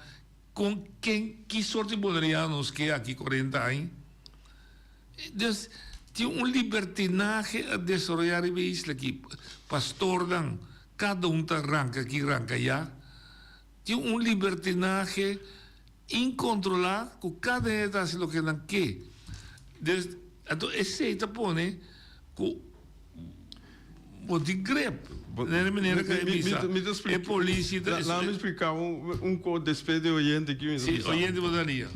kon ken ki sort di boneriano nos ke aki korenta aña. Dus tin un libertinahe a desaroyá riba e isla aki. Pastornan, kada un ta ranka aki, ranka ayá. Tin un libertinahe inkontrolá ku kada hende ta hasi loke nan ke. Dus, anto esei ta pone ku bo tin grip. Nene manera ku e bisa, e polisi ta. Laat mi splika un kos despues di oyente ki mi ta Si, bisa. oyente bo ta lia.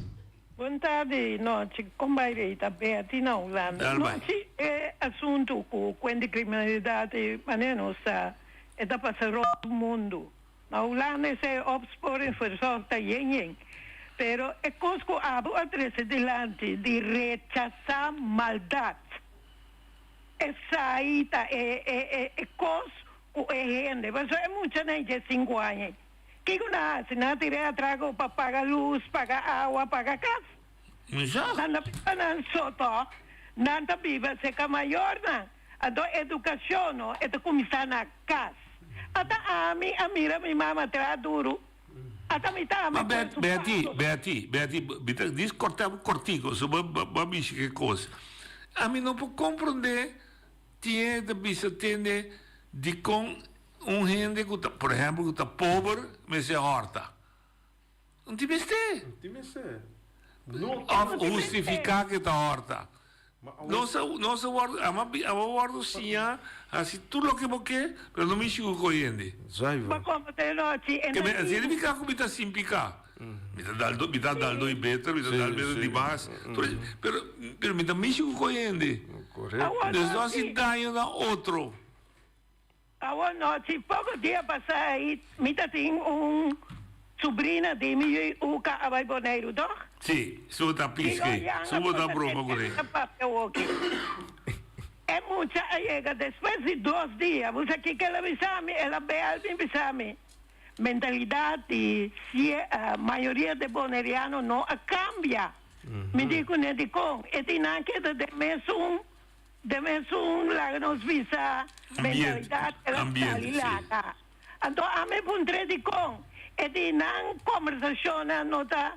Bon tardi nochi, kon bai rei ta Betty na Hulanda. Nochi e asuntu ku kuen di kriminalidat i manera nos sa e ta pasa rònt mundu. Na Hulanda esei opsporing verzocht ta yen yen. Pero e kos ku abo a trese dilanti di rechasá maldat, esai ta e e e kos ku e hende, pasobra e muchanan dje sinku aña ei, kiko nan a hasi? Nan a tira e atraco pa paga lus, paga awa, paga kas. Nan ta biba nan so tòg, nan ta biba serka mayornan. Anto edukashon no e ta kuminsá na kas. Ata ami a mira mi mama traha duru. Ata mi ta ama Ma ku su Betty, paso. Betty, Betty, mi ta dis kortá bo kortico, so bo bo a mishi ke kos. Ami no por komprondé tin hende ta bisa tende dikon un hende ku ta, por ehèmpel, ku ta pober mester hòrta. No tin mester. No tin mester. No Of hustifiká ke ta hòrta. Nos a nos a wòrdu ama a wòrdu siñá hasi tur loke bo ke, pero no mishi ku koe hende. Zuiver. Bo komo te nochi e Ke me na asina mi ka ku mi ta sin piká. Mi ta dal mi ta dal doi beter, mi ta dal beter di mas, tur pero pero mi ta mishi ku koe hende. Korekto. Dus no hasi daño na otro. Awor nochi, poko dia pasá ei, mi ta tin un subrina di mi yu Uka a bai Boneiru, toch? Sí, su ta piske, su bo ta broma ku ne. E mucha a yega despues di dos dia, bo sa kiko el a bisa mi? El a bel mi bisa mi, Mentalidat di mayoria di boneriano no a kambia. Mi di ku ne, Dikon? E tin nan keda den mesun Den mesun laga nos bisa mentalidat el a sali laga. Anto ami puntr'é dikon e di nan kombersashonnan no ta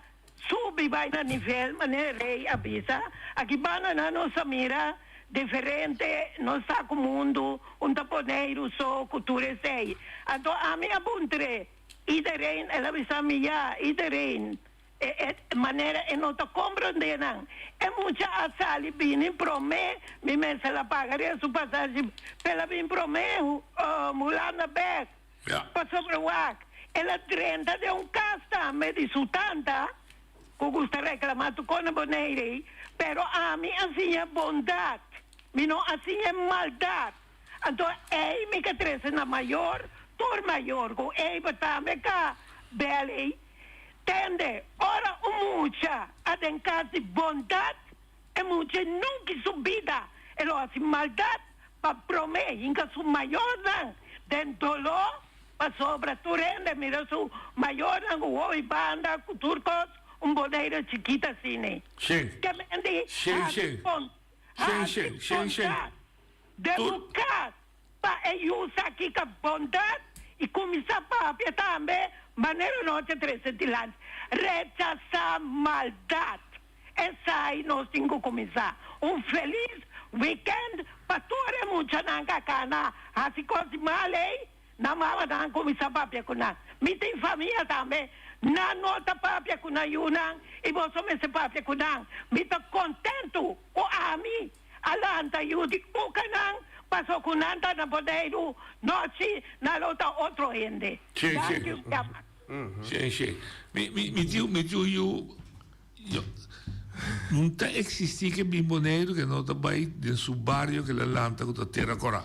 subi bai na nivel manera Rey a bisa. Aki banda nan nos a mira diferente, nos sa ku mundu un ta Boneiru so ku tur esei. Anto ami a puntr'é iedereen, el a bisa mi ya, iedereen. E e manera e no ta comprende nan. E mucha a sali bini prome, mi mester la paga riba su pasashi p'el a bin prome Hulanda bek. Pasobra wak, el a drenta den un cas tambe di su tanta cu gusta reclama tur con na Bonaire ei, pero ami a siña bondad, mi no a siña maldad. Anto ei mi ke trese na mayor, tur mayor cu ei pa tambe ka bel ei. Tende, ora un mucha a den kas di bondat, e mucha nunca su bida e lo hasi maldat pa promé hinka su mayornan den doló, pasobra tur hende mira su mayornan ku hopi banda ku tur kos, un Bonaire chikit asina. Shen. Ke men di Shen, hasi shen. bon, Shen, hasi shen, shen, shen. bondat den Tur. bo kas. Pa e yu sa kiko bondat i kuminsá papia tambe manera nos ta trese dilanti. Rechasá maldat. Esei nos tin ku kuminsá. Un felis wikènt pa tur e muchanan ku a kana hasi kos di mal ei. Nan mamanan kuminsá papia ku nan. Mi tin famia tambe. Nan no ta papia ku nan yunan i boso mester papia ku nan. Mi ta kontentu ku ami A lanta yu di ukanan, paso ku nan ta na Boneiru nochi, nan lo ta otro hende. Shen, Danki shen. Yama. Shen, shen. Mi, mi, mi tiu, mi tiu yu, yo, no ta eksistí ke bin Boneiru ke no ta bai den su bario ke la lanta ku ta Tera Kòrá.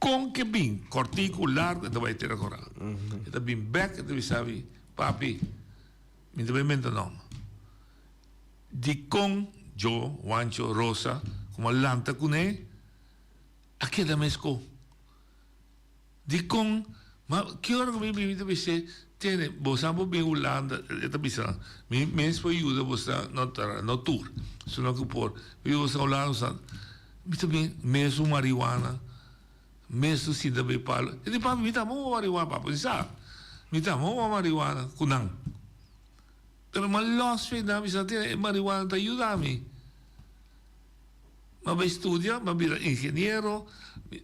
Kon ke bin, kòrtiku, largu, e ta bai Tera Kòrá. E ta bin bèk, e ta bisa mi, Papi, mi ta bai menta nòmber. Dikon Jo, Wancho, Rosa, ku a lanta kuné? A keda mesco. Dikon? Ma ki ora ku mi bin mi ta bis'é, Tene, bosan por bin Hulanda, e ta bisa nan, mi mes por yuda bosan, no ta, no tur, esunnan ku por, mi yuda bosan Hulanda, bosan, mi ta bin mesun marihuana, mesun sinta bay palo. E di, Papi, mi ta huma marihuana, papi sa, mi ta huma marihuana ku nan. Pero mi a lòs fe nan, mi bisa, Tene, e marihuana ta yuda mi. Mi a bai studia, mi a bira ingeniero,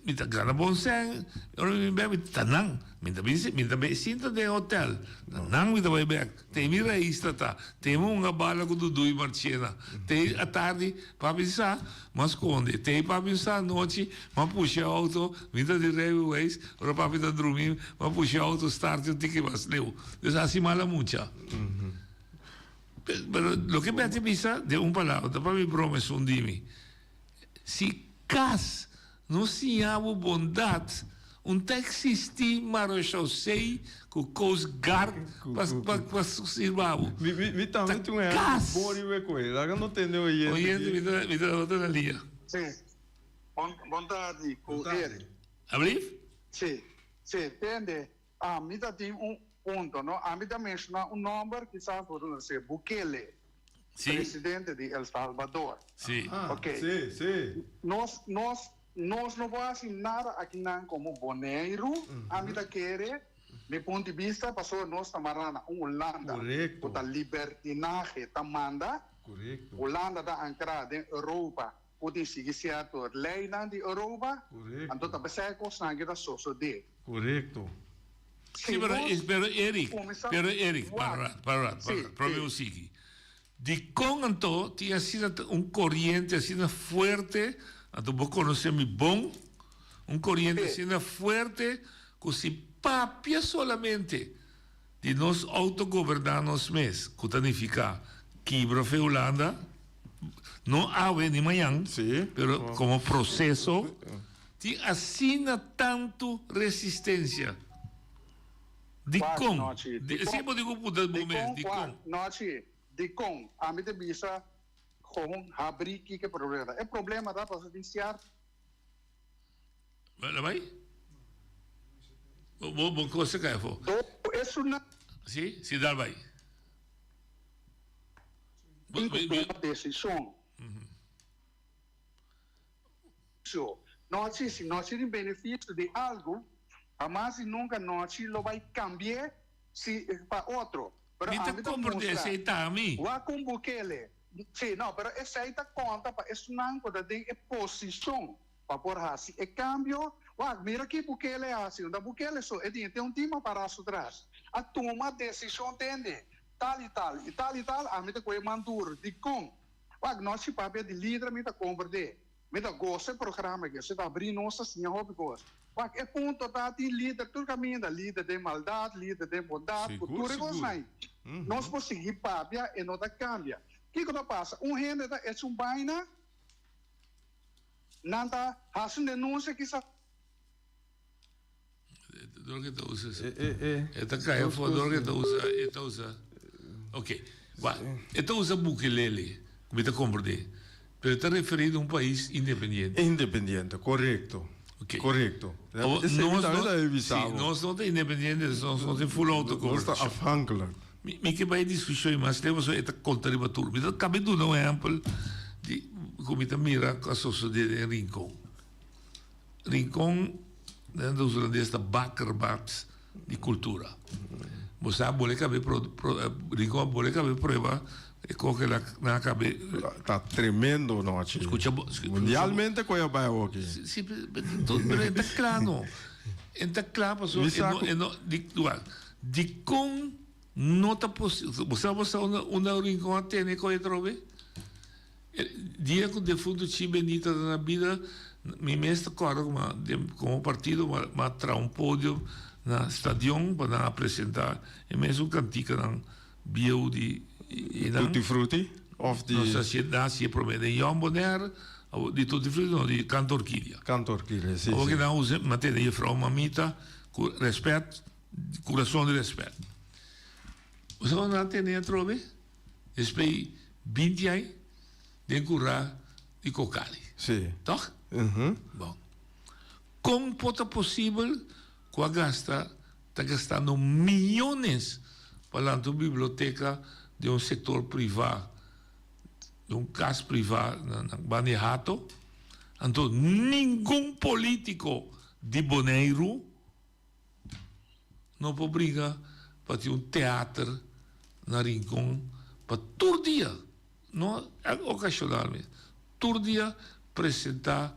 mi ta gana bon sèn, ora mi bin bèk mi ta nan, mi ta bin mi ta bai sinta den hotel, ta nan mi ta bai bèk, te mi rais ta ta, te mi hunga bala ku Dudu i Marchena, te atardi papi sa mi a skonde, te papi sa anochi mi a pusha e outo, mi ta di rijbewijs, ora papi ta drumi mi a pusha e outo start un tiki mas leu, dus asi mala mucha. Pero loke Betty bisa den un palabra ta pa mi broma esun di mi. Si kas no siña bo bondat, un ta eksistí marechaussee ku Coast Guard pa pa sirba bo. Mi mi mi Ta tambe tin un ehempel kas! bon riba e koe. Laga no tende oyente Oyente di. mi ta mi ta no ta na lia. Sí. Bon bon tardi ku Bon tardi. Eric. Ablief? Sí, sí, tende. Ami ta tin un punto, no? Ami ta menciona un nomber, kisas bo ta conoce, Bukele, Sí. presidente di El Salvador. Sí. Ah, Ok. sí, sí. Nos, nos, nos no por haci nada akinan como Boneiru, ami ta kere, mi punto di bista, pasobra nos ta mara na un Hulanda cu Correcto. ta libertinahe ta manda. Correcto. Hulanda ta ancra den Europa cu tin sigui cierto leynan di Europa, anto Correcto. ta pesey cosnan aki ta sosode. Korekto. Sí, pero, pero Eric, pero Eric, para un rato, para un rato, para un rato, prome bo sigui. Dikon anto tin asina un koriente asina fuerte, anto bo konosé mi bon, un koriente asina fuerte ku si papia solamente di nos outogoberná nos mes, ku ta nifiká kibra fe Hulanda, no awe ni mañan, pero komo proseso, Tin asina tantu resistencia. Dikon? Esei bo tin ku puntra bo mes, dikon? Nochi, dikon? Ami ta bisa gewoon habri kiko e problema ta. E problema ta pasobra tin siart. Lo bai? Bo bo kos a kai afo. Esunnan. Si, si dal bai. Tin ku tuma desishon. So, nochi, si nochi tin benefisio di algu, hamas i nunka nochi lo bai kambi'é si pa otro. Pero Mi ta ami ta komprendé mustra, esei ta ami. wak un Bukele. Sí, no, pero esei ta konta pa esnan ku ta den e posishon pa por hasi e kambio. Wak, mira ki Bukele a hasi. Unda Bukele so, e tin, e tin un tim apará su tras. A tuma desishon tende, tal i tal, i tal i tal, ami ta kohe man duru. Dikon? Wak, nochi papia di lider mi ta komprendé. Mi ta gosa e programa aki, esei ta abrí nos ta siña hopi kos. Wak, e punto ta tin lider tur kaminda, lider den maldat, lider den bondat, ku Sigur, tur e sigur. kosnan ei. Nos por sigui papia, e no ta kambia. Kiko ta pasa? Un hende ta echa un baina, nan ta hasi un denunsia kisas. Dor ke ta usa e e ta kai afo dor ke ta usa e ta usa ok wak e ta usa bukelele ku mi ta komprende pero e ta referi na un pais independiente. Independiente korekto korekto nos no si nos no ta independiente nos no tin full autogobernashon nos ta afhankelijk. Mi ke bai diskushon i mas leu pasobra e ta konta riba tur mi ta kabe duna un ehèmpel di ku mi ta mira ku a sosode den Rincon. Rincon den nos hulandes ta bakermat di kultura. Bo sa bole kabe Rincon a bole kabe prueba e koke la nan a kabe. Ta tremendo nochi. Skucha bo. Mundialmente koe a bai awoki. Si pero e ta kla no. E ta kla pasobra e no e no di wak dikon no ta posibel bo sa bo sa unda Rincon a tene koe atrobe? E dia ku defuntu Chi Benita ta na bida, mi mes ta kòrda ku mi komo partido mi a traha un podio na stadion pa nan a presentá e mesun kantikanan bieu di einan. Tutti Frutti òf di. Nos a hasié, nan a hasié promé den Jong Bonaire, di Tutti Frutti no, di Canto Orquídea. Canto Orquídea, si, si. Awor ku nan usa, mi a tene jefrou Mamita ku rèspèt, kurason di rèspèt. Bo sa ku nan a tene atrobe? Despues 20 aña den curá di Cocali. Sí. Toch? Mhm. Bon. Kon por ta posibel ku a gasta, ta gastando miyones pa lanta un biblioteka den un sektor privá, den un kas privá na banda di Hato? Anto ningun polítiko di Boneiru no por bringa pa tin un teater na Rincon pa tur dia, no okashonalmente, tur dia presentá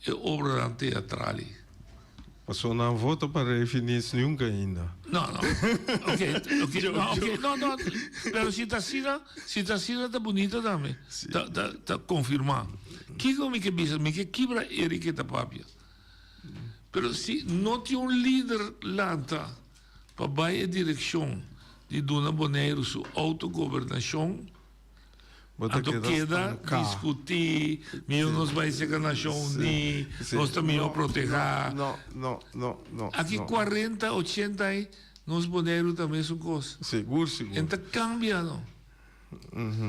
e obranan teatral ei. Paso nan voto pa Rey Finis nunca ainda. No, no. Ok, ok, no, ok, no, no. Pero si ta asina, si ta asina ta bunito tambe. Ta, ta, ta confirma. Kiko mi ke bisa? Mi ke kibra Eric e ta papia. Pero si no tin un lider lanta pa bai e direccion di duna Boneiru su autogobernashon, Bo ta Anto keda keda stanká. diskutí, mihó nos bai serka Nashon Uní, Sí. nos ta mihó No, protehá. no, no, no, no, Aki no. kuarenta, ochenta ai, nos Boneiru ta mesun kos. Sigur, sigur. En ta kambia no.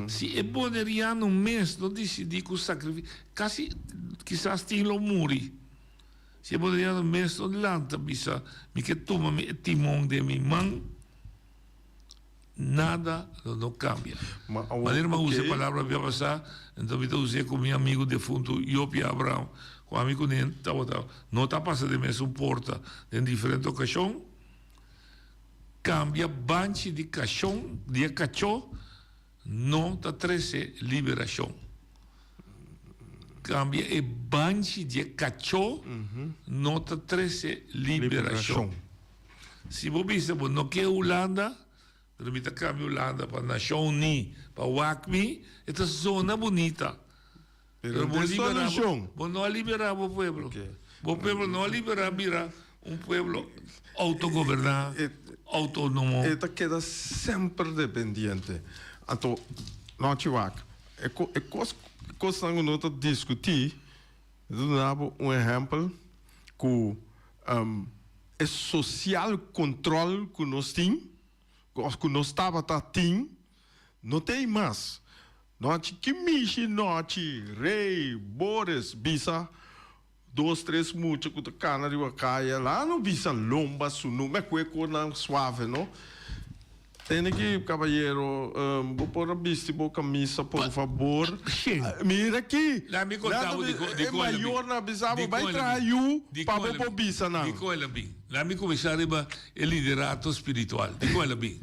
Si e boneriano mes no disidí ku sakrifi, kasi kisas tin lo muri. Si e boneriano mes no lanta bisa, mi ke tuma mi e timon den mi man. Nada lo no cambia. Manera mi a usa e palabra bia pasá, enton mi ta us'é ku mi amigu defuntu Jopi Abraham, ku ami ku nen tabata no ta pasa den mesun porta den diferente okashon. Kambia banchi di kashon di e kachó no ta trese liberashon. Kambia e banchi di e kachó no ta trese liberashon. Si bo bisa bo no ke Hulanda, pero mi ta cambia Hulanda pa Nashon Uní, pa wak mi, e ta zona bunita. Pero Pero bo no libera bo, solucion. bo no a libera bo pueblo. Bo pueblo no a libera bira un pueblo autogoberná, autonomo. E ta keda semper dependiente. Anto, nochi wak, e ko, e kos, kosnan ku no ta diskutí, Mi ta duna bo un ehèmpel ku e sosial kontròl ku nos tin òf ku nos tabata tin no ta ei mas. Nochi ki mishi nochi Rey Boris bisa dos tres mucha ku ta kana riba kaya la no bisa lomba sunu me kue konan suave no. Tene ki cabayero bo por a bisti bo camisa por fabor. Mira aki. Laat mi conta bo di con E mayor nan a bisa bo bay traha yu pa bo por bisa nan. Di con el a bin. Laat mi cuminsa riba e liderato spiritual. Di con el a bin.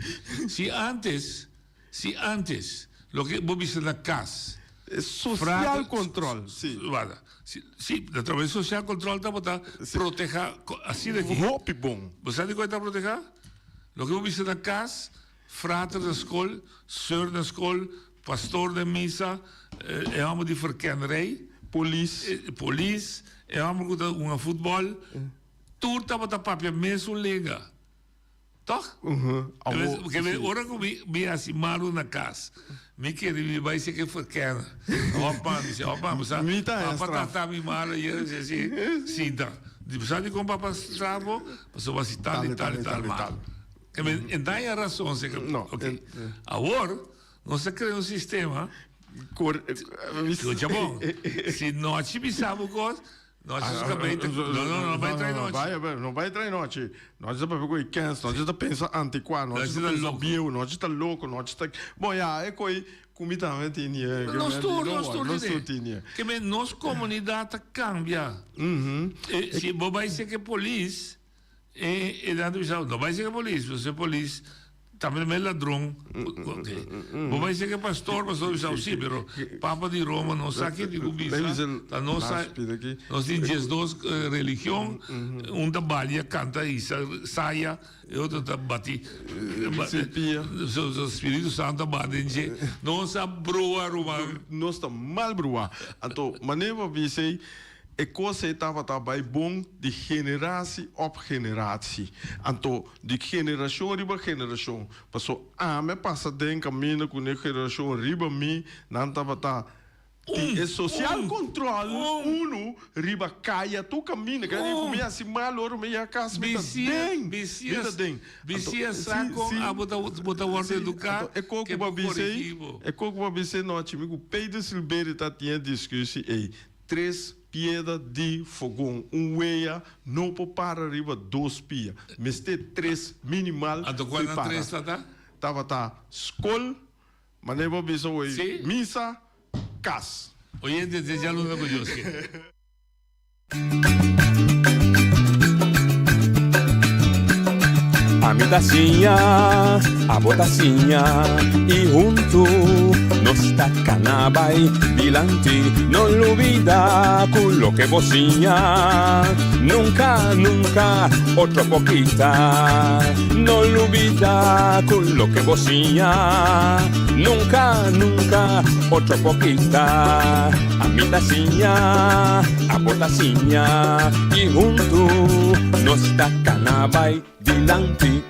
Si antes, si antes loke bo bisa na cas. Social control, si. Wada. Si, si, atraves social control tabata proteha asina aki. Hopi bon. Bo sa di con e ta proteha? Loke bo bisa na kas, frater na skol, seur na skol, pastor den misa, e hòmber di verkennerij, Polis. polis, e hòmber ku ta hunga futbòl, tur tabata papia mesun lenga. Tòg? Awor, Ke si. ora ku mi mi hasi malu na kas, mi kere mi bai seke verkenner. Hòpman, mi si, hòpman, bo sa, Mi ta haña papa straf. tata mi malu ayer, mi si, si, sinta. Di bo sa dikon papa straf bo? Pasobra bo hasi tal i tal i tal mal. E men e daña rason si No. Ok. Awor nos a krea un sistema Escucha bon. Si nochi bisa bo kos, nochi su kabei ta No no no bai trae nochi. Bai bai no bai trae nochi. Nochi ta papia ku e kens, nochi ta pensa anticuá, nochi ta pensa bieu, nochi ta loko, nochi ta Bon ya e koi Ku mi tambe tin e. Nos tur, nos tur tin e. Ke men nos komunidat ta kambia. Si bo bai seke polis, e e nan ta bisa bo, no bai seke polis, pasobra e polis tambe ta ladron. Bo bai seke pastor, pastor ta bisa bo, si, pero Papa di Roma no sa ke di ku bisa, ta nos sa, nos tin diesdos religion, un ta balia, kanta i saya. E otro ta bati So Spiritu Santo a baha den dje. Nos a brua ruman. Nos ta mal brua. Anto manera bo a bisa ei, e kos ei tabata bai bon di generatie op generatie. Anto di generashon riba generashon. Paso ami a pasa den kaminda ku ne generashon riba mi, nan tabata Tin e social control unu riba kaya tur kaminda. Kaya di ku mi hasi mal ora mi yega kas mi ta den. Mi ta den. Bisia sa kon abo ta bo ta wòrdu eduká E kos ku bo a bisa ei, e kos ku bo a bisa ei nochi mi ku Peter Silberie ta tin e diskusi ei. Tres. Pieda di fogon. Un wea no por para riba dos pia. Mester tres minimal Anto p'e cual nan para. tres tata? Tabata skol, manera bo bisa hoy, Sí. misa, kas. Oyente, te djaluna cu Dios ke. Ami ta siña, abo ta siña y huntu nos ta cana bay dilanti. No lubida cu loke bo siña nunca, nunca otro por kita. No lubida cu loke bo siña nunca, nunca otro por kita. Ami ta siña, abo ta siña y huntu nos ta cana bay dilanti.